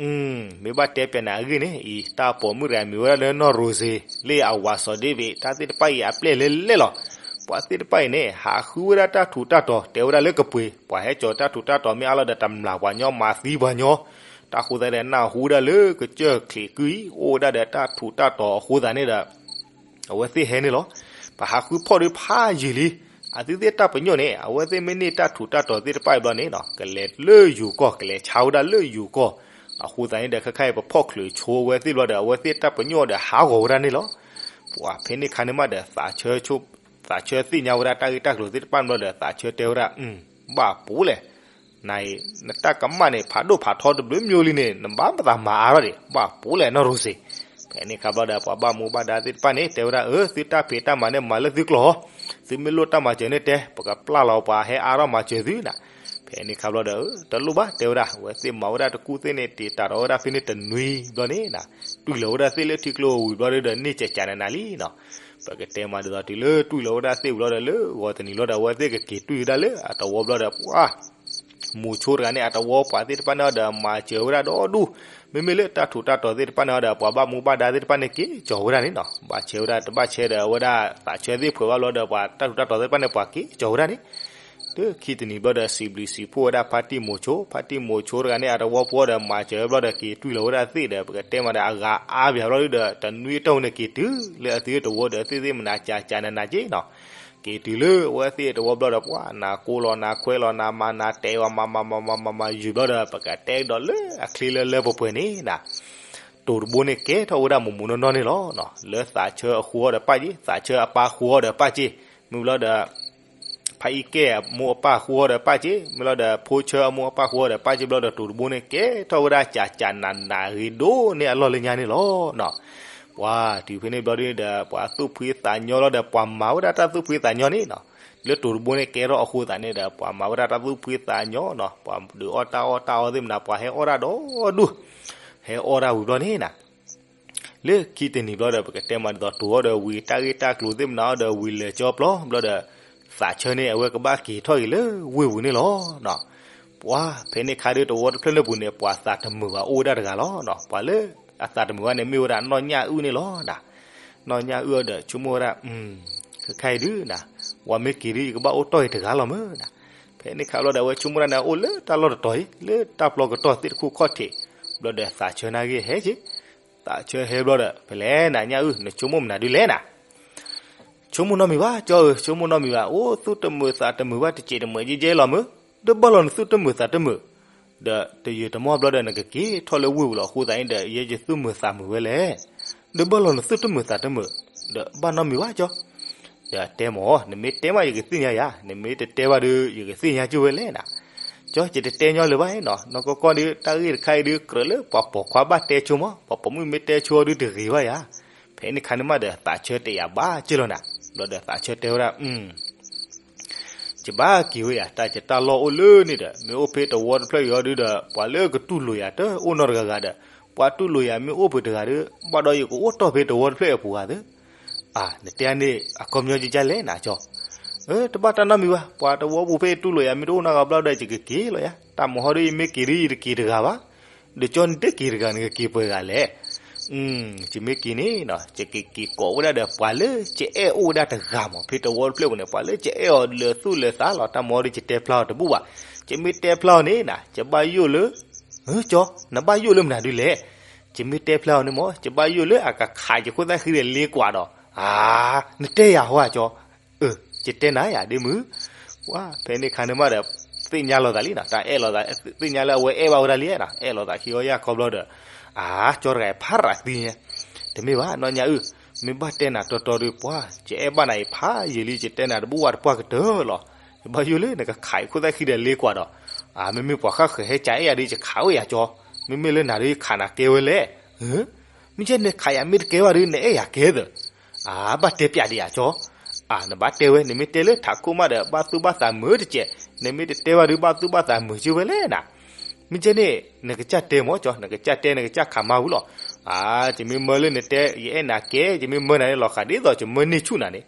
မ့ၢ်ဘၣ်တဲပျးနၤအဂ့ၢ်န့ၣ်အံၤ တၢ်ပိာ်မုၣ်တဂၤမံၤဝဲဒၣ်လၢနီၢ်ရိၤစ့ၤ လၢအဝၤစီၤဒ့ဘ့ၣ် တၢ်သ့ၣ်တဖၣ်အံၤအပျဲၢ်လဲၣ်လဲၣ်လီၤ. ပှၤသ့ၣ်တဖၣ်အံၤန့ၣ် ဟးဃုဝဲဒၣ်တၢ်ထူးတၢ်တီၤ တဲဝဲဒၣ်လၢကပှ့ၤ ပှၤဟဲကၠီၤတၢ်ထူးတၢ်တီၤမ့ၢ်အါလီၤဒီး တမျၢ်ပှၤညီမၤသံပှၤညီ တၢ်ဃိသတးဒီး နၢ်ဟူဝဲဒၣ်လၢကစၢၢ်ချံးကုအံၤ အိၣ်ဝဲဒၣ်ဒီးတၢ်ထူးတၢ်တီၤအဃိသတးန့ၣ်ဒီး အဝဲသ့ၣ်ဟဲန့ၣ်လီၤ. ပဟးဃုဖီၣ်ဒုးဖးယံာ်လံ. အသုသ့ၣ်တၢ်ပညိၣ်န့ၣ် အဝဲသ့ၣ်မ့ၢ်န့ၢ်တၢ်ထူးတၢ်တီၤသ့ၣ်တဖၣ်အံၤဘျီန့ၣ် ကလဲၤလၢယိၤကီၢ် ကလဲၤဆါဝဲဒၣ်လၢယိၤကီၢ်. အဃိသတးန့ၣ်ဒီး ခဲခါအံၤပဖီၣ်ချုးဆိအဝဲသ့ၣ်ဘျီဒီး အဝဲသ့ၣ်တၢ်ပညိၣ်ဒီးဟးဂီၤဝဲဒၣ်န့ၣ်လီၤ. ပှၤဖဲန့ၣ်ခါန့ၣ်မးဒီး သးဆၢသ့ၣ်ညါဝဲဒၣ်တၢ်ဂ့ၢ်တၢ်ကျိၤသ့ၣ်တဖၣ်ဘျီဒီး သးဆၢတဲဝဲဒၣ် ဘၣ်ပူၤလဲၣ် နအံၤ နတၢ်ကမၣ်န့ၣ် ဖးဒိၣ်ဖးထီတဘျုးမံၤလံန့ၣ် နဘၣ်မသးမၤအါထီၣ်ဒံး ဘၣ်ပူၤလဲၣ်နီၢ်ရိၤစ့ၤ. ဖဲန့ၣ်ခါဘျီဒီး ပှၤဘၣ်မူဘၣ်ဒါသ့ၣ်တဖၣ်န့ၣ် တဲဝဲဒၣ် အၢ သုတၢ်ဖံးတၢ်မၤန့ၣ် မၤလၢသုကျိာ်, သုမ့ၢ်လိၣ်တၢ်မၤစၢၤန့ၣ်တဲ ပကပျၢ်လီၤပှၤဟဲအါထီၣ်မၤစၢၤသုနၤ. ဖဲန့ၣ်ခါဘျီဒီး တလိၣ်ဘၣ်တဲဝဲဒၣ် အဝဲသ့ၣ်မၤဝဲဒၣ်တကူၣ်သ့ၣ်န့ၣ် တံာ်တာ်ထီၣ်ဝဲဒၣ်ဖဲန့ၣ်တနွံဘျီန့ၣ် တွံၢ်လီၤဝဲဒၣ်သ့ၣ်လၢထံကျိဝံၤဘျီဒီး န့ၢ်ကကးနးနးလံနီၤ. ပကတဲမးဒ်သိးတုၤလၢတွံၢ်လီၤဝဲဒၣ်သ့ၣ်ဝံၤလီၤဒီး လၢဂီၤတနံၤလီၤဒီး အဝဲသ့ၣ်ကက့ၤတွံၢ်ဝဲဒၣ်လၢအတဝီဘျီဒီး ပှၤ မိၤဆိတဂၤန့ၣ် အတဝီပှၤသ့ၣ်တဖၣ်န့ၣ်ဒီး မၤစၢၤဝဲဒၣ်ဒီဒူၣ်, မ့မ့ၢ်လၢတၢ်ထူးတၢ်တီၤသ့ၣ်တဖၣ်န့ၣ်ဒီး ပှၤဘၣ်မူဘၣ်ဒါသ့ၣ်တဖၣ်န့ၣ် က့ၤကၠီၤဝဲဒၣ်န့ၣ်နီၤ. ဘၣ်ဆဲဝဲဒၣ်တဘၣ်ဆဲဒီး အဝဲဒၣ်သးဆၢသ့ၣ်ဖှဲးဘၣ်ဘျီဒီး ပှၤတၢ်ထူးတၢ်တီၤသ့ၣ်တဖၣ်န့ၣ် ပှၤက့ၤကၠီၤဝဲဒၣ်န့ၣ် တုၤခံတနံၤဘျီဒီး စံးဘျုးစံးဖှိၣ်ဝဲဒၣ်ဖါတံၢ်မိၤဆိ, ဖါတံၢ်မိၤဆိတဂၤန့ၣ် အတဝီဖိဒီး မၤစၢၤဝဲဘျီဒီး က့ၤတွံၢ်လီၤဝဲဒၣ်သ့ၣ်ဒီး ပကတဲမးဒီး အဂၤအါဘၣ်ဘျီဒီး တနွံအတီၢ်န့ၣ် က့ၤတုၤလၢအသုတဝီဒီး သ့ၣ်သ့ၣ်မနၤကၠးကၠးနးနးက့နီၤ. က့ၤတုၤလၢအဝဲသ့ၣ်တဝီဘျီဒီး ပှၤနၤကိးလီၤနၤခွဲလီၤနၤမၤနၤတဲအီၤ မၤမၤမၤမၤမၤမၤယုာ်ဘျီဒီး ပကတဲကဒီးလၢအချ့လၢလၢပှဲၤပှဲၤန့ၣ် တိၤတဘိန့ၣ်ကဲထီၣ်ဝဲဒၣ်မိၢ်မိၢ်နီၢ်နီၢ်န့ၣ်လီၤ. လၢသးဆၢအဃိအီၤဒီးပၢ်က့, သးဆၢအပၢ်ဃိအီၤဒီးပၢ်က့, မ့ၢ်ဘျီဒီး ဖါအံၣ်ကဲအမိၢ်အပၢ်ဃိအီၤဒီးပၢ်က့, မ့ၢ်ဘျီဒီး ဖိဆၢအမိၢ်အပၢ်ဃိအီၤဒီးပၢ်က့ဘျီဒီး တိၤတဘိန့ၣ်ကဲထီၣ်ဝဲဒၣ်ကၠးကၠးနးနးဂ့ၤဒိၣ်န့ၢ်အလီၢ်လၢညါန့ၣ်လီၤ. ပှၤတုၤဖဲန့ၣ်ဘျီဒုဒီး ပှၤသူၣ်ဖှံသးညီလီၤဒီး ပှၤမၤဝဲဒၣ်တၢ်သူၣ်ဖှံသးညီန့ၣ်နီၤ, လၢတိၤတဘိန့ၣ်ကဲထီၣ်အဃိသးန့ၣ်ဒီး ပှၤမၤဝဲဒၣ်တၢ်သူၣ်ဖှံသးညီနီၤ, ပှၤဒုးအီၣ်တၢ်အီၣ်တၢ်အီသ့ၣ်မနၤ ပှၤဟဲအီၣ်တၢ်ဒီဒူၣ်, ဟဲအီၣ်တၢ်ဝံၤဘျီန့ၣ်နီၤ လၢခံတနံၤဘျီဒီး ပကတဲမးဒ်သိး တိၤအီၣ်ဒီးဝံၤ တၢ်ဂ့ၢ်တၢ်ကျိၤသ့ၣ်မနၤအီၣ်ဒီးဝံၤ လဲၤကၠီပျီဘျီဒီး သးဆၢန့ၣ် အဝဲကဘၣ်က့ၤထီၣ်က့ၤလၢဝ့ၢ်ပူၤန့ၣ်လီၤ. ပှၤဖဲန့ၣ်ခါဒု တဝီတဖျၢၣ်လၢပူၤန့ၣ် ပှၤသးတမုာ်ဘၣ်အိၣ်ဝဲဒၣ်တဂၤလီၤ. ပှၤလၢအသးတမုာ်ဘၣ်န့ၣ် မ့ၢ်ဝဲဒၣ်နီၢ်ညၣ်အုၣ်န့ၣ်လီၤ. နီၢ်ညၣ်အုၣ်အီၤဒီး ဆိကမိၣ်ဝဲဒၣ် ခဲခါအံၤဒု ဝၤမ့ၢ်က့ၤဒု ယကဘၣ်အိၣ်တီၢ်အံၤတဂၤလီၤမ့ၢ်. ဖဲန့ၣ်ခါဘျီဒီး အဝဲဆိကမိၣ်တၢ်န့ၣ် အိၣ်လၢတၢ်လီၢ်တတီၤအံၤ လၢတၢ်ပျီကတီၢ်သ့ၣ်တခိၣ်ခီၣ်ထံး, ဘျီဒီးသးဆၢနာ်က့ဟဲက့ၤ, သးဆၢဟဲဘျီဒီး ဖဲလဲၣ်နၤညၣ်အုၣ် နဆိကမိၣ်မနုၤဒုလဲၣ်နၤ. ဆိကမိၣ်နီတမံၤဘၣ် ကၠီဧၢ, ဆိကမိၣ်နီတမံၤဘၣ်, အိၣ်သူၣ်တမုာ်သးတမုာ်ဘၣ် တစဲးတမုာ်ကဲကဲလီၤမ့ၢ်, ဒီးဘၣ်လီၤနသူၣ်တမုာ်သးတမုာ်, ဒီးတယုာ်တမီၢ်ဘျီဒီး နကက့ၤထီၣ်လၢဝ့ၢ်ပူၤလီၤ အဃိသတးန့ၣ်ဒီး ယဲယသူၣ်မုာ်သးမုာ်ဝဲလဲၣ်, ဒီးဘၣ်လီၤနသူၣ်တမုာ်သးတမုာ်, ဒီးဘၣ်နီတမံၤဘၣ်ကၠီ, ဒီးတဲမ့ၢ် နမ့ၢ်တဲမးယကသ့ၣ်ညါယၤ, နမ့ၢ်တတဲဘၣ်ဒီး ယကသ့ၣ်ညါကၠိဝဲလဲၣ်နၤ. ကၠီ ယတတဲညီလၢၤဘၣ်နီၤ, နီၢ်ကီၢ်ကီၢ်ဒီး တၢ်ဂ့ၢ်တခါအံၤဒု ကြၢးလၢပှၤပိာ်ခွါဘၣ်တဲဆိမး, ပှၤပိာ်မုၣ်မ့ၢ်တဲဆိအီၤဒုတဂ့ၤဘၣ်ယၤ. ဖဲန့ၣ်ခါန့ၣ်မးဒီး သးဆၢတဲယၤဘၣ်က့ၢ်လီၤနၤ, ဘျီဒီးသးဆၢတဲဝဲဒၣ် ယဘၣ်က့ၤဝဲယၤ တၢ်ယတၢ်လီၢ်အိၣ်လၢန့ၣ်ဒီး မ့ၢ်အိၣ်ဖဲတဝီတဖျၢၣ်အံၤအီၤဒုဒီး ပှၤလၢကတူၢ်လိာ်ယၤတအိၣ်နီတဂၤဂၤဒီး ပှၤတူၢ်လိာ်ယၤမ့ၢ်အိၣ်ပှဲၤတဂၤဒီး ဘၣ်ဒီးယကအိၣ်တီၢ်ဖဲတဝီတဖျၢၣ်အံၤအပူၤဂၤသ့. အၢ နတဲန့ၣ် အခီပညီကကလဲၣ်နၤကၠီ. အၢ တဘၣ်တၢ်နီတမံၤဘၣ်, ပှၤတဝီပူၤဖဲတူၢ်လိာ်ယၤမ့ၢ်တအိၣ်နီတဂၤဘျီဒီး ယကက့ၤလီၤယၤ, တၢ်မၤဟီဒု ယမ့ၢ်က့ၤဒု ယတက့ၤတဂၤဘၣ်. ဒီးကၠီ နတက့ၤတဂၤ နကက့ၤပှဲၤဂၤလဲၣ်. ယမ့ၢ်က့ၤန့ၣ်နီၤ ယကက့ၤကိးဝဲဒၣ်ဒီး ပှၤလၢယအဲၣ်အိၣ်ဝဲဒၣ်တဂၤမး ဖဲတဝီတဖျၢၣ်ပူၤန့ၣ် ပှၤလၢယအဲၣ်အီၤလၢာ်သူၣ်လၢာ်သးလီၤ. တၢ်မၤဟီဒု ယတဲဖျါအီၤတဘူၣ်ဘၣ်, ယမ့ၢ်တဲဖျါအီၤန့ၣ်နၤ ယဘၣ်ယိၣ်လၢ ကၠီ နဘၣ်ယိၣ်လၢမနုၤဒုလဲၣ်. ယမ့ၢ်တဲဖျါအီၤန့ၣ်မး ယဘၣ်ယိၣ်လၢအကခးယခိၣ်သၣ်ဃံဒီးလ့ကွၢ်ဒီး, အၢ နတဲယၤဟီဧါကၠီ. အၢ ယတဲနၤယၤဒ်မုၢ်. ပှၤဖဲန့ၣ်ခါန့ၣ်မးဒီး သ့ၣ်ညါလိာ်သးလံနီၤ, တၢ်အဲၣ်လိာ်သး သ့ၣ်ညါလၢအဝဲအဲၣ်ဘၣ်ဝဲဒၣ်လံနီၤ, အဲၣ်လိာ်သးခံအီၤယၢ်ခီဘျီဒီး, အၢ ကၠီတဂၤအံၤဖးရၤသံညါ, တမ့ၢ်ဘၣ် နီၢ်ညၣ်အုၣ်, မ့ၢ်ဘၣ်တဲနၤတီတီဒီး ပှၤ ယအဲၣ်ဘၣ်နၤအံၤဖးယံာ်လံ ယတဲနၤတဘူၣ်ဘၣ်တပှၢ်ကတၢၢ်လီၤ. ယဘၣ်ယိၣ်လၢနကခးယခိၣ်သၣ်ဃံဒီးလ့ကွၢ်ဒီး, အၢ မ့မ့ၢ်ပှၤဃၣ်ဃၢၤဟဲကၠးအဲၣ်ယၤဒီး ယခးဝဲယၤကၠီ, မ့မ့ၢ်လၢနၤဒီး ယခးနၤကဲဝဲလဲၣ်. မ့ၢ်ကဲနခးယၤမ့ၢ်တကဲဘၣ်ဒီး နအဲၣ်ယၤကဲသၢ အၢ ဘၣ်တဲပျးဒံးဧါကၠီ. အၢ နဘၣ်တဲဝဲ နမ့ၢ်တဲလၢထးခိၣ်မးဒီး ဘၣ်သူၣ်ဘၣ်သးမုာ်တကဲး, နမ့ၢ်တတဲဘၣ်ဒီး ဘၣ်သူၣ်ဘၣ်သးမုာ်က့ၤဝဲလဲၣ်နၤ. မ့ၢ်ကဲန့ၣ် နကစၢ်တဲမးကၠီ, နကစၢ်တဲ နကစၢ်ခးမါဝံၤလီၤ. အၢ ယမ့ၢ်မၢလၢနတဲ ယအဲၣ်နၤကဲ, ယမ့ၢ်မၢနၤန့ၣ်လီၤဃးဒ်သိးယမၢန့ၢ်ဆူၣ်နၤန့ၣ်,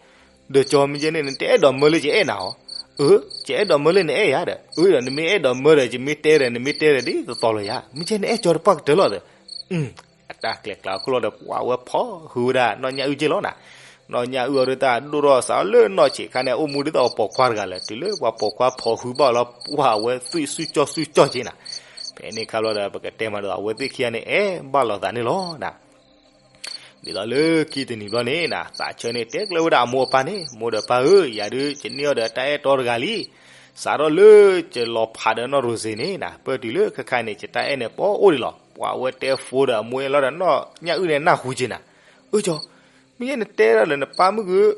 ဒီးကၠီ မ့ၢ်ကဲန့ၣ် နတအဲၣ်ဒိးမၢလၢယအဲၣ်နၤဧါ. အၢ ယအဲၣ်ဒိးမၢလၢနအဲၣ်ယၤဒီး, အၢ ဒီးနမ့ၢ်အဲၣ်ဒိးမၢဒီး ယမ့ၢ်တဲဒီး နမ့ၢ်တဲဒီးဒ်သိးသိးလီၤယၤ, မ့ၢ်ကဲနအဲၣ်ကၠီတပှၢ်ကတၢၢ်လီၤဒီး အတၢ်ကျဲၤကျါအခိၣ်လီၤဒီး ပှၤဝဲဖီၣ်ဟုဝဲဒၣ်နီၢ်ညၣ်အုၣ်က့ၢ်လီၤနၤ. နီၢ်ညၣ်အုၣ်အီၤဒုးတၢ်ဒိၣ်ထီၣ်စးအီၤလၢနီၢ်ဆံးခါန့ၣ် အိၣ်မူဒ်သိးပှၤပိာ်ခွါတဂၤလၢာ်, တုၤလၢပှၤပိာ်ခွါဖီၣ်ဟုဘၣ်အီၤလီၤ ပှၤဝဲသွံၣ်စုကၠီၣ်စုကၠီၣ်က့ၢ်နၤ. ဖဲန့ၣ်ခါဘျီဒီး ပကတဲမးဒ်သိး အဝဲသ့ၣ်ခံဂၤန့ၣ် အဲၣ်ဘၣ်လိာ်သးန့ၣ်လီၤနၤ. ဒ်သိးလၢခံတနံၤဘျီန့ၣ်နၤ သးဆၢန့ၣ် တဲကျၢၤဝဲဒၣ်အမိၢ်အပၢ်န့ၣ်, မိၢ်ဒီးပၢ်ဧၢ, ယၤဒုး ယန့ၢ်အီၤဒီးတၢ်အဲၣ်တီတဂၤလံ. စးထီၣ်လၢယလီၤဖးဒီးနီၢ်ရိၤစ့ၤန့ၣ်နၤ ပၢၢ်တုၤလၢခဲခါန့ၣ် ယတၢ်အဲၣ်န့ၣ် ပအိၣ်ဒံးလီၤ. ပှၤဝဲတဲဖိဒီးအမိၢ်အဲၣ်လီၤဒီး နီၢ်ညၣ်အုၣ်န့ၣ် နၢ်ဟူက့ၤနၤ. အၢ ကၠီ, မ့ၢ်ယဲနတဲဒၣ်လၢနပၢ်မုၢ်ဂုၢ်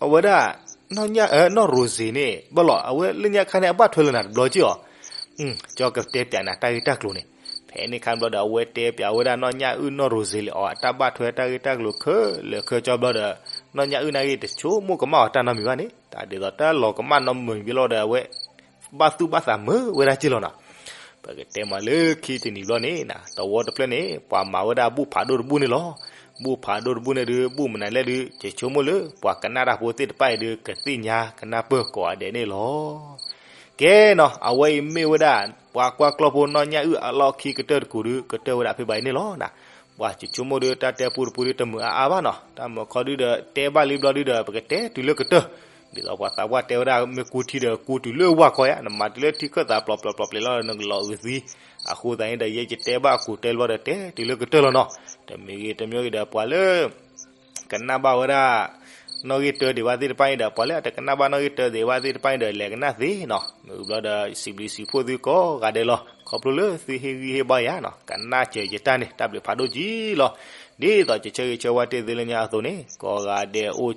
အဝဲဒၣ် နီၢ်ညၣ် နီၢ်ရိၤစ့ၤန့ၣ် ဘၣ်လီၤ အဝဲလၢညါခါန့ၣ် အဘၣ်ထွဲလၢနၤတဘျီက့ၢ်အီၤ. ကၠီကတဲပျးနၤတၢ်ဂ့ၢ်တၢ်ကျိၤန့ၣ်. ဖဲန့ၣ်ခါဘျီဒီး အဝဲတဲပျးဝဲဒၣ်နီၢ်ညၣ်အုၣ်နီၢ်ရိၤစ့ၤလၢအီၤ အတၢ်ဘၣ်ထွဲတၢ်ဂ့ၢ်တၢ်ကျိၤခဲလၢာ်ခဲဆ့ဘျီဒီး နီၢ်ညၣ်အုၣ်နာ်က့ တဆိကမိၣ်ကမၣ်အီၤတၢ်နီတမံၤဘၣ်န့ၣ် တၢ်ဒ်သိးတၢ်လီၤကမၣ်နီတမံၤဘၣ်လီၤဒီး အဝဲ ဘၣ်သူၣ်ဘၣ်သးမုာ်ဝဲဒၣ်က့ၢ်လီၤနၤ. ပကတဲမးလၢခံတနံၤဘျီန့ၣ်နၤ တဝီတဖျၢၣ်န့ၣ် ပှၤမၤဝဲဒၣ်ဘူၣ်ဖးဒိၣ်တဘူၣ်န့ၣ်လီၤ. ဘူၣ်ဖးဒိၣ်တဘူၣ်န့ၣ်ဒုး ဘူၣ်မနုၤလဲၣ်ဒုး ယဆိကမိၣ်လၢ ပှၤကနၣ်တၢ်ဖိသ့ၣ်တဖၣ်အံၤဒုး ကသ့ၣ်ညါကနၣ်ပၢၢ်ကိးဂၤဒဲးန့ၣ်လီၤ. ကဲနီၤ အဝဲအံၤမ့ၢ်ဝဲဒၣ် ပှၤကွၢ်ကျီၢ်ဖိနီၢ်ညၣ်အုၣ်အလီၢ်ခံကတၢၢ်တကူးဒုး ကတၢၢ်ဝဲဒၣ်ဖဲဘၣ်အံၤန့ၣ်လီၤနၤ. ပှၤယဆိကမိၣ်ဒုး တၢ်တဲပူတပူဒုး တမုာ်အါအါဘၣ်နီၤ. တၢ်မုာ်ခီဒုးဒီး တဲဘၣ်လံဘျီဒုးဒီး ပကတဲတုၤလၢကတၢၢ် ဒ်သိးပှၤသးပှၢ်တဲဝဲဒၣ် မ့ၢ်ကူထံဒီး ကူတုၤလၢဝၢ်ခီယါ, နမၤတုၤလၢထံခၢၣ်သးပျီပျီပျီပျီလီၤ နကလီၤအုးသံ. အဃိသတးန့ၣ်ဒီး ယဲယတဲဘၣ်အကူၤတဲဘျီဒီး တဲတုၤလၢကတၢၢ်လီၤနီၤ. တမံၤဂ့ၤတမံၤဂ့ၤဒီး ပှၤလၢ ကနၣ်ဘၣ်ဝဲဒၣ် နီၣ်ဂံၢ်တၢဒံးဘၣ်သ့ၣ်တဖၣ်န့ၣ်ဒီး ပှၤလၢအတကနၣ်ဘၣ်နီၣ်ဂံၢ်တၢဒံးဘၣ်သ့ၣ်တဖၣ်န့ၣ်ဒီး လဲၤကနၣ်သ့နီၤ. မ့ၢ်ဘျီဒီး စံးဘျုးစံးဖှိၣ်သုကိးဂၤဒဲးလီၤ. ခီဖျိလၢသုဟ့ၣ်ဂံၢ်ဟ့ၣ်ဘါယၤနီၤ, ကနၣ်စၢၤယတၢ်န့ၣ် တၢ်ဘျုးဖးဒိၣ်ကံလီၤ. ဒ်သိးယဆၢဂ့ၤဆၢဝါတ့ၢ်သုလၢညါအသိးန့ၣ် ကိးဂၤဒဲးအိၣ်